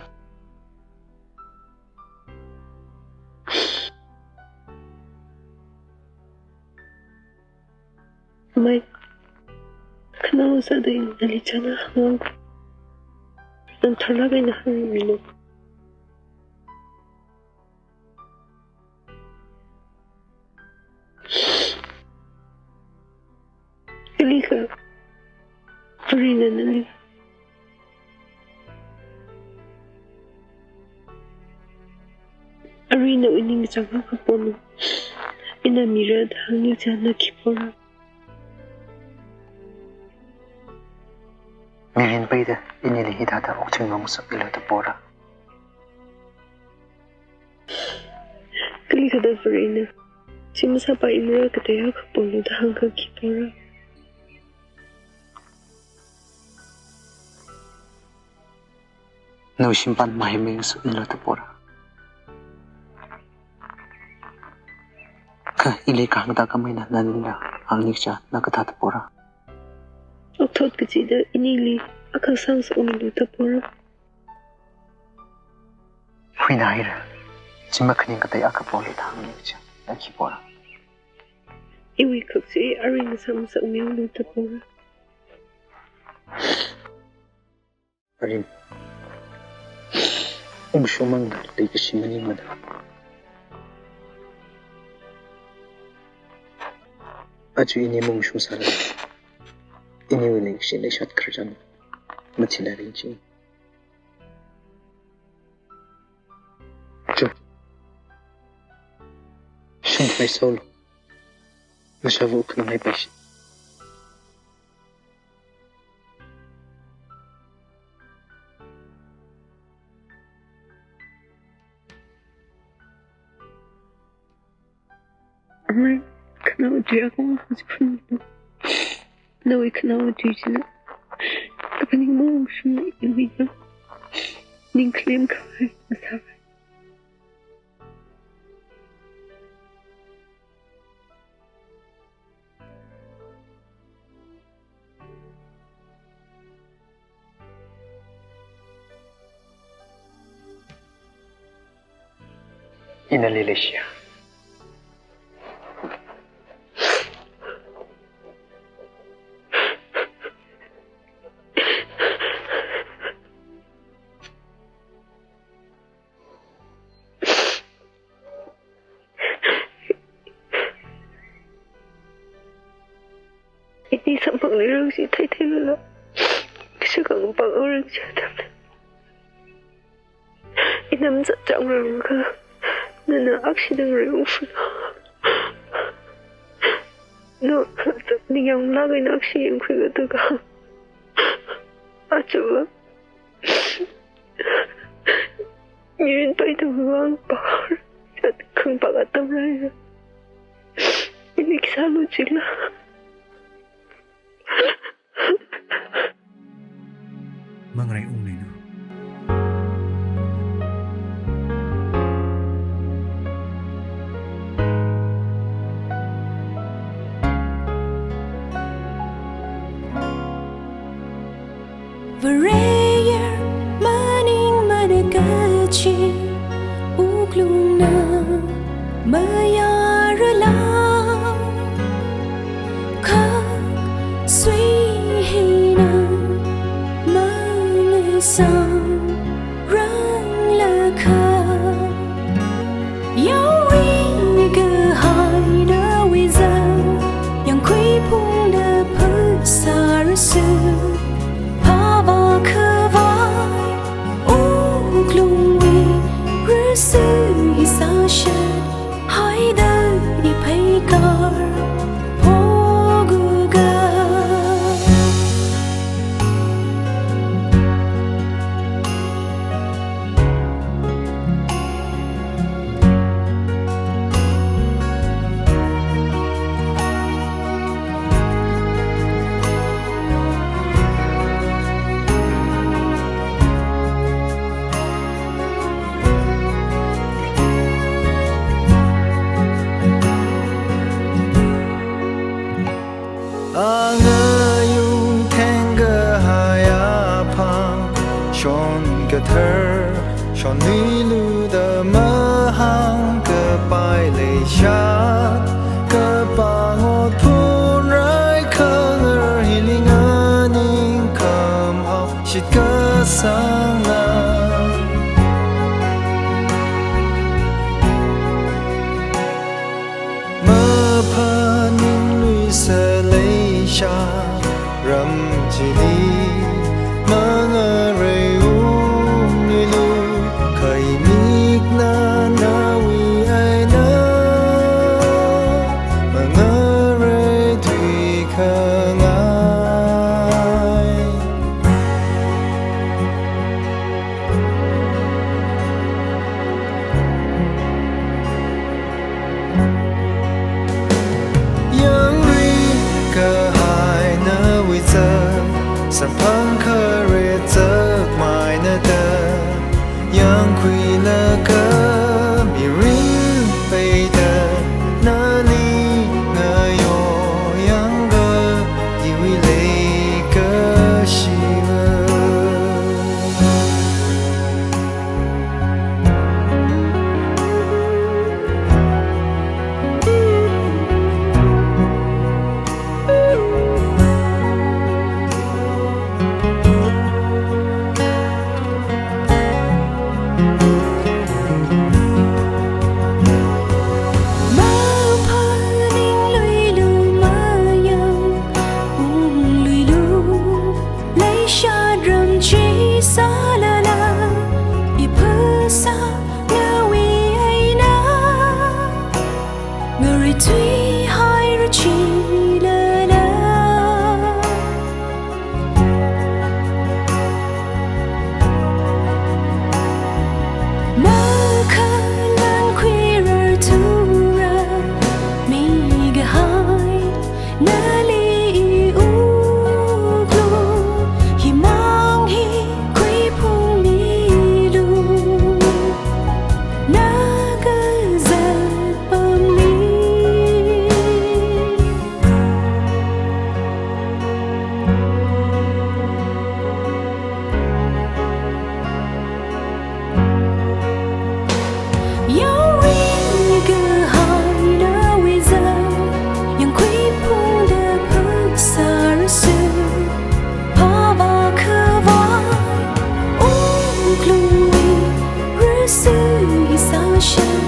Mai, khanao sāda ina nali chānna hānga. Nana tharlāk eina hāngmilu. Kalikha Varena nali, aruina ining chang hāngkapolu. Ina mira da hāngni chānna khi pora? Mirin peida inili hithāda okching ngasak milu da pora? Kalikha da Varena, chi masāpai mara katei akha polu da hāngkaki pora? Nawui shimpan mahai mangasak milu da pora? Kha ili kahāng tākhameina nanila hāngni chānna kathā da pora? Okthot kachida inili akha sāngasak milu da pora? Huina haira. Chi makhaning katei akha polu da hāngni chānna khi pora? Iwui khak chi aruina sāngasak milu da pora? Arin, ungshungmang da leikashi maningmana. Aja ini maungshung sālala, iniwui leikashi leishat khararchan mathila ringchi. Chu. Shungpai solo. Mashavu khanang hai paishi. Amei, khanao tui akha hāngchiphalunglu. Nawui khanao tui china kaphaning maungshung iwui ya. Ning khalem khavai masāvai. Ina lei leishiya. Ini samphang ni rang chi thei thei lala, kashakang pang rang chi atam. Inam zat chang rang kha, nana akshi dang rei ungshuna. No, ningyāng lāk eina akshi yangkhui katuka. Achuva. Mirin paida vang par, chat khang pak atam rāya. Ini khi sālu jila. Mangrei ungleina. Vareyar maningmana kachi wuklungna mayarala, kha sui hina mangasang ranglakha. Yaowui kahaina wiza, yangkhui phungda phasārasu, phava khavai wuklungwui rasi sāshat haida ipheikar phoguga. Angayung thengkahai aphang, shon kathar, shon milu da mahāngkapai leishat, kapā ngot phunrai Ram chili mangareiungluilu, kha imikna nawui eina mangarei thuikhangai. Yangri kahai nawui zat, samphang khare zakmai nada, yangkhuilaga mirin peida, nali ngayo yangga iwui leikashiva. Maphaningluilu, mayangungluilu, leishat ram chi sālala, iphasā nawui eina ngareithui haira chilala. Makhalan khuirar thura mikahai, nali iwuklu himang hi khuiphungmilu, na kazat pamli. Yaoring kahai nawui zat, yangkhuiphungda phasārasu, phava khavai wuklungwui rasu hi sāshat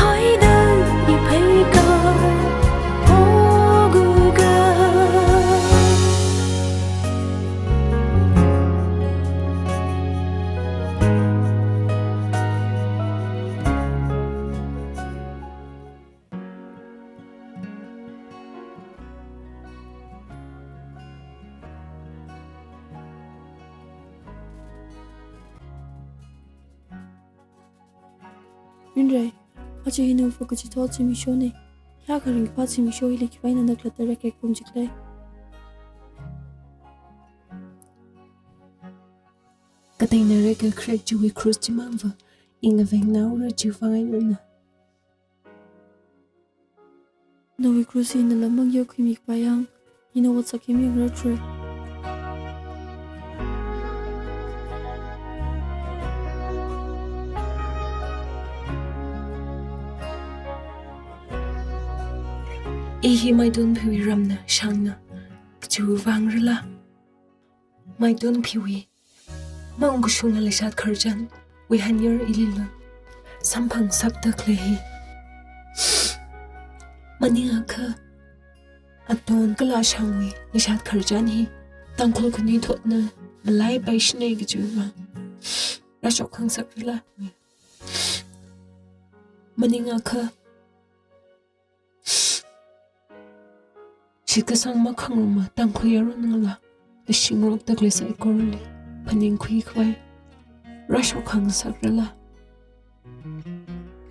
haida ipheika, oguga. Rinrei, aja hi nawui vākachi thot zimiksho ne. Hiyākha ringkaphā zimiksho hili khiwui eina nana khalatta rekek pum jikle. Kateina rekek kharek chiwui krus chimangva, i ngaveng naora chiwui vang einana. Nawui krus hi nalam mang yokhuimi kapā yang, ina otsak hi mayangrarthura. I hi Maidonphiwui ramna, shangna, kachiwui vang rala. Maidonphiwui maungkashungna leishat khararchanwui hanyar ilila samphang ngasakda khalei hi. Maningakha aton kala shangwui leishat khararchan hi Tangkhul khanuithotna malaipaishina kajiva rāshok khangasak rala. Maningakha shitkasang makhangaruma Tangkhul yaron ngalā, kashingrokda khalei saikorali phaningkhui khavai rāshok khangasak rala.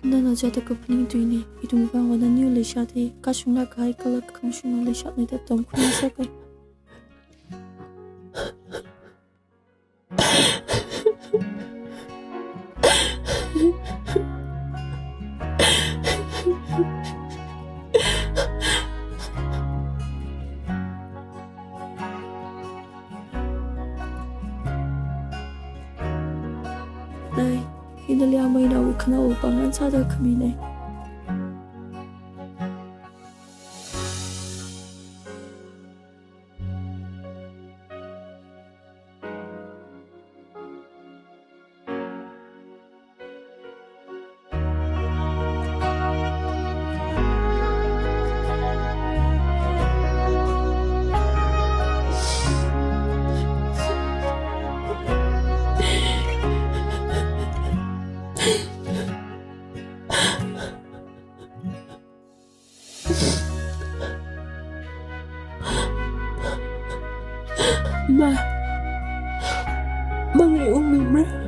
Nana chāda kaphaning tuina, ithum vang vana niu leishat hi kashungla kahai kala khamashungla leishatna da tamkhui ngasaka. Nai, hina liya mai nawui khanao pāngan sāda khamina. Ma, mangri ungmimra.